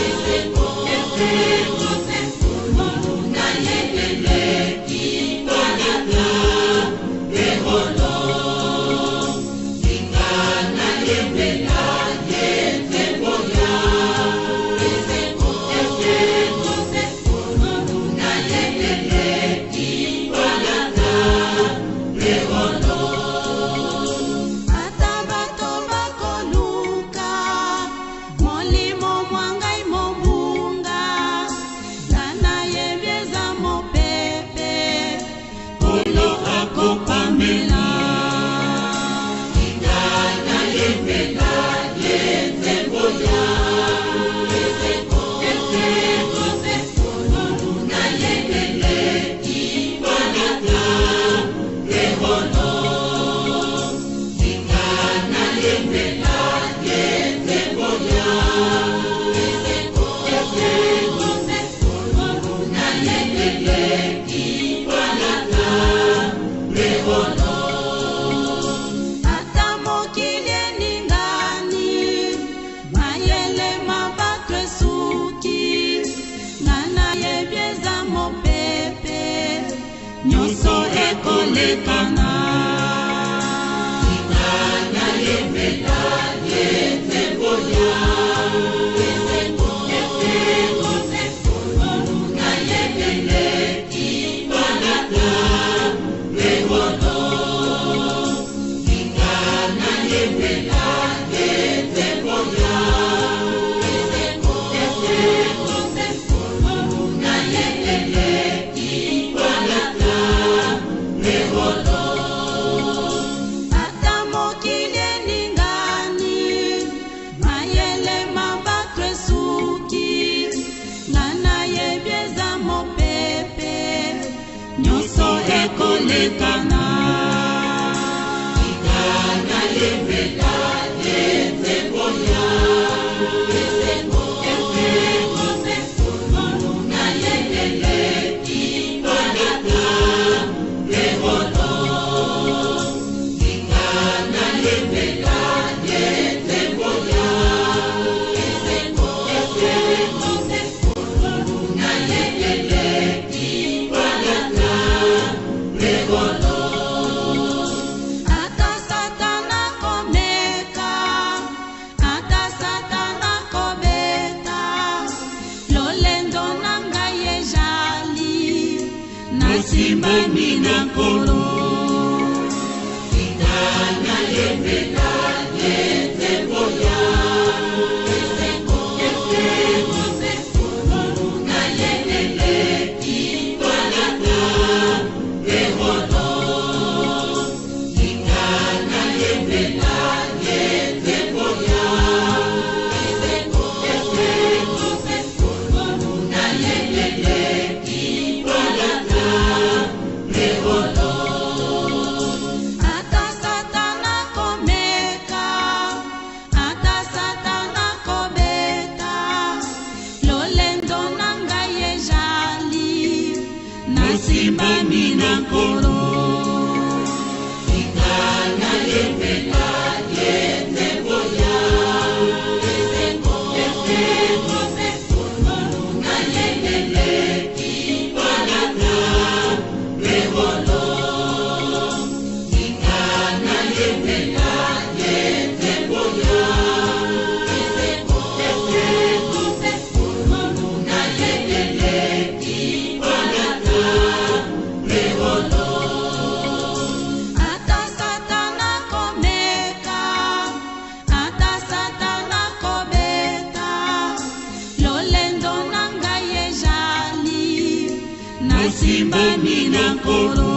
esengo, esengo mpe ngolu na ye eleki palata ekolekana. Tika nayembela ye nzembo ya esengo, esengo, esengo, nayembele Kibalata Lewono. Tika nayembela ye nzembo ya esengo, esengo, esengo, nayembele Kibalata Lewono. Ata mokili elingani, mayele ma bato esuki, nga nayebi eza mopepe, nyonso ekolekana. Tika nayembela ye nzembo ya esengo, esengo, esengo, nayembele Kibalata Lewono. Tika nayembela ye nzembo ya esengo, esengo, esengo, nayembele Kibalata Lewono. Ata Satana komeka, ata Satana kobeta, lolendo na ngai ejali, nasimbami na Nkolo. Tika nayembela ye nzembo ya esengo, esengo, esengo, nayembele Kibalata Lewono. Tika nayembela ye nzembo ya esengo, esengo, esengo, nayembele Kibalata Lewono. Ata Satana komeka, ata Satana kobeta, lolendo na ngai ejali, nasimbami na Nkolo. Tika nayembela ye nzembo ya esengo, esengo, esengo, nayembele Kibalata Lewono. Tika nayembela ye nzembo ya esengo, esengo, esengo, nayembele Kibalata Lewono. Ata Satana komeka, ata Satana kobeta, lolendo na ngai ejali, nasimbami na Nkolo.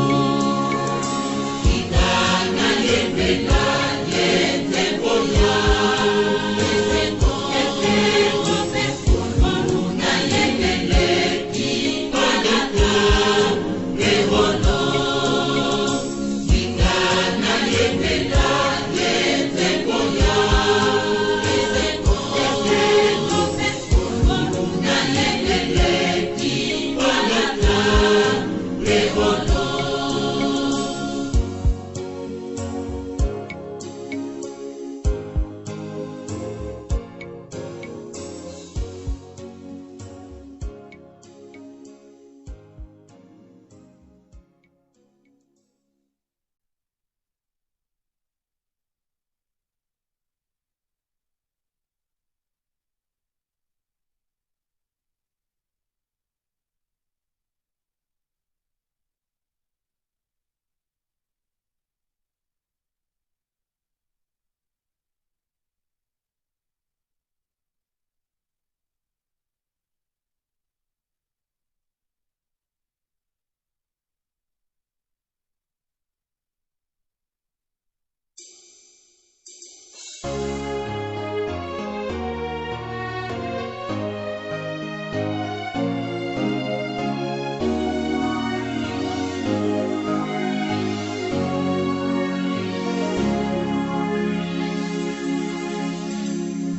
Tika nayembela ye nzembo ya esengo, esengo, esengo, nayembele Kibalata Lewono. Tika nayembela ye nzembo ya esengo, esengo, esengo, nayembele Kibalata Lewono.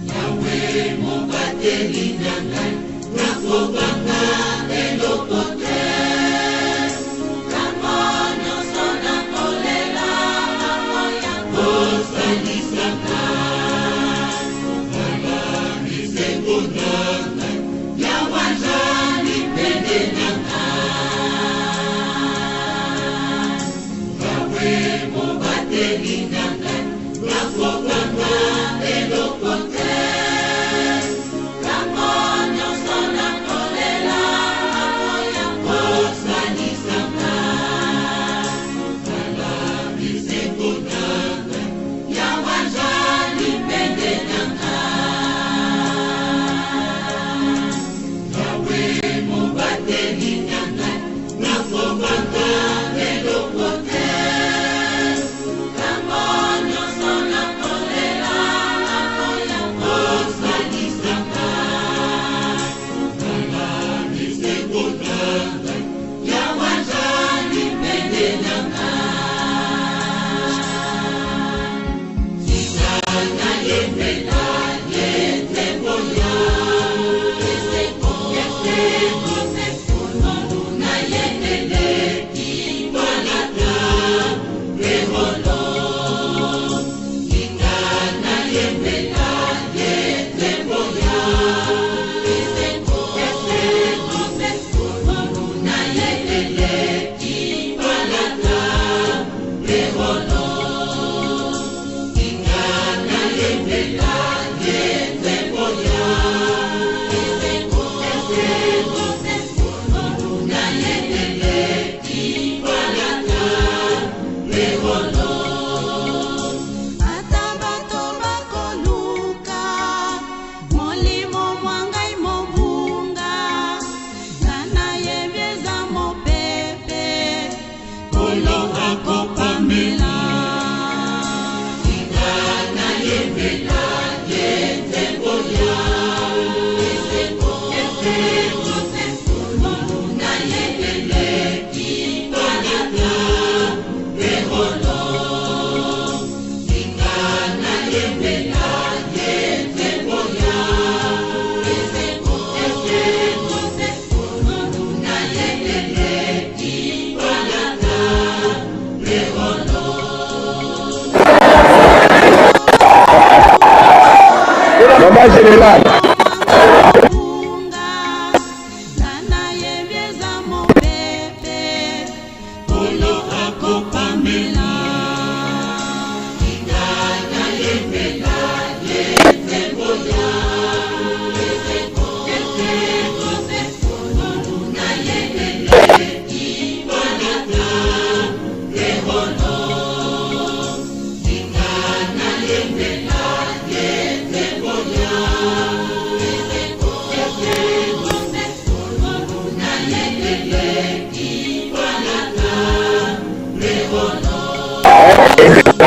Yawe mobateli na ngai, nakobanga eloko te. Tango nyonso nakolela, akoya kosalisa ngai. Tala bisengo na ngai, Yawe azali pene na ngai.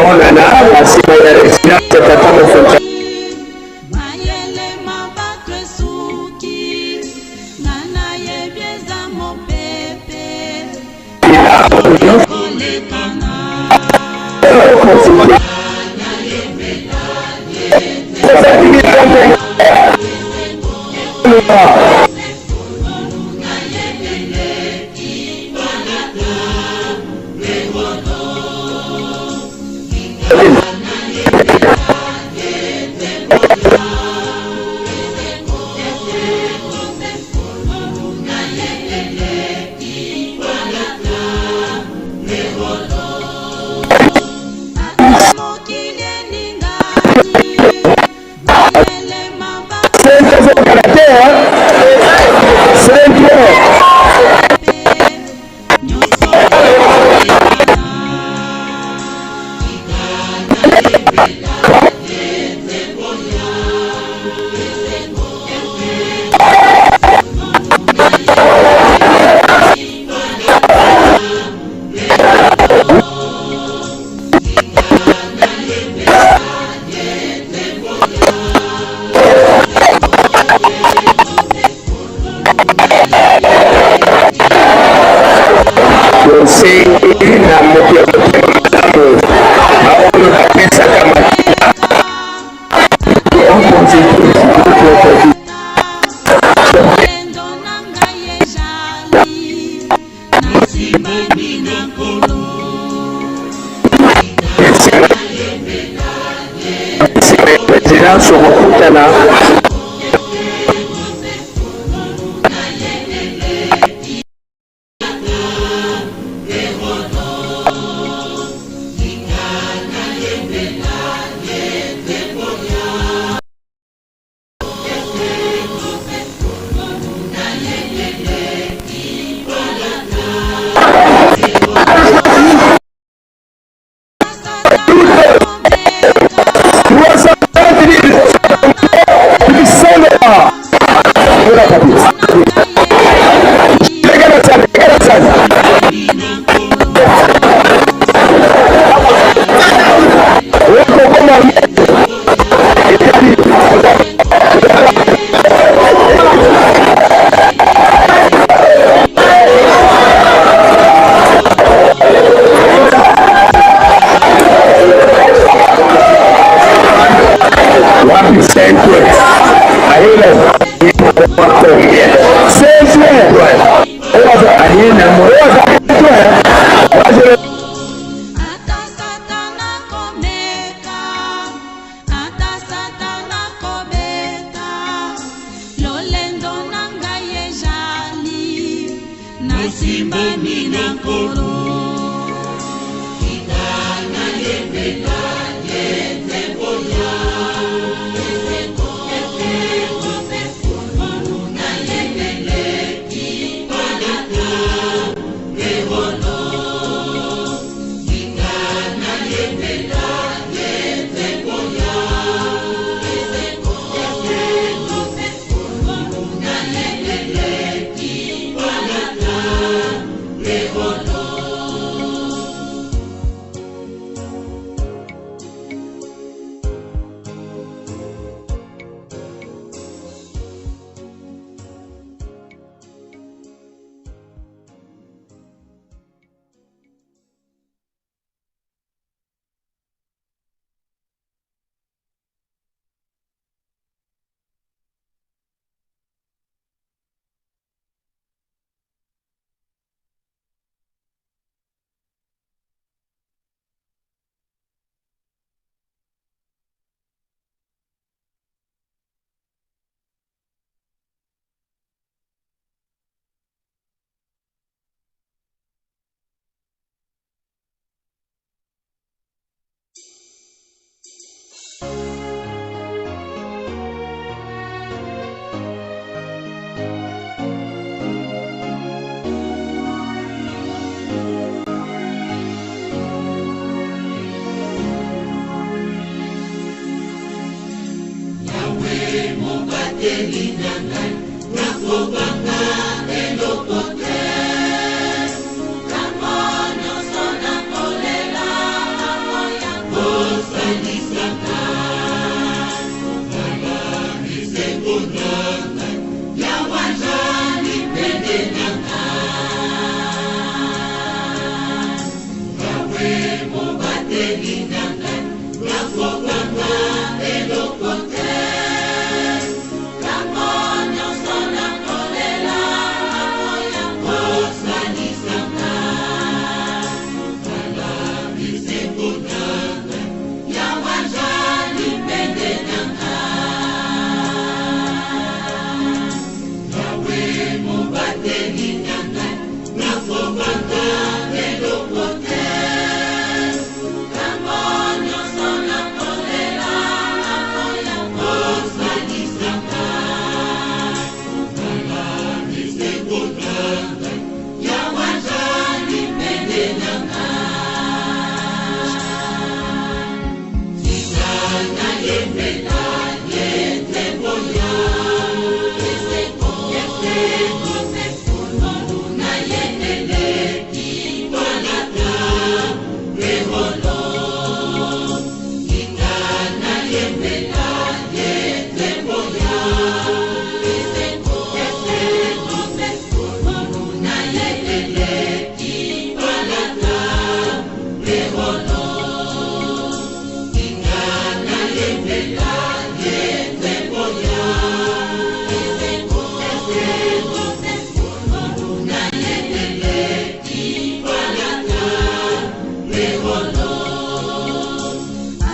Tokomonana na nsima ya residence ya tata mokonzi. Tosengi na moto ya motema malamu baoyo bapesaka makila. Presidence okokutana. Wapi cinque ayela cinque ayena moyo.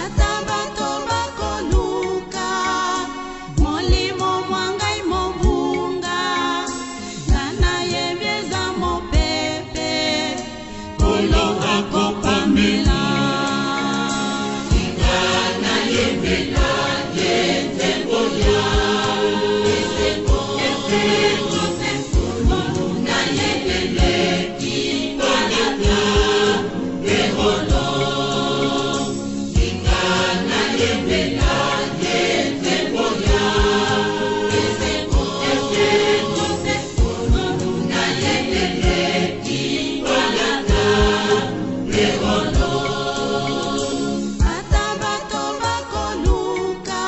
Ata bato bakoluka molimo mwa ngai mobunga, nga nayebi eza mopepe, Nkolo akopamela. Nga nayembela ye nzembo ya esengo, esengo, na ye eleki palata mpe wolo. Ata bato bakoluka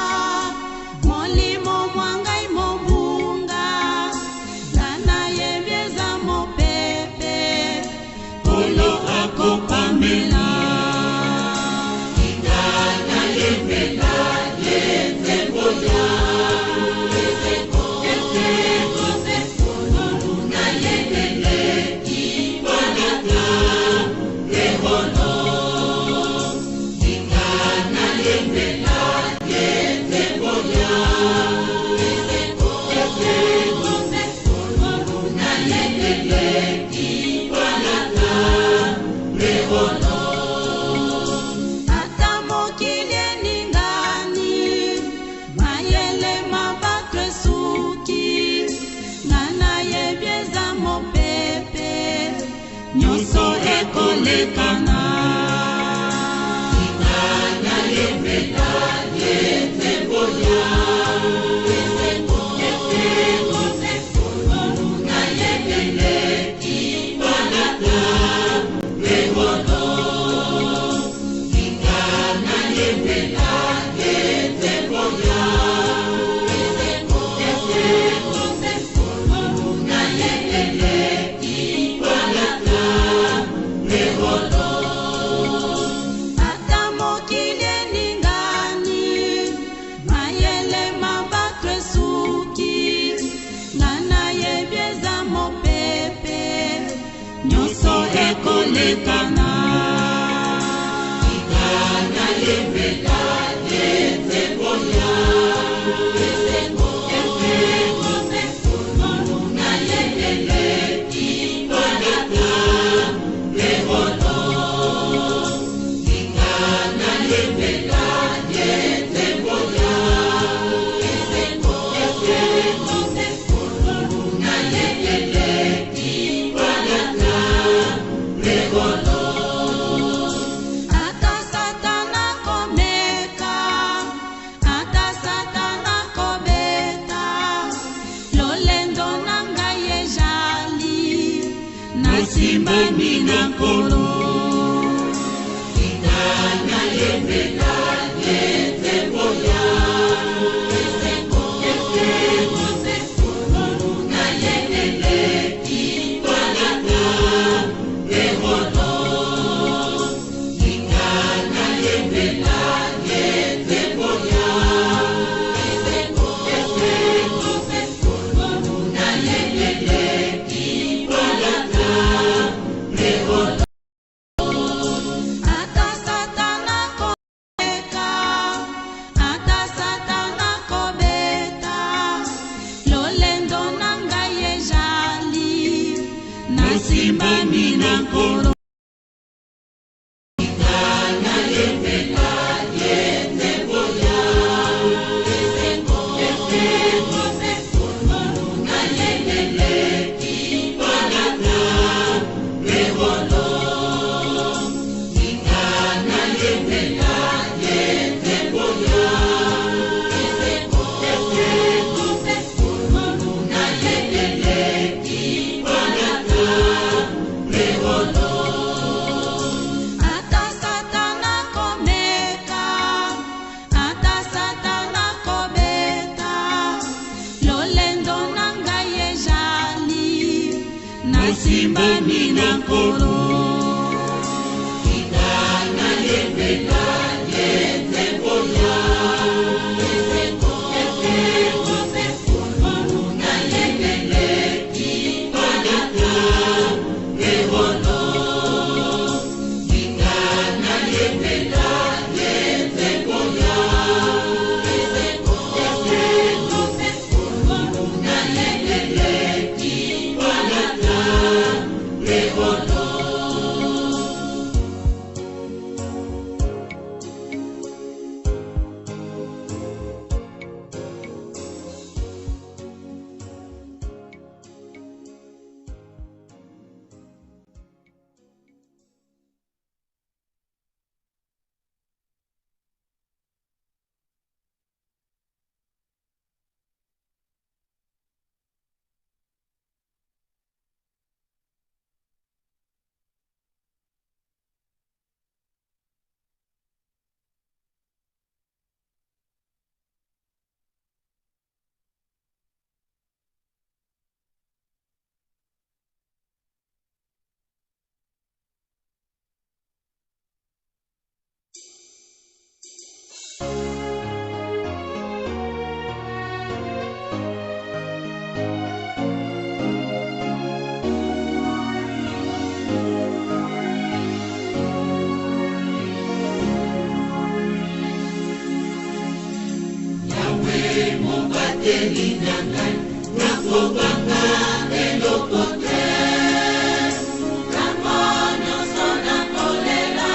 molimo mwa ngai mobunga, Tosimbami na Nkolo. Tika nayembela ye nzembo ya esengo, esengo se nkolo. Nayembele kipalata eholo. Tika nayembela ye nzembo ya esengo, esengo se nkolo. Nayembele kipalata eholo. Yawe mobateli na ngai, nakobanga eloko te. Ntango nyonso nakolela,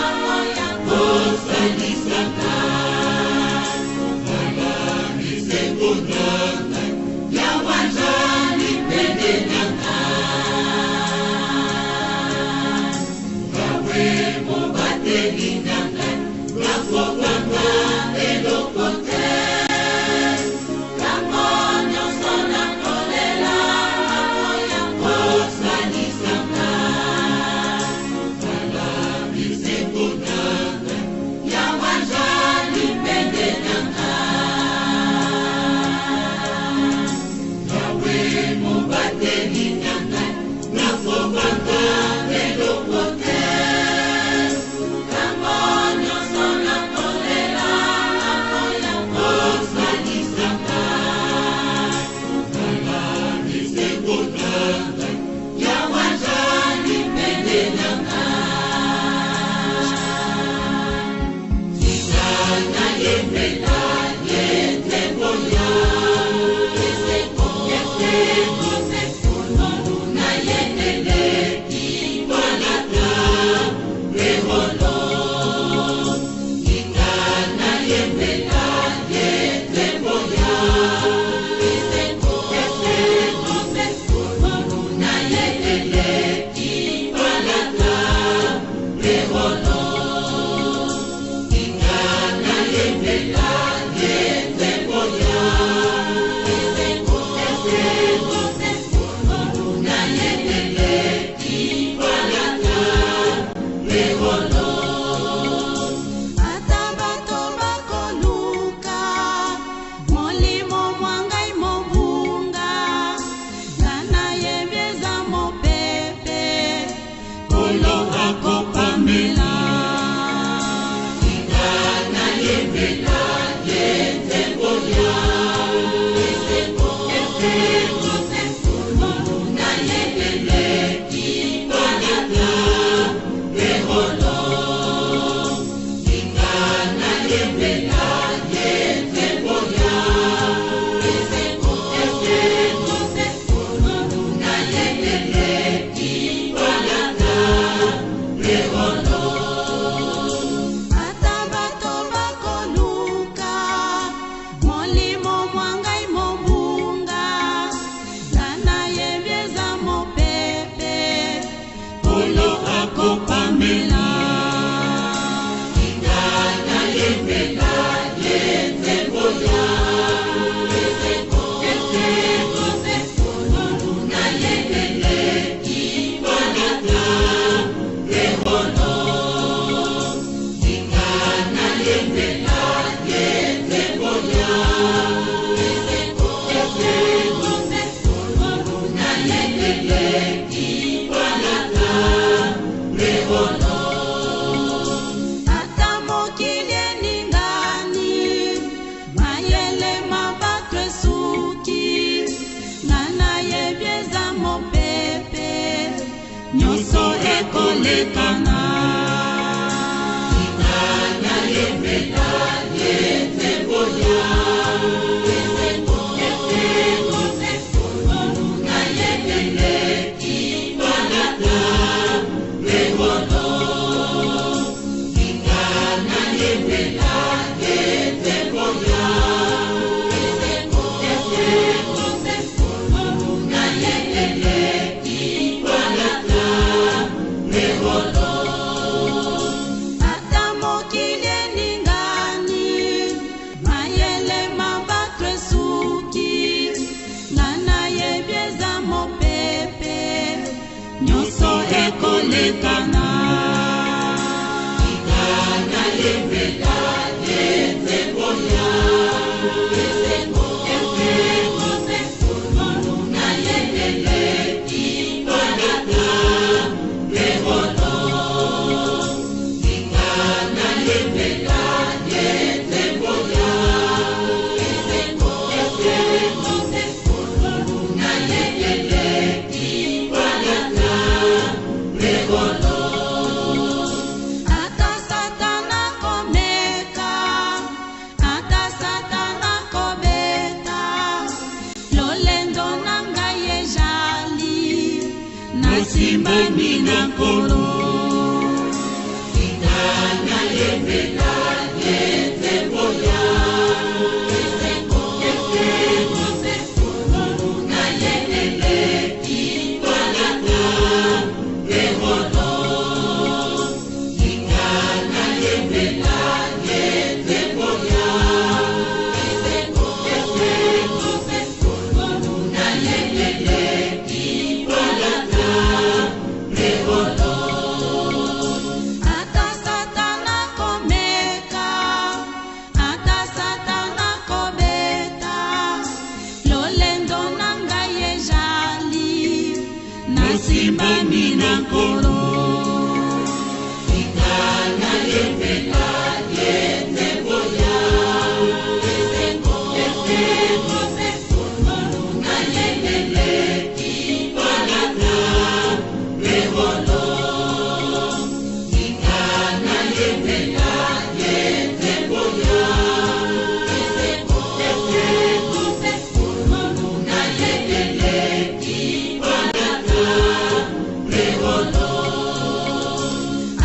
akoya kosalisa ngai. Tala bisengo na ngai, Yawe azali pene na ngai. Yawe mobateli na ngai, nakobanga eloko te. Ntango nyonso nakolela, akoya kosalisa ngai. Tala bisengo na ngai, Yawe azali pene na ngai. Yawe mobateli na ngai, nakobanga eloko te. Ntango nyonso nakolela, akoya kosalisa ngai. Tala bisengo na ngai, Yawe azali pene na ngai. Tika nayembela ye nzembo ya esengo, esengo se nkolo. Nayembele kipalata eholo. Tika nayembela ye nzembo ya esengo, esengo se nkolo. Nayembele kipalata eholo. Tika nayembela ye nzembo ya esengo, esengo se nkolo. Nayembele kipalata eholo. Ata bato bakoluka molimo mwa ngai mobunga, nga nayebi eza mopepe, Nkolo akopamela. Tika nayembela ye nzembo ya esengo, esengo se nkolo. Nayembele kipalata eholo. Tika nayembela ye nzembo ya esengo, esengo se nkolo. Nayembele kipalata eholo. Ata bato bakoluka molimo mwa ngai mobunga, nga nayebi eza mopepe, Nkolo akopamela. Tika nayembela ye nzembo ya esengo, esengo se nkolo. Nayembele kipalata eholo. Tika nayembela ye nzembo ya esengo, esengo se nkolo. Nayembele. Ata Satana komeka, ata Satana kobeta, lolendo na ngai ezali nasimbami na Nkolo. Tika nayembela ye nzembo ya esengo, esengo se ngolu na ye eleki palata mpe wolo. Tika nayembela ye nzembo ya esengo, esengo se ngolu na ye eleki palata mpe wolo. Ata Satana komeka, ata Satana kobeta, lolendo na ngai ezali nasimbami na Nkolo. Tika nayembela ye nzembo ya esengo, esengo se ngolu na ye eleki palata mpe wolo. Tika nayembela ye nzembo ya esengo, esengo se ngolu na ye eleki palata mpe wolo.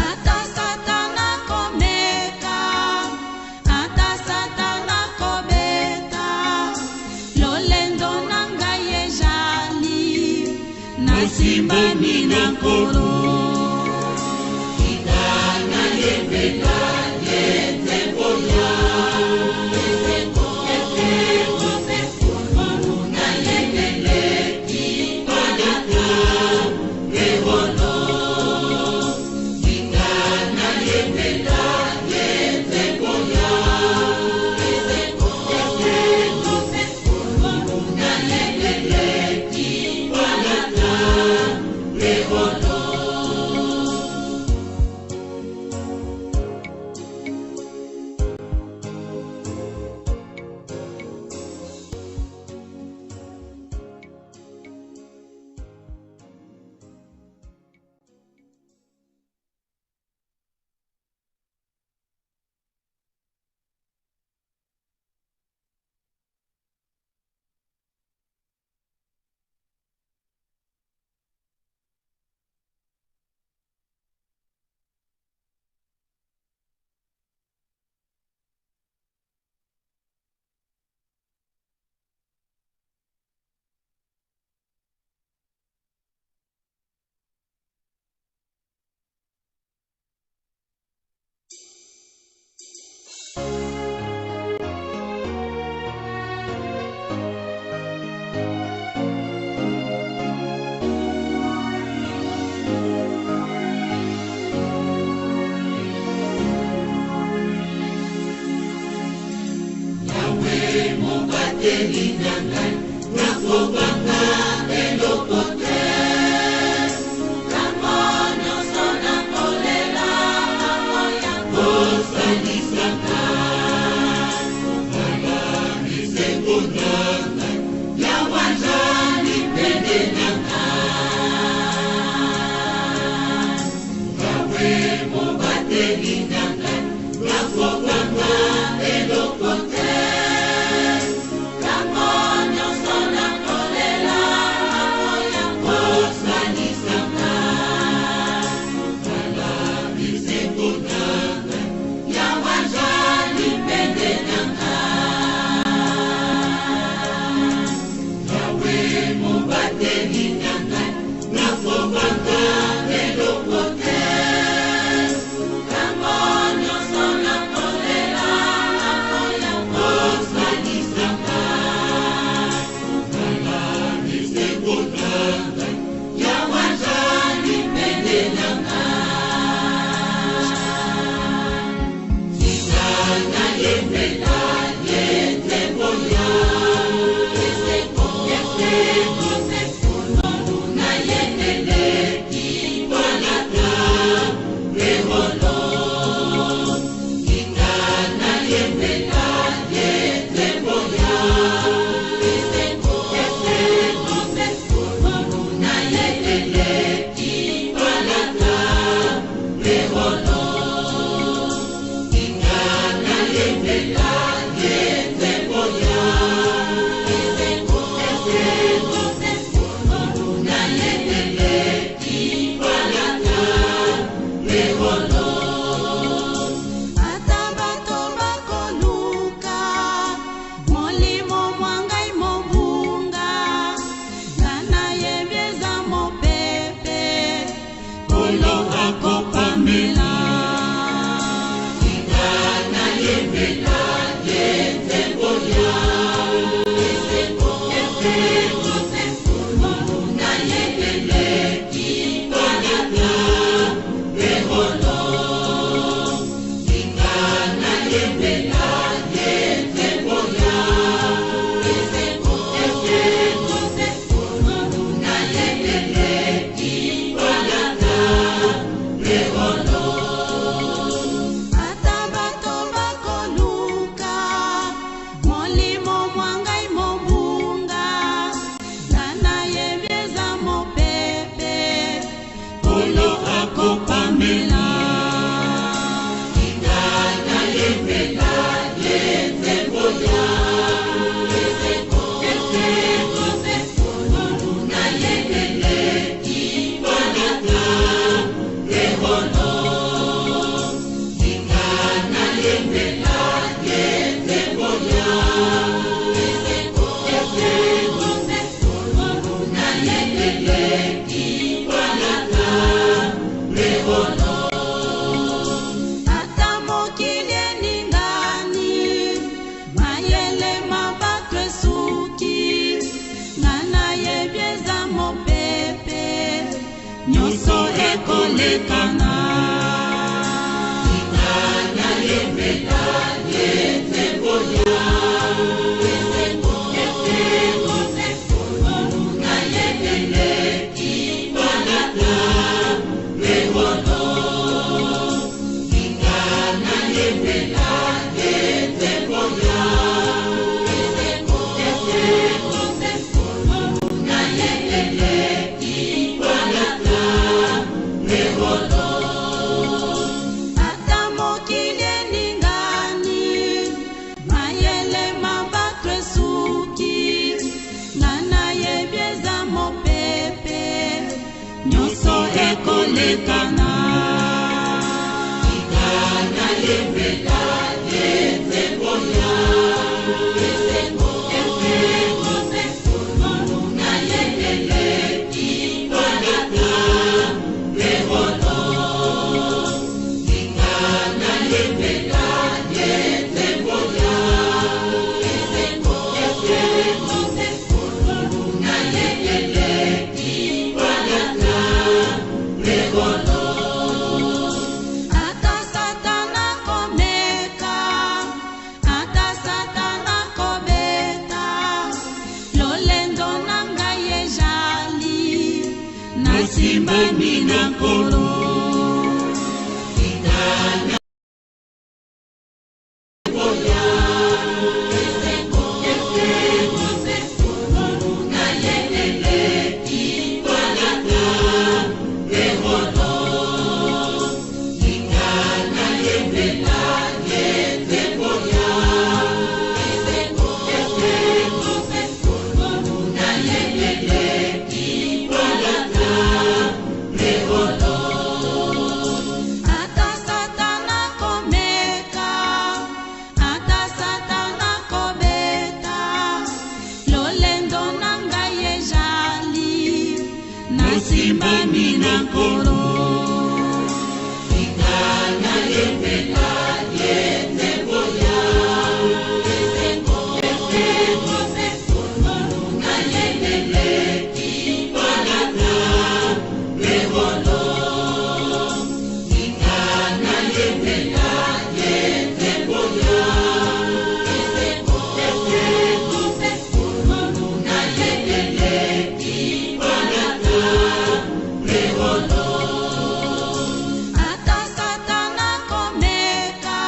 Ata Satana komeka, ata Satana kobeta, lolendo na ngai ezali nasimbami na Nkolo. Tika nayembela ye nzembo ya esengo, esengo se ngolu na ye eleki palata mpe wolo. Tika nayembela ye nzembo ya esengo, esengo se ngolu na ye eleki palata mpe wolo. Yawe mobateli na ngai, nakobanga eloko te. Tango nyonso nakolela, akoya kosalisa ngai. Zala bisengo na ngai, Yawe azali pene na ngai. Yawe mobateli na ngai, nakobanga eloko te. Tango nyonso Ata mokili eningani, mayele ma bato esuki, nga nayebi eza mopepe, nyonso ekolekana. Ata mokili eningani, mayele ma bato esuki, nga nayebi eza mopepe, nyonso ekolekana. Ata Satana komeka, ata Satana kobeta, lolendo na ngai ejali, nasimbami na Nkolo. Ata Satana komeka, ata Satana kobeta, lolendo na ngai ejali, nasimbami na Nkolo. Ata Satana komeka,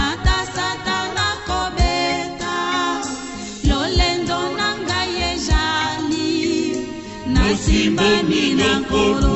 ata Satana kobeta, lolendo na ngai ejali, nasimbami na Nkolo.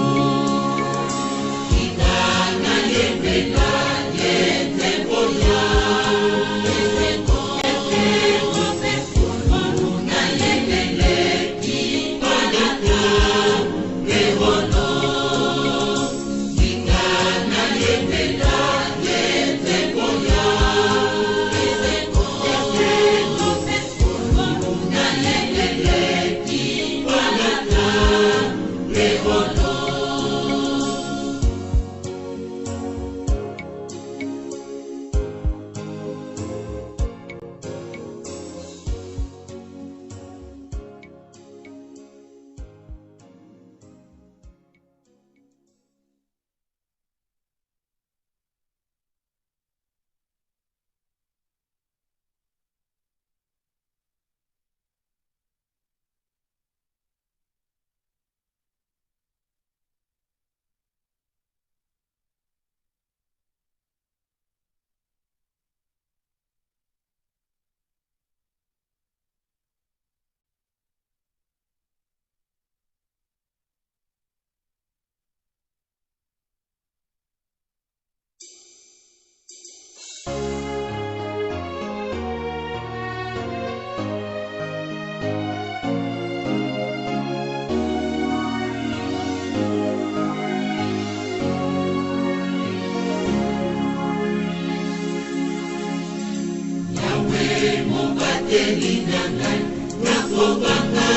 Mobateli na ngai, nakobanga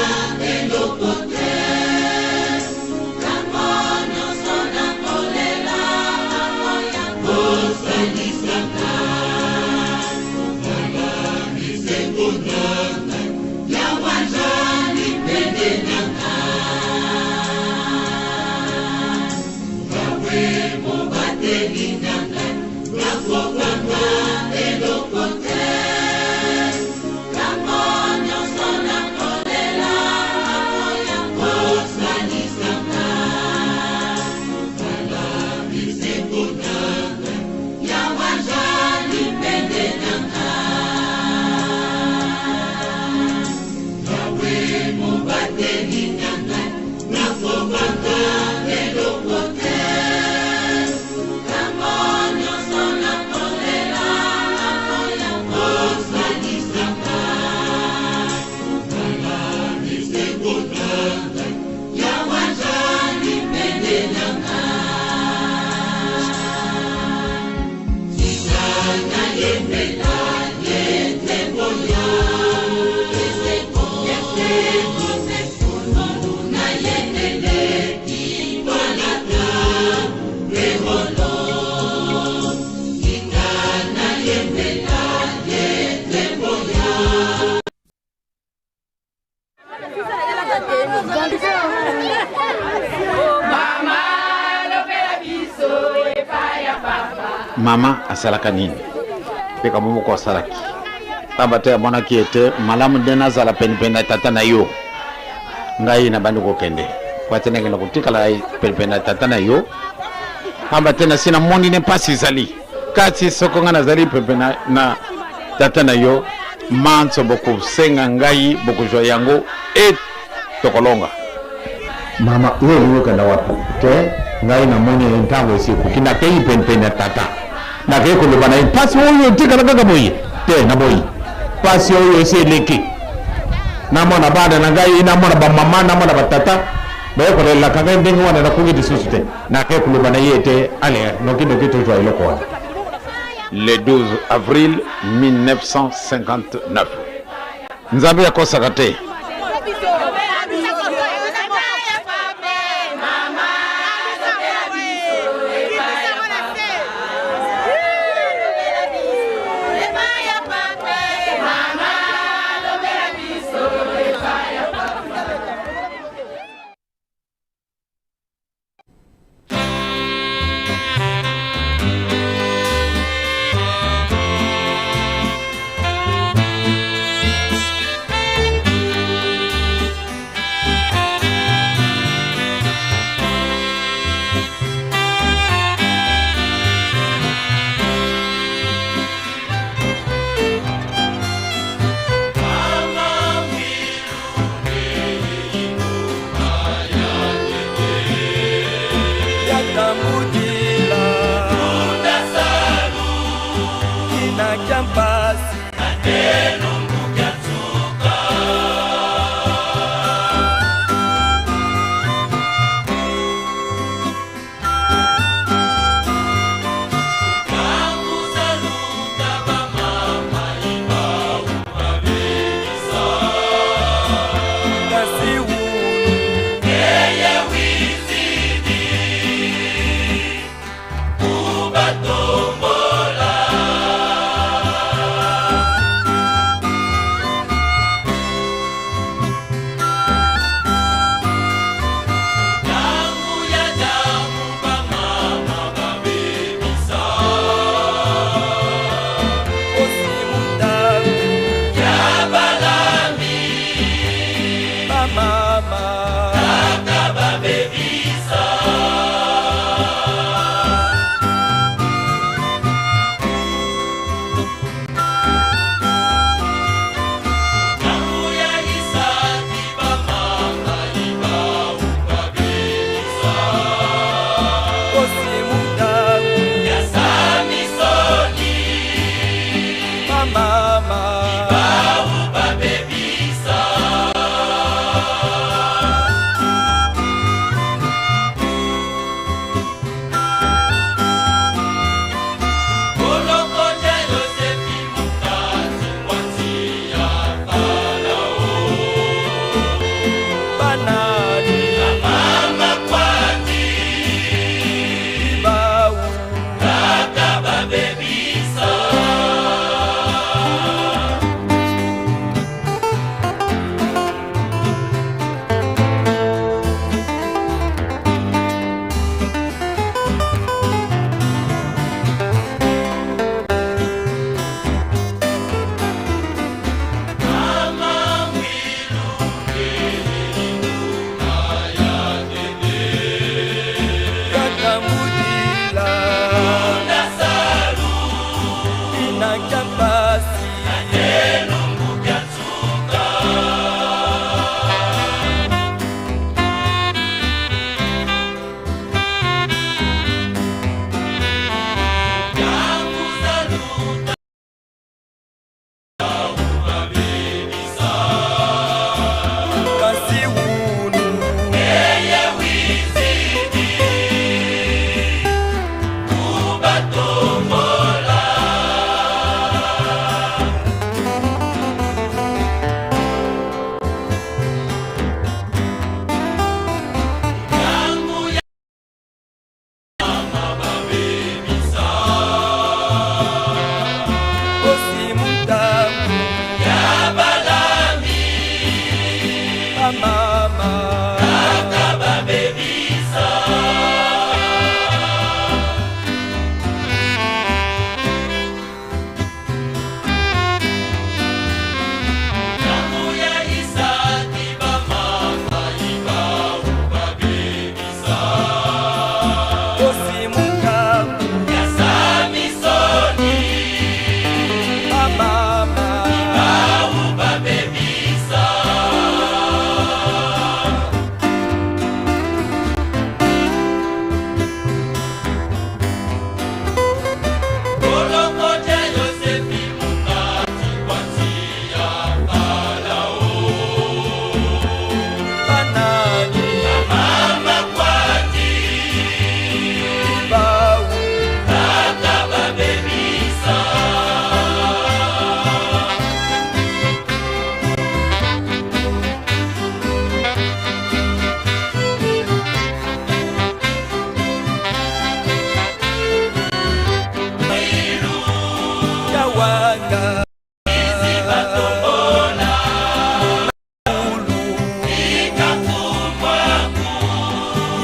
eloko te. Mama asalaka nini? Likambo moko asalaki pamba te amonaki ete malamu nde nazala penepene na tata na yo. Ngai nabandi kokende po ete nakende kotikala penepene na tata na yo, pamba te nasi namoni ne mpasi ezali. Kasi soko ngai nazali penepene na, na tata na yo, manso bokosenga ngai bokozwa yango, e tokolonga. Mama, yo olingi okenda wapi? Te, ngai namoni ntango esi ekoki, nakei penepene ya tata, nakei koloba na ye mpasi oyo etikala kaka boye te, naboyi mpasi oyo esi eleki. Namona bana na ngai, namona bamama, namona batata baye kolelaka ngai ndenge wana, nakoki lisusu te. Nakei koloba na ye ete ale noki noki tozwa eloko wana. Le 12 avril 1959. Nzambe akosaka te.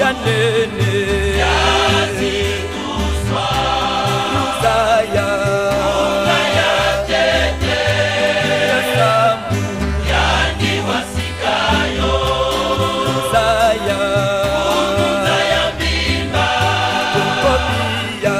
Ya nene Luzaya Ya sambu Luzaya Kobia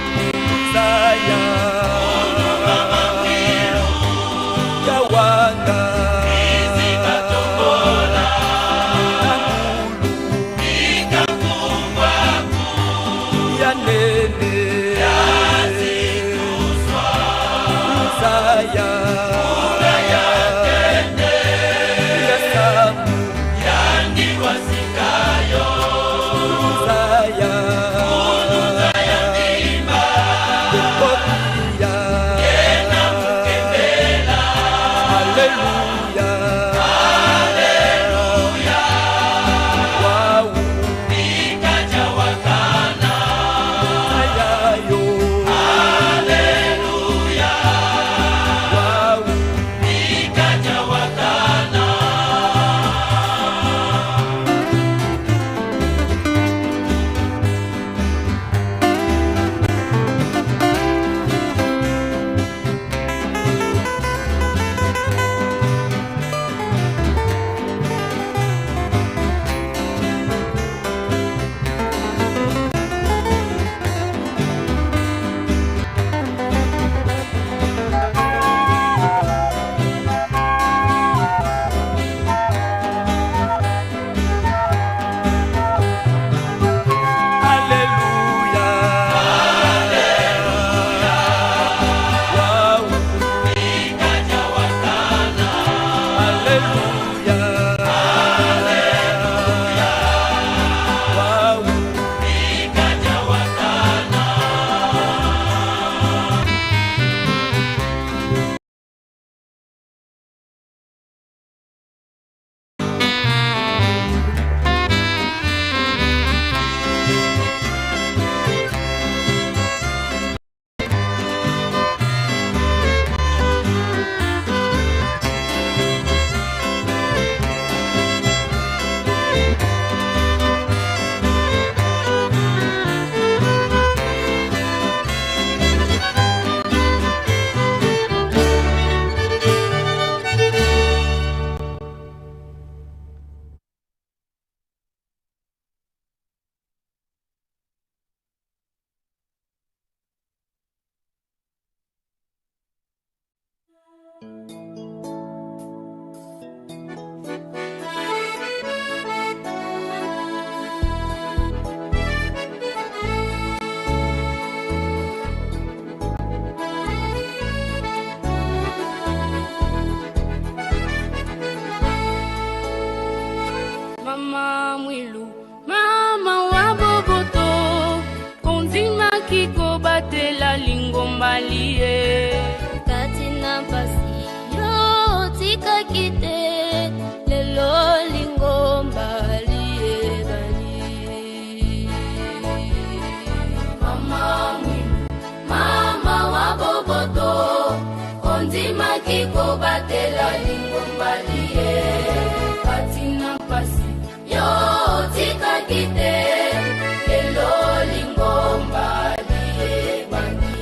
Luzaya Yawanga Ya nene Luzaya Ya sambu Luzaya Kobia Alléluia Waouh Ayayo Waouh Alléluia Waouh Alléluia Waouh Mama Mwilu, mama wa boboto, ondimaki kobatela lingomba liye. Kati na mpasi yo otikaki te, lelo lingomba liyebani. Mama Mwilu, mama wa boboto, ondimaki kobatela lingomba liye. Kati na mpasi yo otikaki te, lelo lingomba liyebani.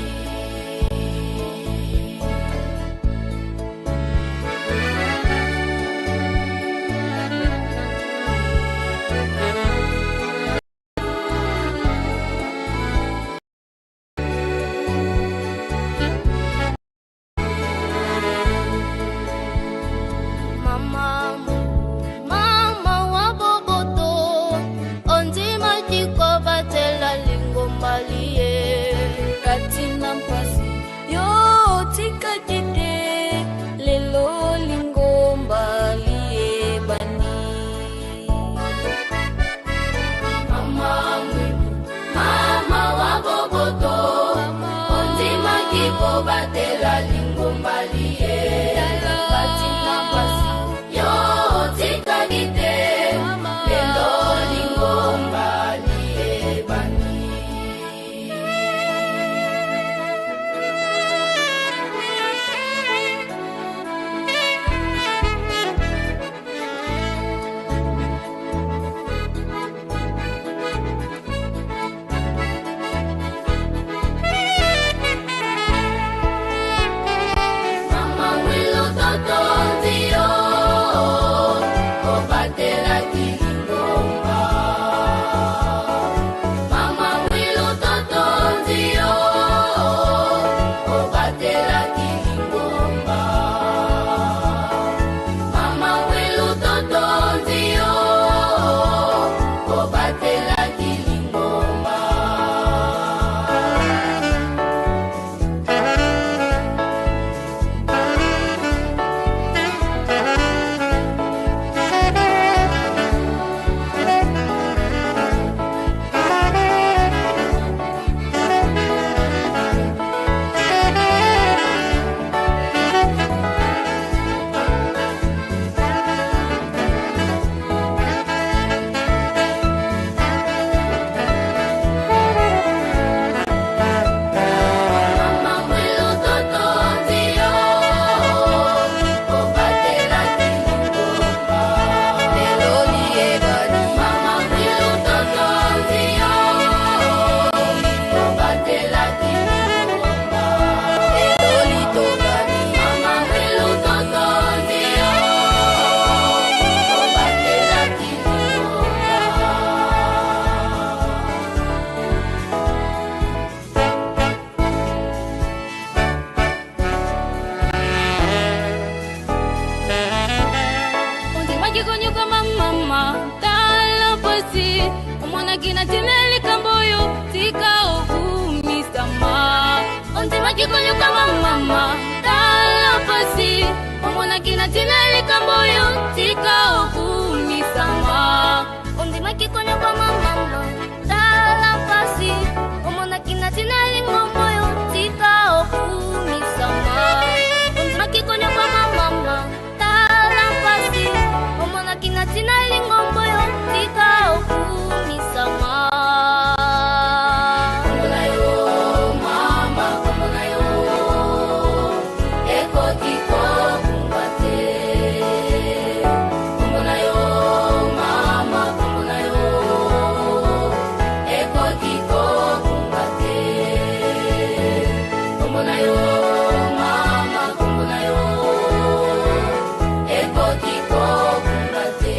Omonaki na ntina ya likambo oyo tika okumisama. Ondimaki konyokama mama, tala pasi. Omonaki na ntina ya likambo oyo tika okumisama. Ondimaki konyokama mama, tala pasi. Omonaki na ntina ya lingomba oyo tika okumisama. Ondimaki konyokama mama, tala mpasi. Omonaki na ntina ya lingomba oyo tika okumisama. Kombo na yo mama, kombo na yo ekoki kokumbwa te. Kombo na yo mama, kombo na yo ekoki kokumbwa te. Kombo na yo mama, kombo na yo ekoki kokumbwa te.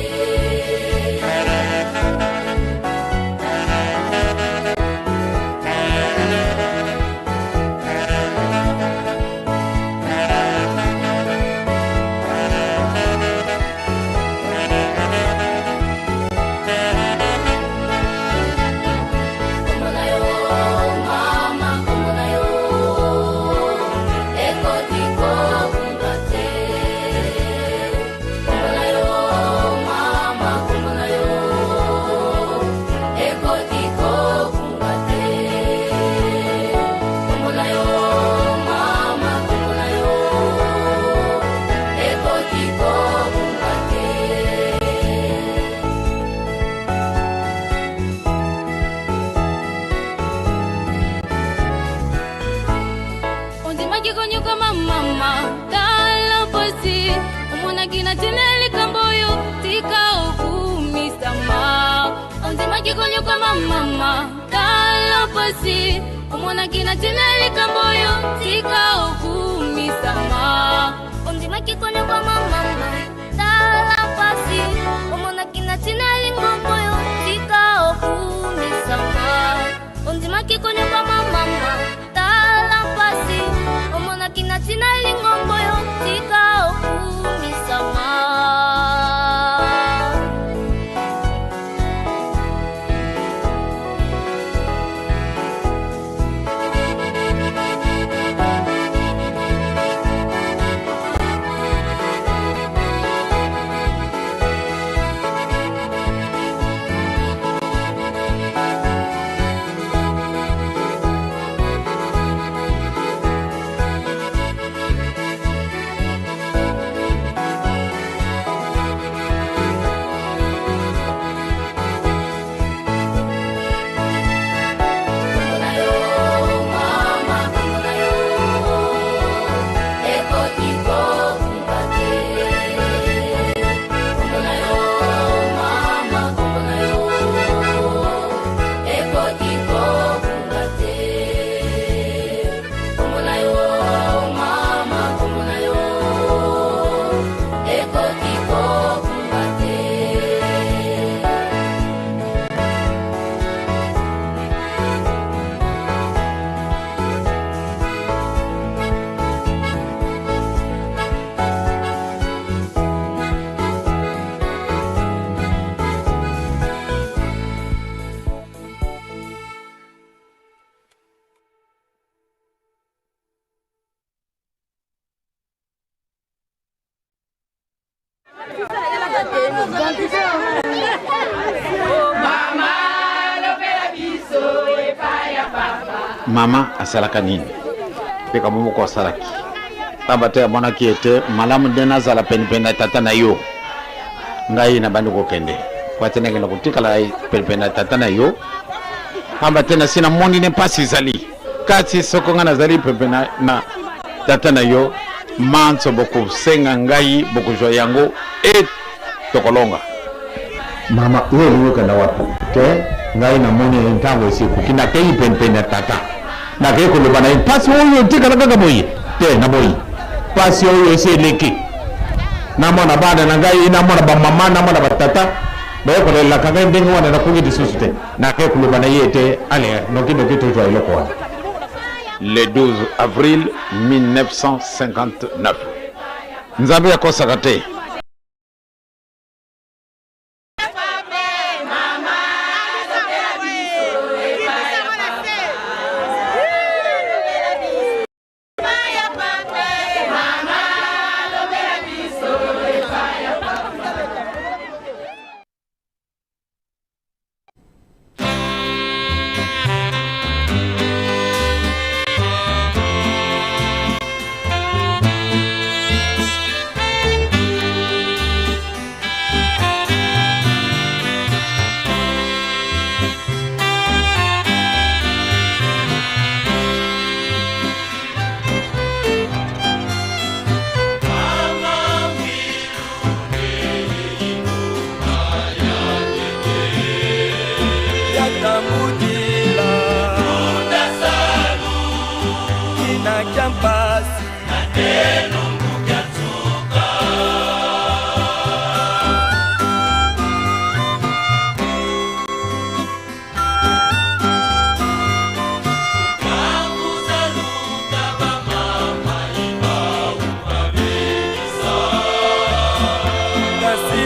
Kombo na yo mama, kombo na yo ekoki kokumbwa te. Kombo na yo mama, kombo na yo ekoki kokumbwa te. Kombo na yo mama, kombo na yo ekoki kokumbwa te. Ondimaki konyokama mama, tala pasi. Omonaki na ntina ya likambo oyo tika okumisama. Ondimaki konyokama mama, tala pasi. Omonaki na ntina ya likambo oyo tika okumisama. Ondimaki konyokama mama, tala pasi. Omonaki na ntina ya lingomba oyo tika okumisama. Ondimaki konyokama mama, tala pasi. Omonaki na ntina ya lingomba oyo tika okumisama. Kombo na yo mama, kombo na yo ekoki kokumbwa te. Kombo na yo mama, kombo na yo ekoki kokumbwa te. Kombo na yo mama, kombo na yo ekoki kokumbwa te. Mama asalaka nini? Likambo moko asalaki pamba te amonaki ete malamu nde nazala penepene na tata na yo. Ngai nabandi kokende po ete nakende kotikala penepene na tata na yo, pamba te nasi namoni ne mpasi ezali kasi soko ngai nazali penepene na, na tata na yo, manso bokosenga ngai bokozwa yango e tokolonga. Mama, yo olingi okenda wapi? Te, ngai namoni ntango esi ekoki, nakei penepene ya tata, nakei koloba na ye mpasi oyo etikala kaka boye te, naboyi mpasi oyo esi eleki. Namona bana na ngai, namona bamama, namona batata baye kolelaka ngai ndenge wana, nakoki lisusu te. Nakei koloba na ye ete ale noki noki tozwa eloko wana. Le 12 avril 1959. Nzambe akosaka te. Tatambudila Kina kya mpasi Kasi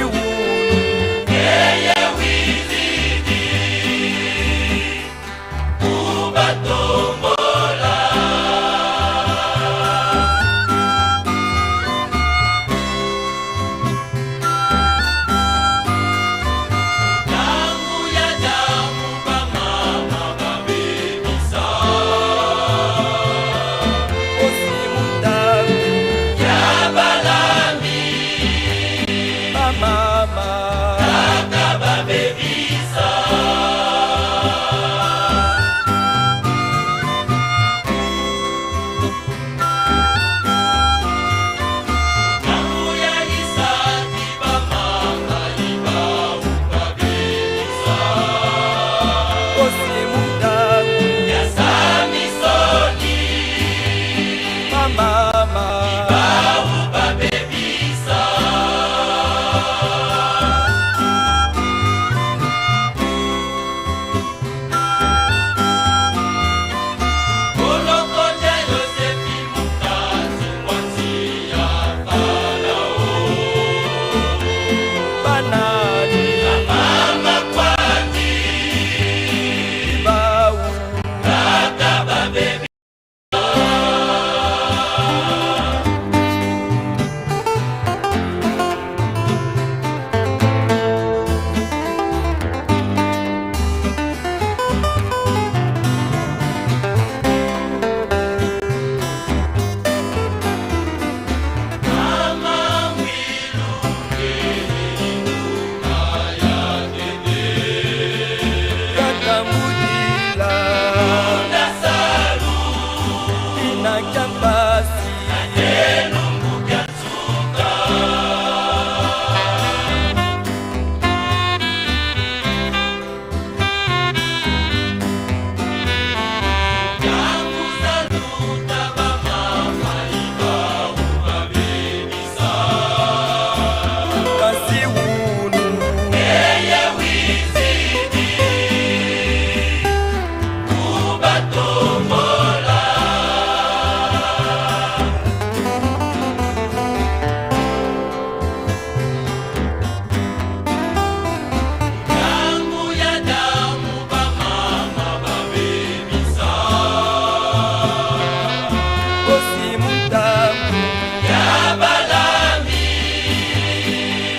Tatambudila Kina kya mpasi Kasi wunu Kosi mutambu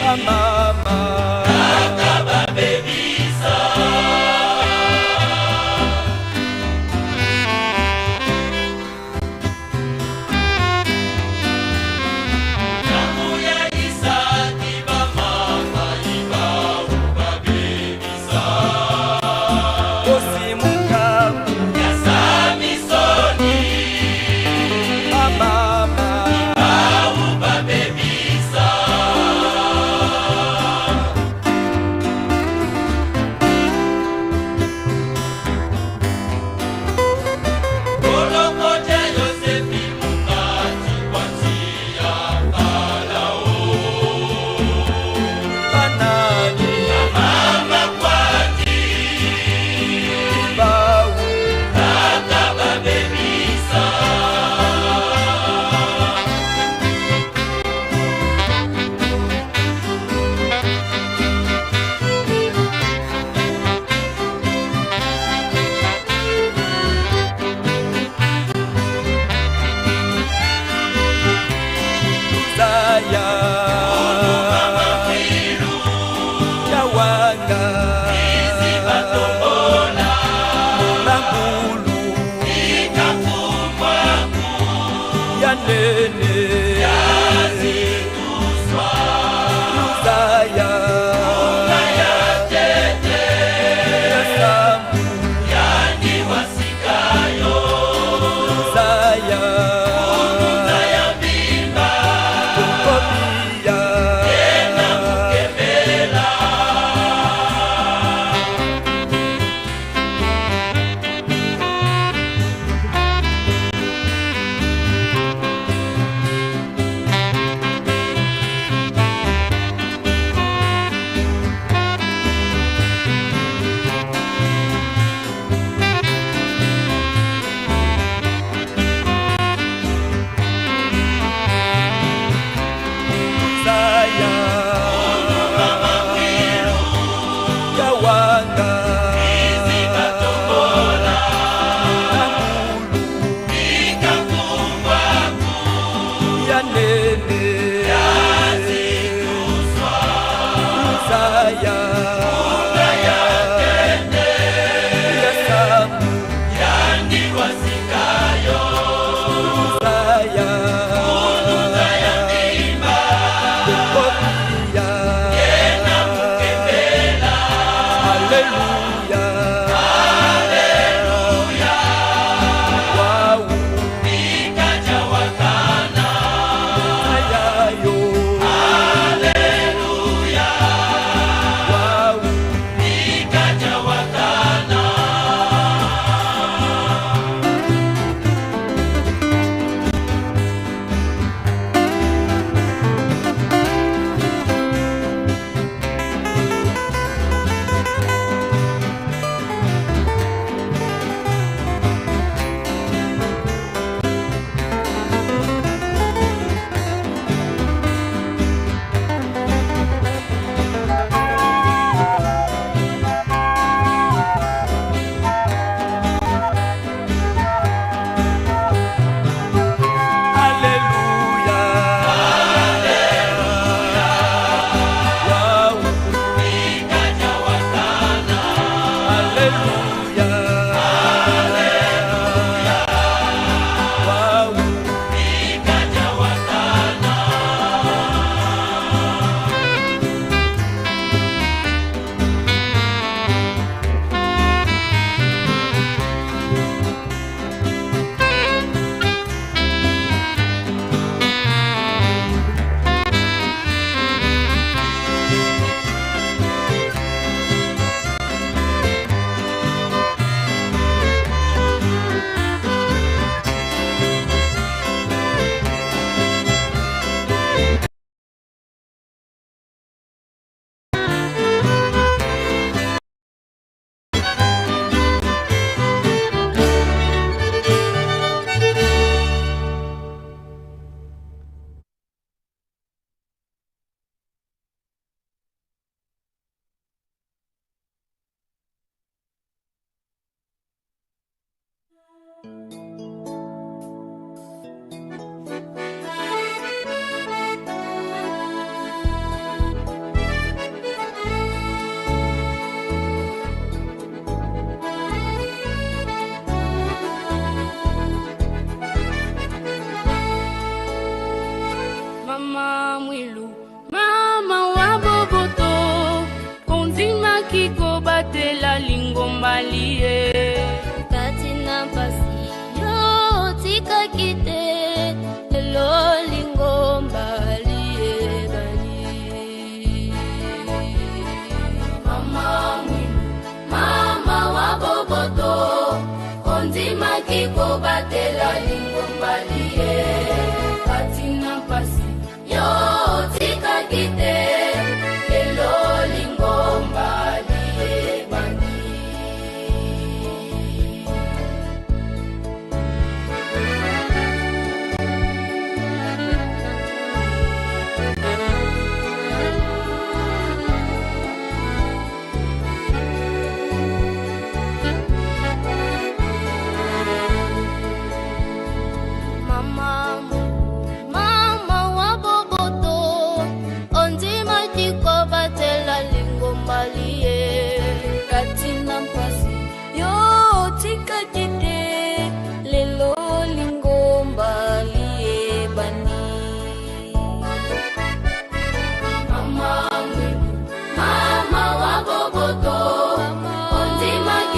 Mama Kosi mutambu Mama Banani Bau Zaya Yawanga Mongabulu Yanene Luzaya Yasambu Luzaya Kobia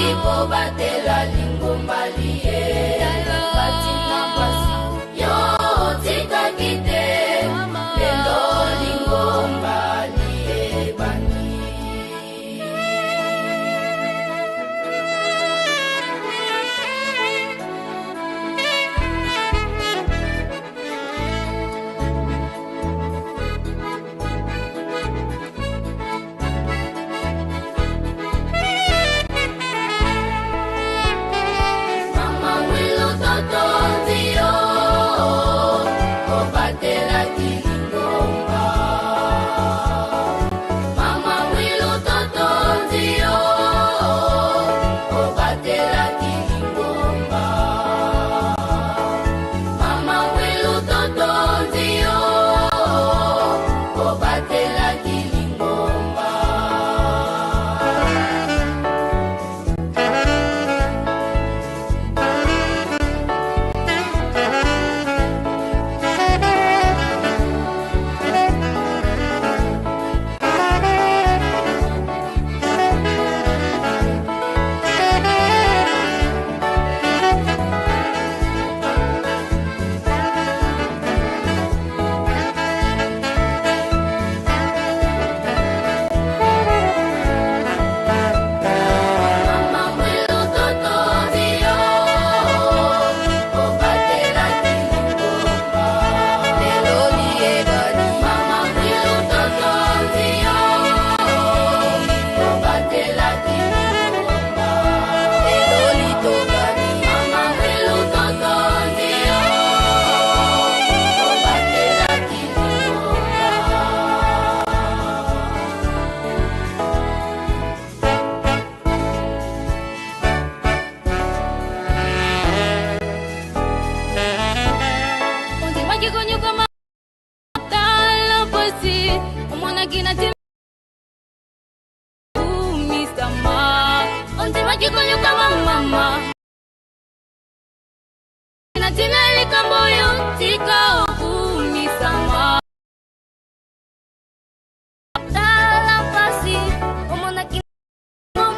Ondimaki kobatela lingomba liye kati na mpasi, yo otikaki te, lelo lingomba liyebani. Mama Mwilu toto ndio obatelaki lingomba. Mama Mwilu toto ndio obatelaki lingomba. Mama Mwilu toto ndio obatelaki lingomba. Mama Mwilu toto ndio obatelaki lingomba, lelo liyebani. Mama Mwilu toto ndio obatelaki lingomba, lelo litongani. Mama Mwilu toto ndio obatelaki lingomba. Ondimaki konyokama, tala mpasi omonaki na ntina kumisama. Ondimaki konyokama mama na ntina likambo oyo, tika okumisama. Tala mpasi omonaki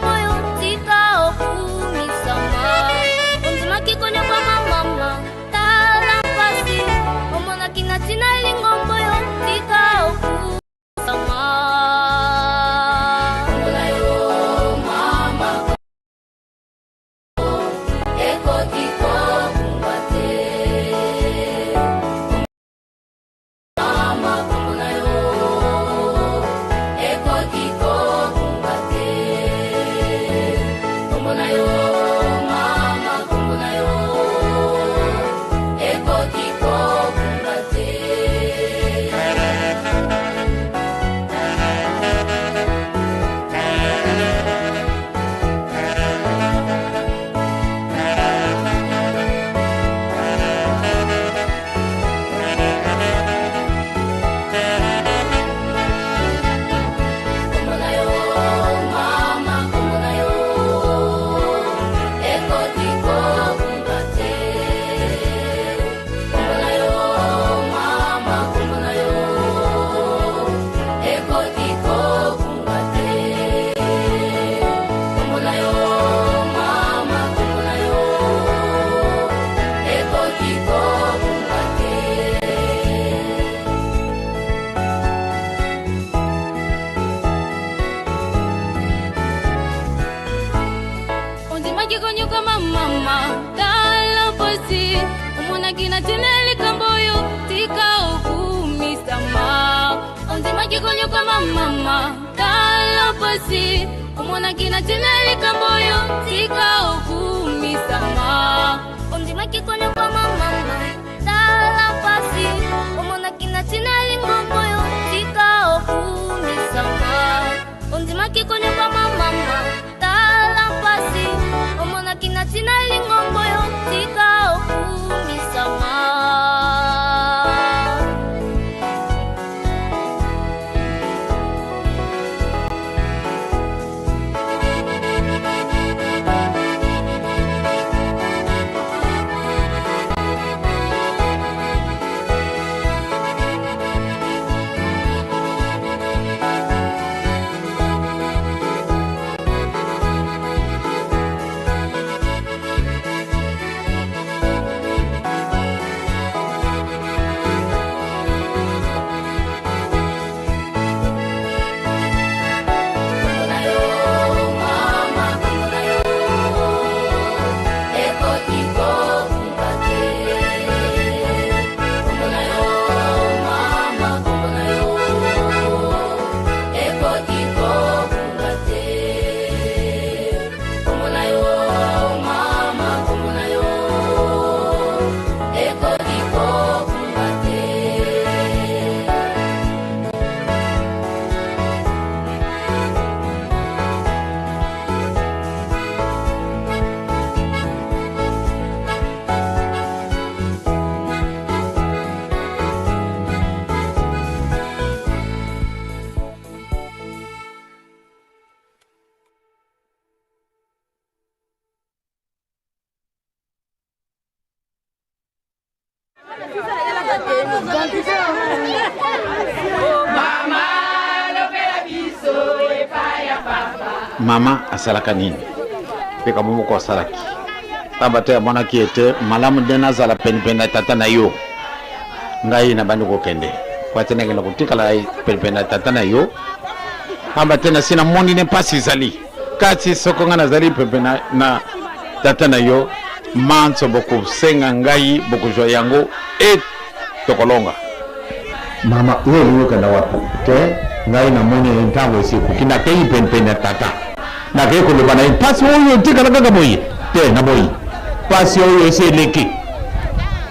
moyo, tika okumisama. Ondimaki konyokwama mama, tala mpasi omonaki na ntina lingombo yo, tika okumisama. Kombola yo mama ekoki kobungwa te. Mama kombola yo ekoki kobungwa te. Kombola yo mama, kombola yo ekoki kobungwa te. Kombola yo mama, kombola yo ekoki kobunga te. Kombola yo mama, kombola yo ekoki kobunga te. Kombola yo mama, kombola yo ekoki kobunga te. Ondimaki konyokama mama, tala mpasi omonaki na ntina likambo oyo, tika okumisama. Ondimaki konyokama mama, tala mpasi omonaki na ntina likambo oyo, tika okumisama. Ondimaki konyokwama mama, tala mpasi omonaki na ntina lingombo yo, tika okumisama. Ondimaki konyokwama mama, tala mpasi omonaki na ntina lingombo yo, tika okumisama. Mama asalaka nini? Likambo moko asalaki pamba te amonaki ete malamu nde nazala penepene na tata na yo. Ngai nabandi kokende po ete nakende kotikala penepene na tata na yo, pamba te nasi namoni ne mpasi ezali kasi soko ngai nazali penepene na, na tata na yo, manso bokosenga ngai bokozwa yango e tokolonga. Mama, yo olingi okenda wapi? Te, ngai namoni ntango esi ekoki, nakei penepene ya tata, nakei koloba na ye mpasi oyo etikala kaka boye te, naboyi mpasi oyo esi eleki.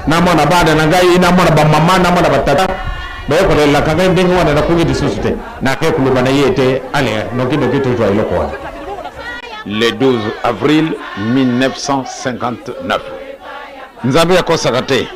Namona bana na ngai, namona bamama, namona batata baye kolelaka ngai ndenge wana, nakoki lisusu te. Nakei koloba na ye ete ale noki noki tozwa eloko wana. Le 12 avril 1959. Nzambe akosaka te.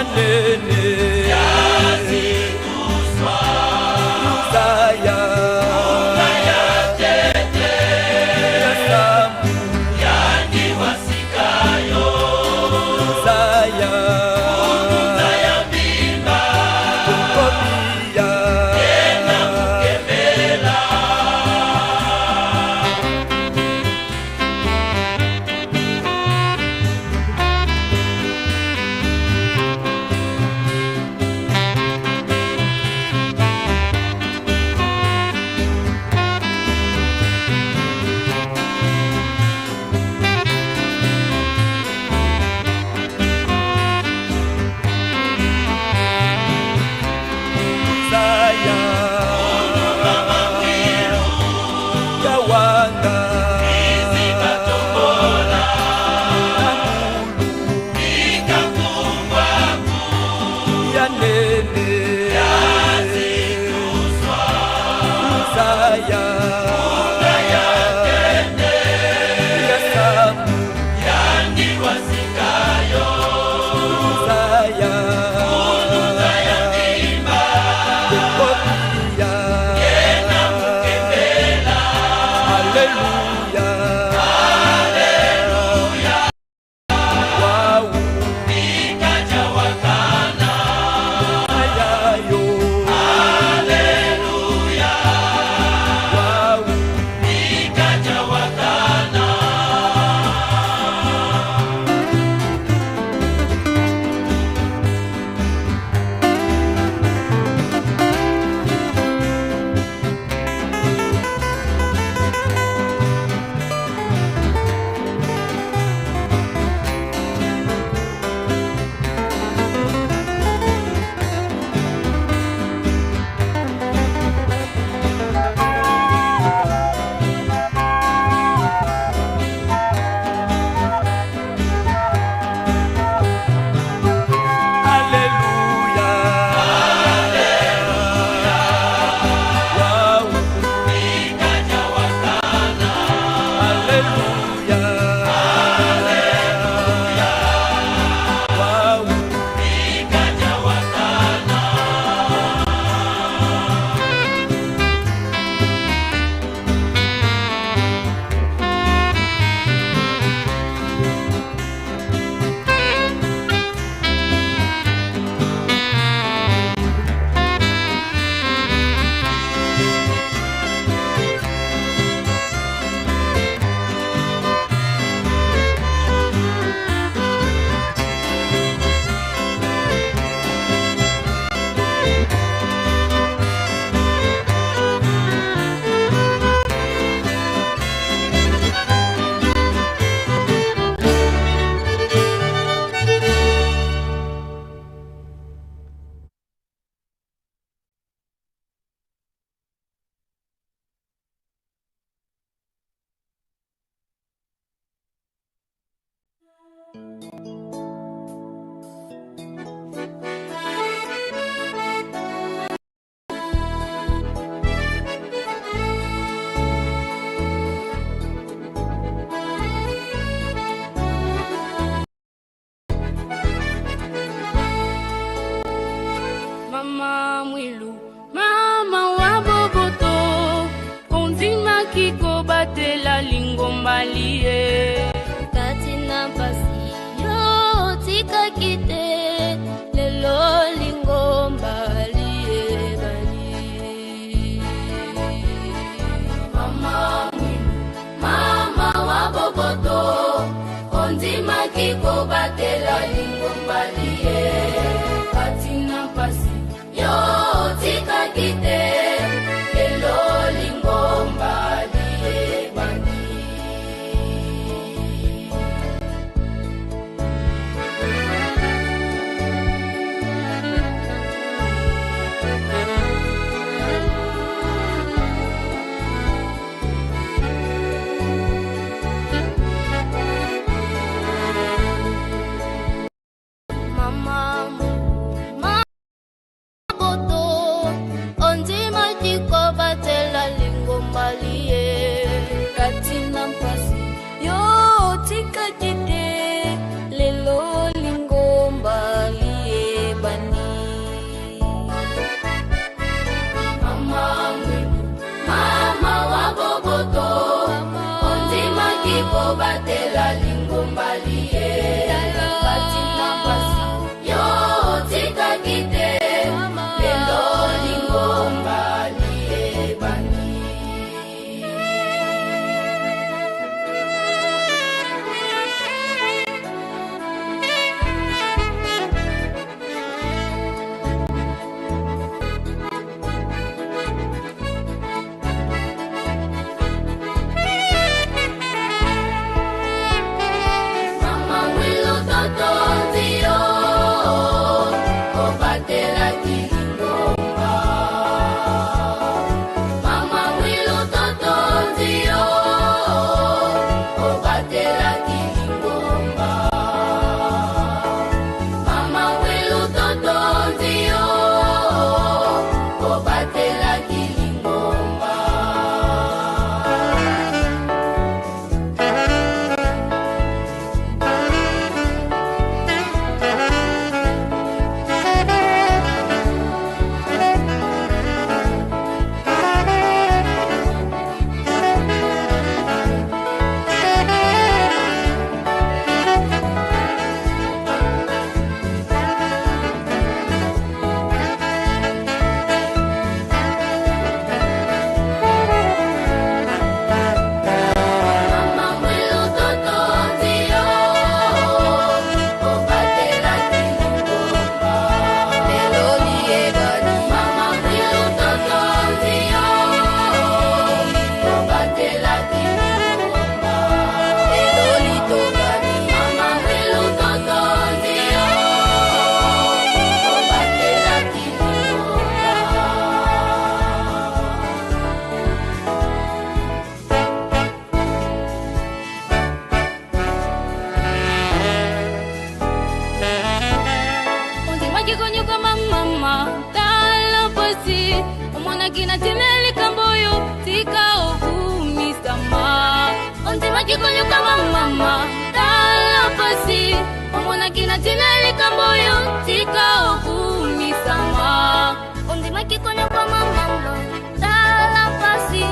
Ya nene Luzaya Ya Sambu Luzaya Kobia Luzaya Yawanga Ya nene Luzaya Ya Sambu Luzaya Kobia Alléluia Waouh Ayayo Waouh Alléluia Waouh Alléluia Waouh Mama Mwilu, mama wa boboto, ondimaki kobatela lingomba liye. Kati na mpasi yo otikaki te, lelo lingomba liyebani. Mama Mwilu, mama wa boboto, ondimaki kobatela lingomba liye. Kati na mpasi yo otikaki te, lelo lingomba liyebani. konyokama mama, tala mpasi omonaki na ntina ya likambo oyo, tika okumisama. Ondimaki konyokama mama, tala mpasi omonaki na ntina ya likambo oyo, tika okumisama. Ondimaki konyokama mama, tala mpasi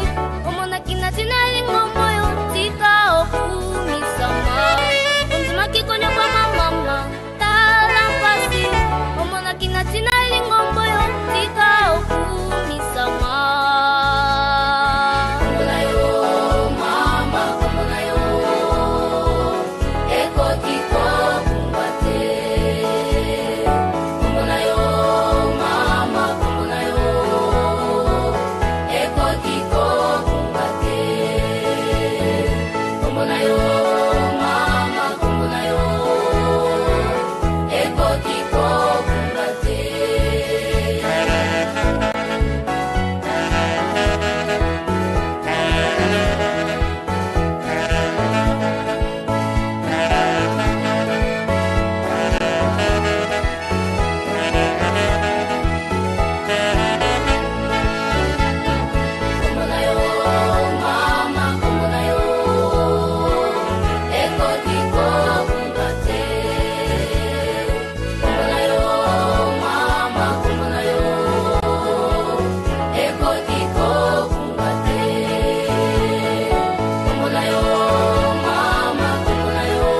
omonaki na ntina ya lingomba oyo, tika okumisama. Ondimaki konyokama mama, tala mpasi omonaki na ntina ya lingomba oyo, tika okumisama. Kombo na yo mama, kombo na yo ekoki kokumbwa te. Kombo na yo mama, kombo na yo ekoki kokumbwa te. Kombo na yo mama, kombo na yo ekoki kokumbwa te. Kombo na yo mama, kombo na yo ekoki kokumbwa te. Kombo na yo mama, kombo na yo ekoki kokumbwa te. Kombo na yo mama, kombo na yo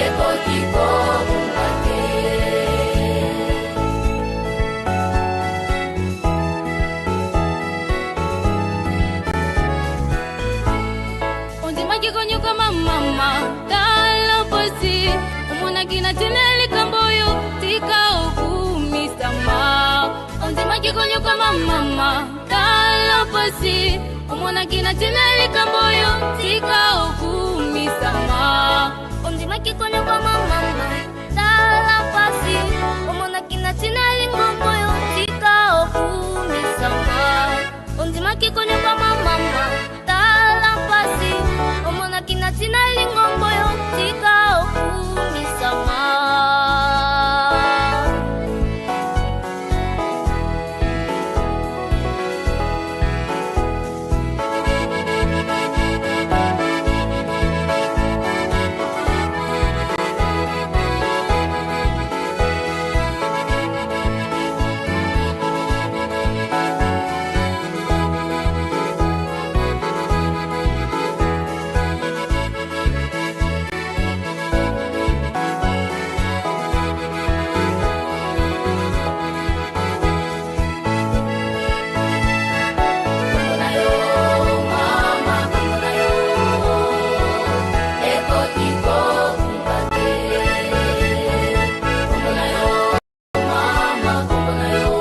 ekoki kokumbwa te. Ondimaki konyokama mama, tala mpasi omonaki na ntina ya likambo oyo, tika okumisama. Ondimaki konyokama mama, tala mpasi omonaki na ntina ya likambo oyo, tika okumisama. Ondimaki konyokama mama, tala mpasi omonaki na ntina ya lingomba oyo, tika okumisama. Ondimaki konyokama mama, tala mpasi omonaki na ntina ya lingomba oyo, tika okumisama. Kombo na yo mama, kombo na yo ekoki kokumbwa te. Kombo na yo mama, kombo na yo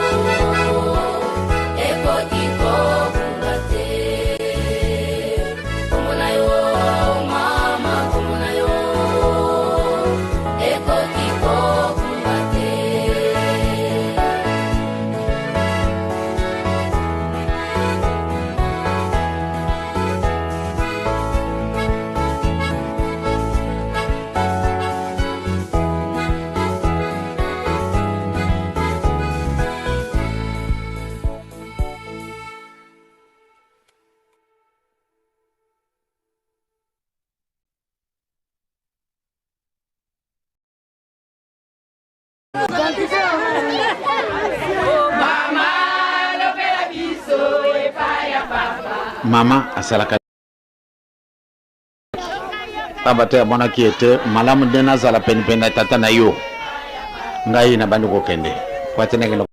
ekoki kokumbwa te. Kombo na yo mama, kombo na yo ekoki kokumbwa te. Mama asalaka pamba te amonaki ete malamu nde nazala penepene na tata na yo. Ngai nabandi kokende po ate nakende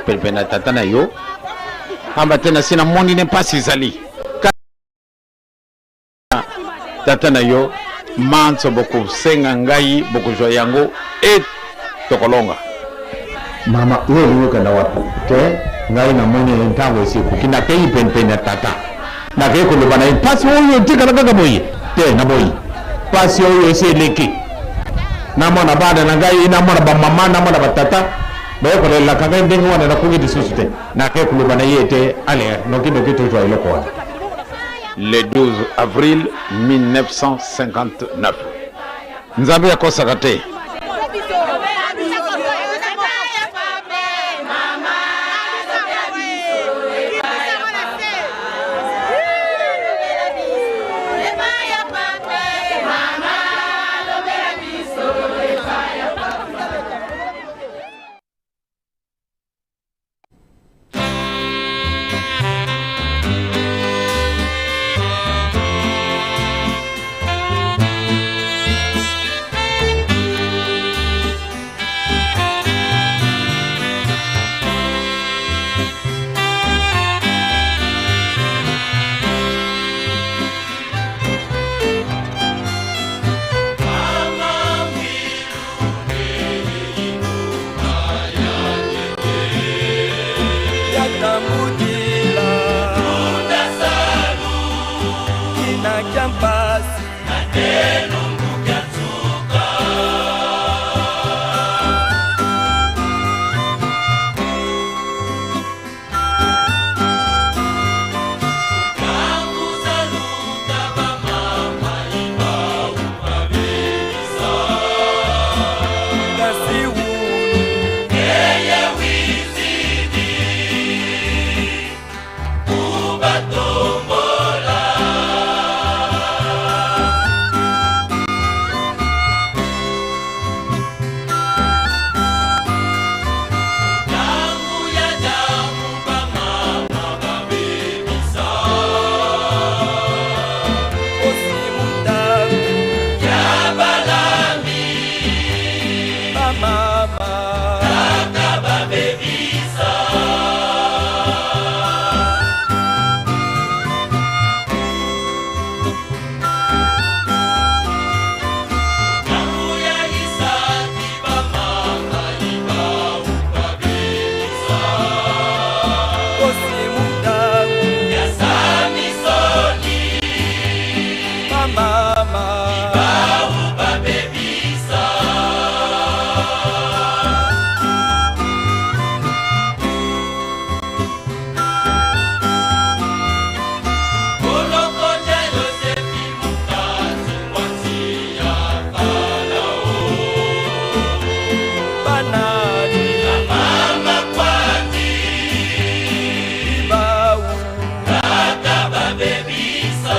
penepene na tata na yo, pamba te nasi namoni ne mpasi ezali tata na yo. Manso bokosenga ngai bokozwa yango e tokolonga. Mama, yo olingi okenda wapi? Te, ngai namoni ntango esi ekoki, nakei penepene ya tata, nakei koloba na ye mpasi oyo etikala kaka boye te, naboyi mpasi oyo esi eleki. Namona bana na ngai, namona bamama, namona batata baye kolelaka ngai ndenge wana, nakoki lisusu te. Nakei koloba na ye ete ale noki noki tozwa eloko wana. Le 12 avril 1959. Nzambe akosaka te. Banani Mama kwati Ibau Kaka babebisa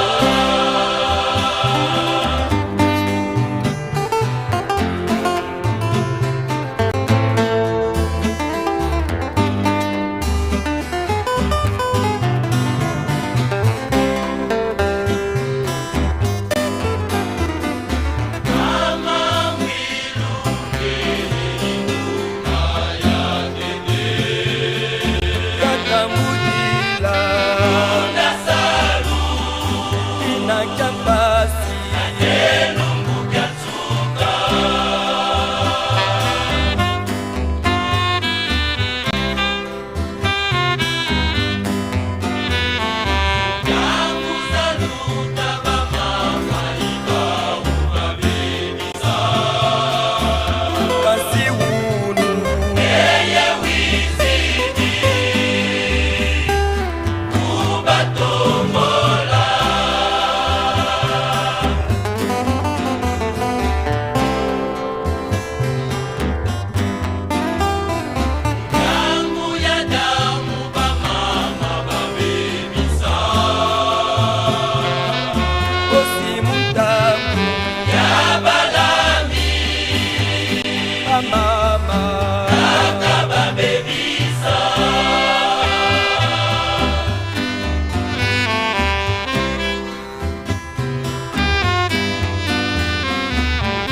Mama Kaka mudila Nasalu Inakambasi Elumbu kya tsuka Yangu saluta bamama ibau babebisa Kasi unu Eye wizidi kubatombola Yangu ya damu bamama babebisa Osi muntamu Ya balami Amama Kaka babebisa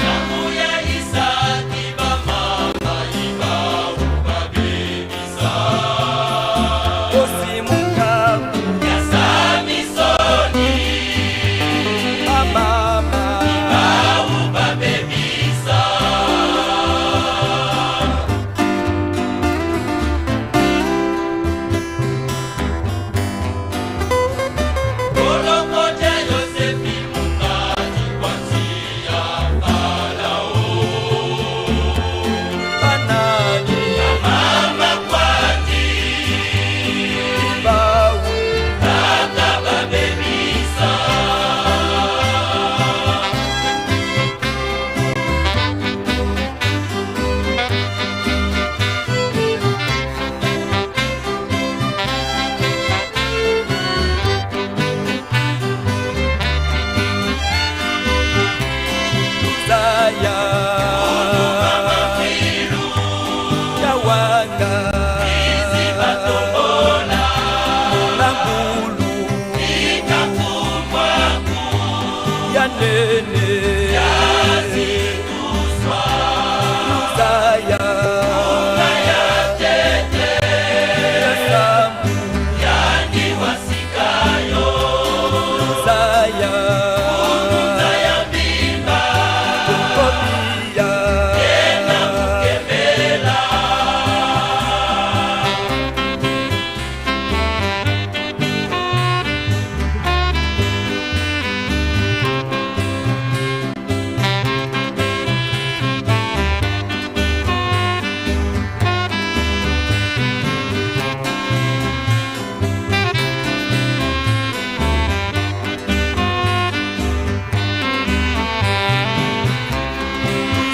Yangu ya Isaki bamama ibau babebisa Osi muntamu Ya Samisoni Amama ibau babebisa Kolokote Yosefi mukati kwa njia Farao Banani Mama kwati Ibau Kaka babebisa Zaya Yawanga Batombola Nangulu Ikakumwaku Ya nene Yazituswa Zaya Ya tete Yasambu Yani wasikayo Zaya Ya mbimba Kobia Ena mukembela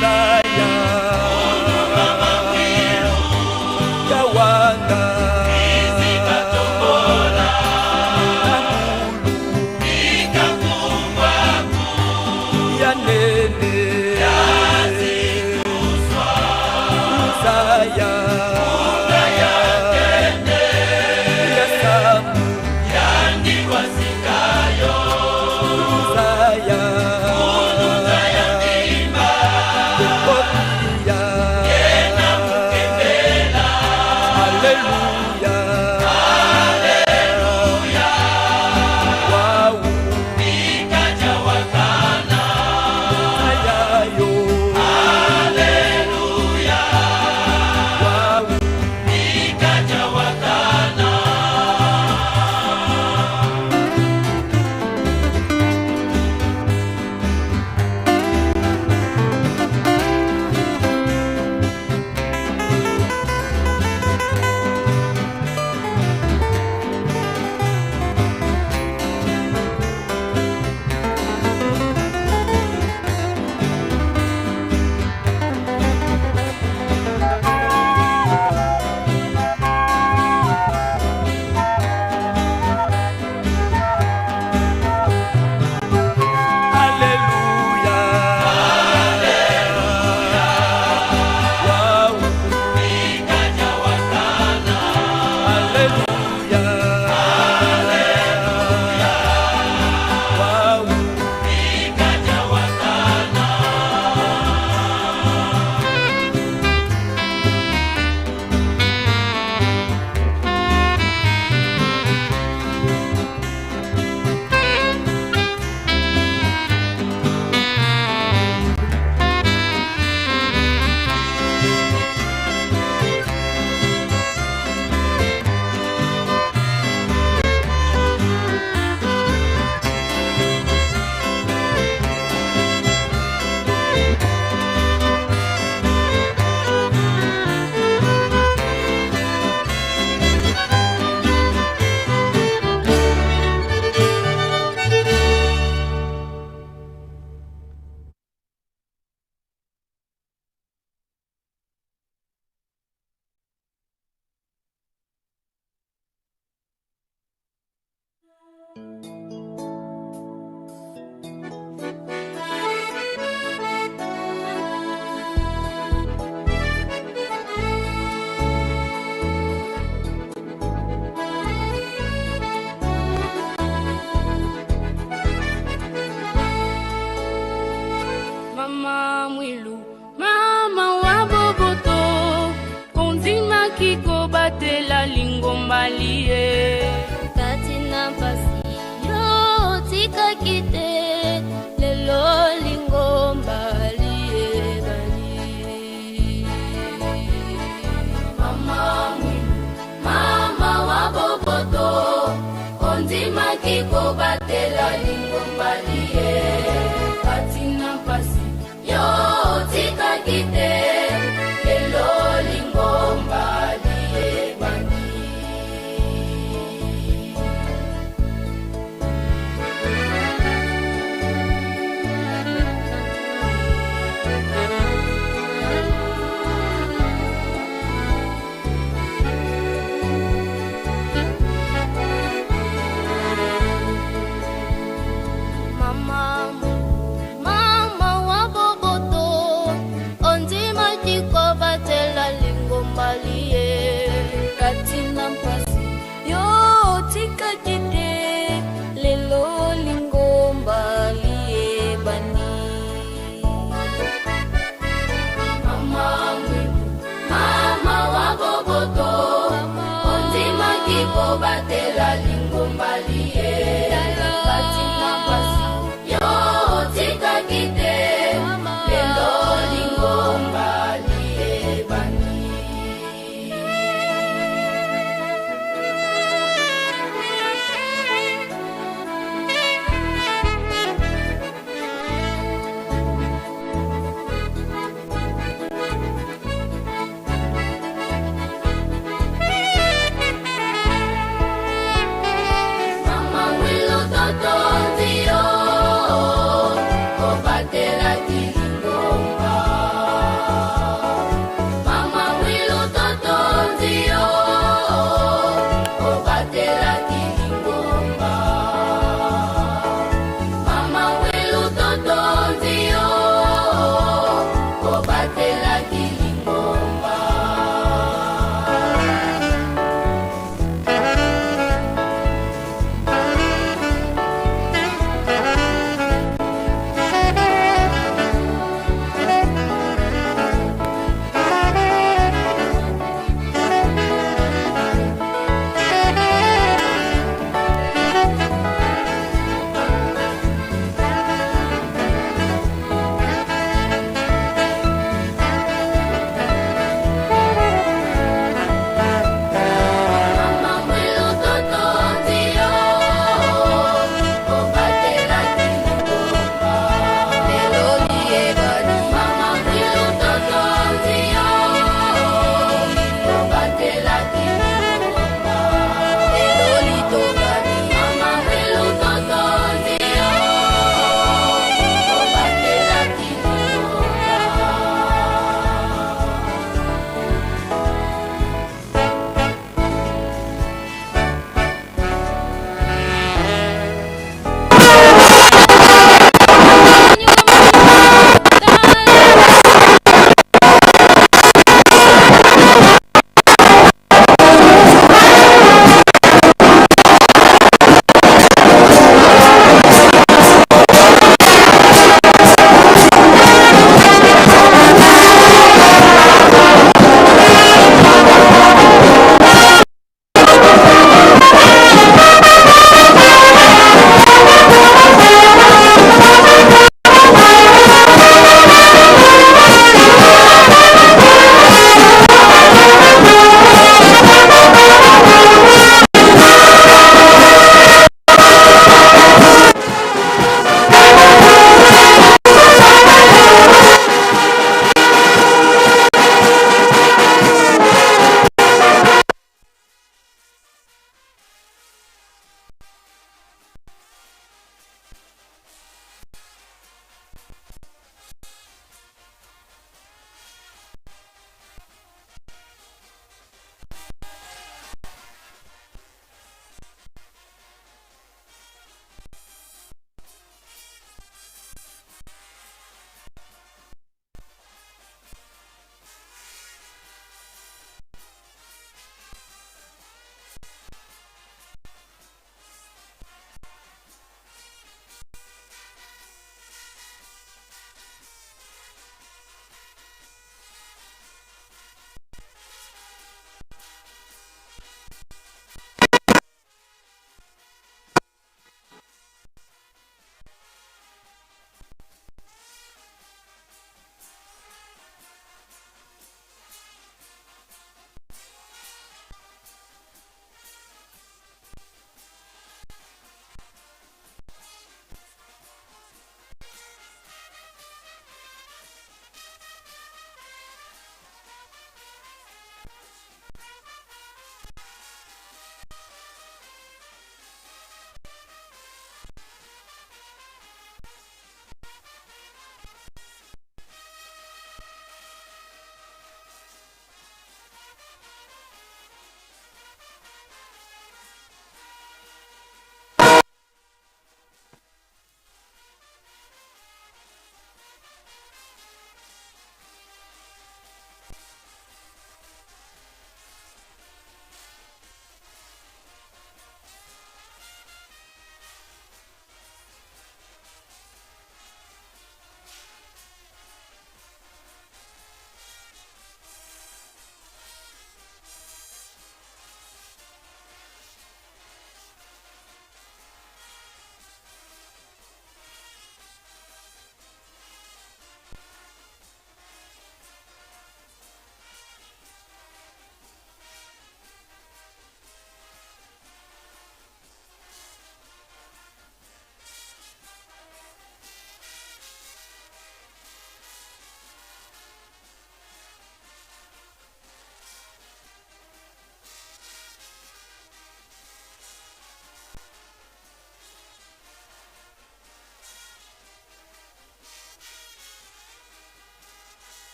Zaya Yawanga Batombola Nangulu Ikakumwaku Ya nene Yazituswa Zaya Ya tete Yasambu Yani wasikayo Zaya Ya mbimba Kobia Ena mukembela Alléluia Aleluya Waouh Ikaja wakana Ayayo Aleluya Waouh Ikaja wakana Zaya lingomba liye. Kati na mpasi yo otikaki te, lelo lingomba liyebani. Mama Mwilu, mama wa boboto, ondimaki kobatela lingomba liye. Kati na mpasi yo otikaki te, lelo lingomba liyebani.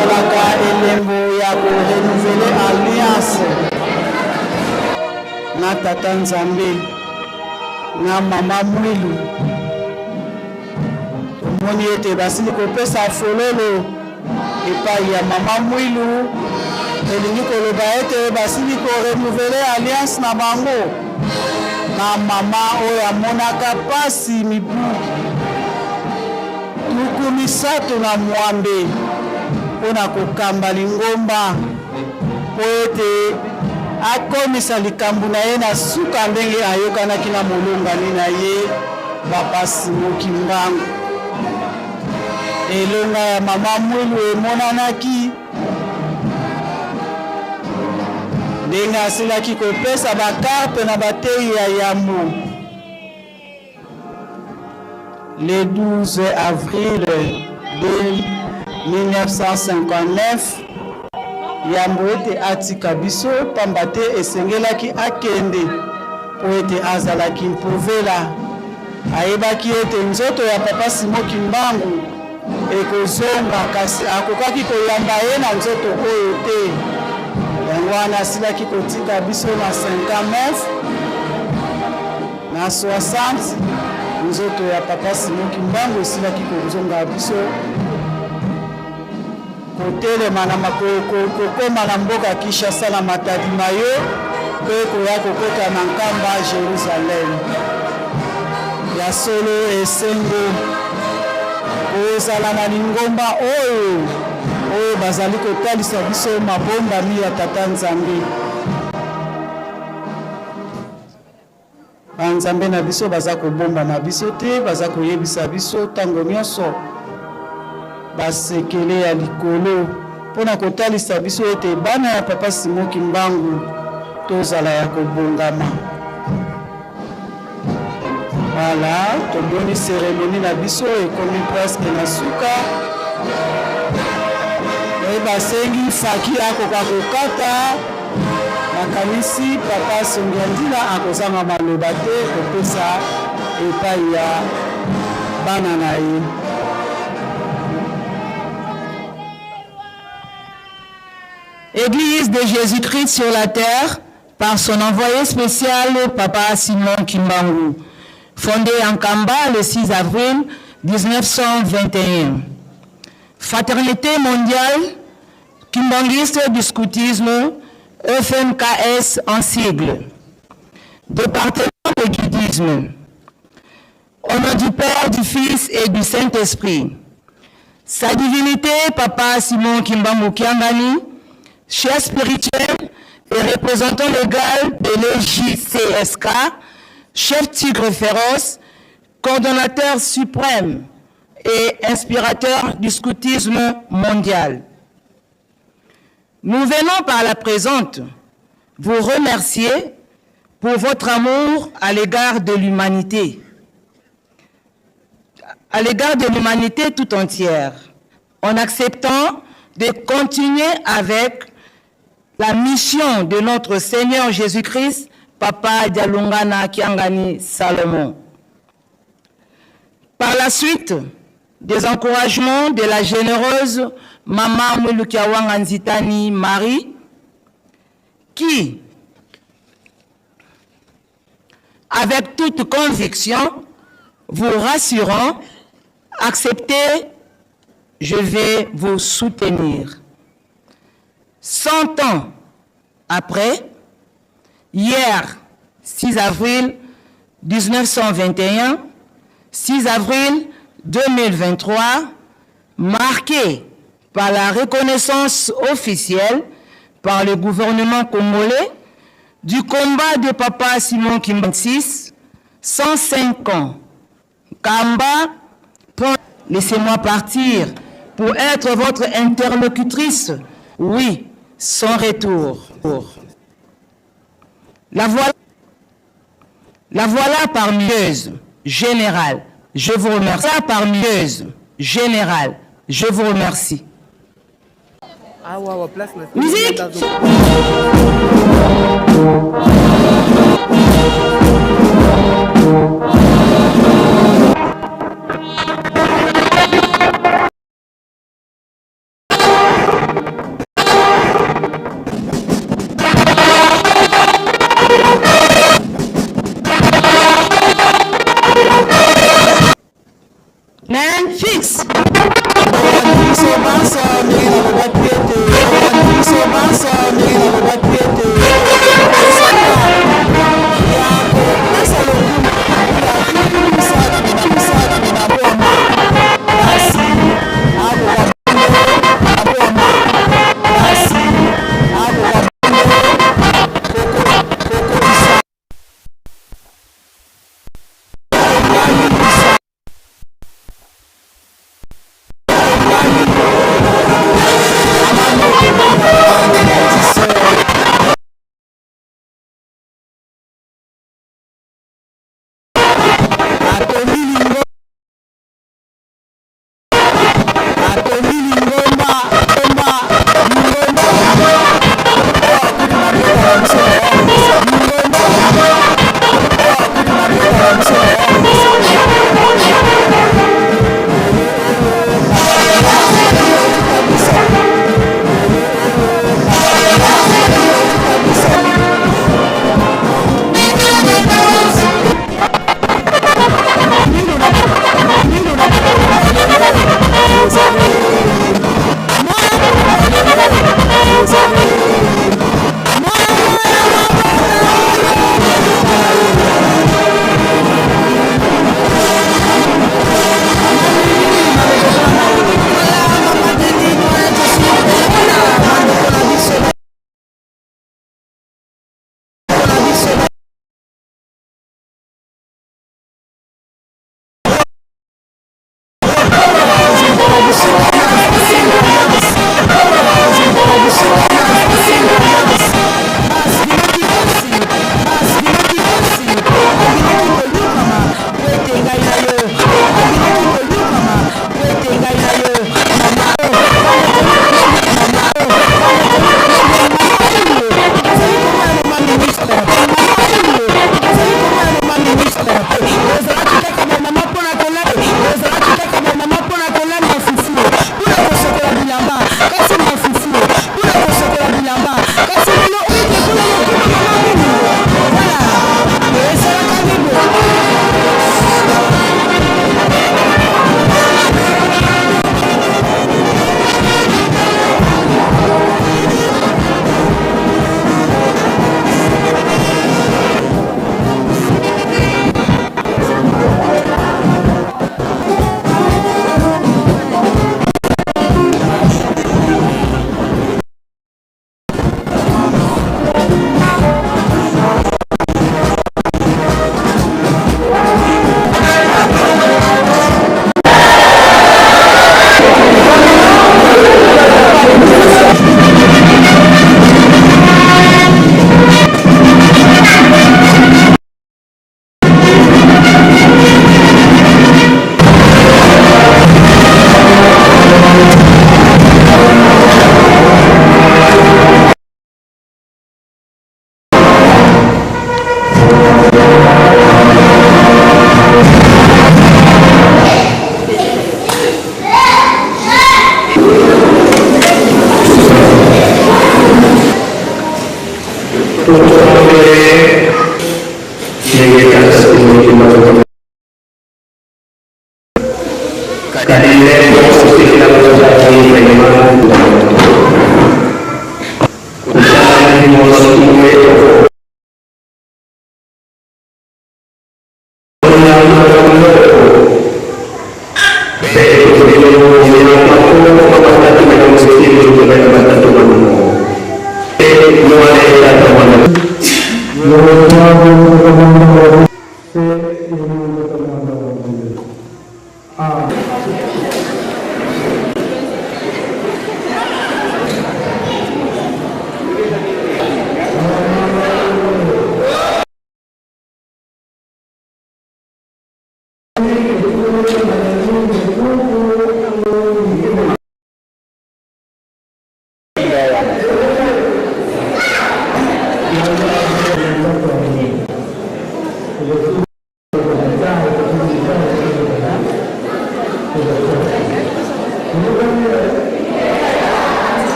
Ezalaka elembo ya ko renouveler alliance na Tata Nzambe na Mama Mwilu. Tomoni ete basili kopesa fololo epai ya Mama Mwilu, elingi koloba ete basili ko renouveler alliance na bango na mama oyo amonaka pasi mibu 36 mpo na kokamba lingomba mpo ete akomisa likambo na ye na suka ndenge ayokanaki na molongani na ye Papa Simon Kimbangu. Elonga ya Mama Mwilu emonanaki ndenge asilaki kopesa bakarte na bateyi ya yambo. Le 12 avril 1959, yambo ete atika biso, pamba te esengelaki akende mpo ete azalaki mpovela. Ayebaki ete nzoto ya Papa Simon Kimbangu ekozonga, kasi akokaki koyamba ye na nzoto oyo te. Yango wana asilaki kotika biso na 59 na 60, nzoto ya Papa Simon Kimbangu esilaki kozonga biso kotelema na kokoma na mboka Kinshasa na Matadi Mayo mpe koya kokota na Nkamba Jerusalem. Ya solo esengo kozala na lingomba oyo oyo bazali kotalisa biso mabombami ya Tata Nzambe. Ba nzambe na biso baza kobombama biso te, baza koyebisa biso ntango nyonso basekele ya likolo mpo na kotalisa biso ete bana ya Papa Simon Kimbangu tozala ya kobongama. Voilà, tomoni cérémonie na biso ekomi presque na suka. Oye basengi faki akoka kokata. Nakanisi Papa Songiandila akozanga maloba te kopesa epai ya bana na ye. Église de Jésus-Christ sur la terre par son envoyé spécial Papa Simon Kimbangu, fondé en Kamba le 6 avril 1921. Fraternité mondiale kimbanguiste du scoutisme, FMKS en sigle. Département de guidisme. Au nom du Père, du Fils et du Saint-Esprit. Sa divinité, Papa Simon Kimbangu Kiangani, chef spirituel et représentant légal de l'EJCSK, chef tigre féroce, coordonnateur suprême et inspirateur du scoutisme mondial. Nous venons par la présente vous remercier pour votre amour à l'égard de l'humanité, à l'égard de l'humanité tout entière, en acceptant de continuer avec la mission de notre Seigneur Jésus-Christ, Papa Dialungana Kiangani Salomon. Par la suite, des encouragements de la généreuse Maman Mulukiawanga Nzitani Marie, qui, avec toute conviction, vous rassurant, acceptez, je vais vous soutenir. 100 ans après, hier, 6 avril 1921, 6 avril 2023, marqué par la reconnaissance officielle par le gouvernement congolais du combat de Papa Simon Kimbangu 105 ans. Kamba, laissez-moi partir pour être votre interlocutrice, oui, sans retour. La voilà, la voilà parmi eux, général. Je vous remercie. Parmi eux, général. Je vous remercie. Musique.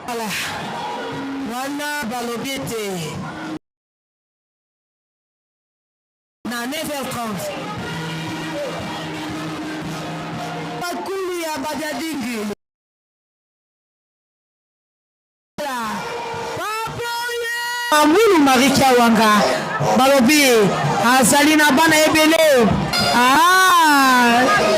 Voilà. Wana balobi ete na 9h30 bakulu ya badiadingi Mulu Marie Kiawanga balobi azali na bana ebele. Ah!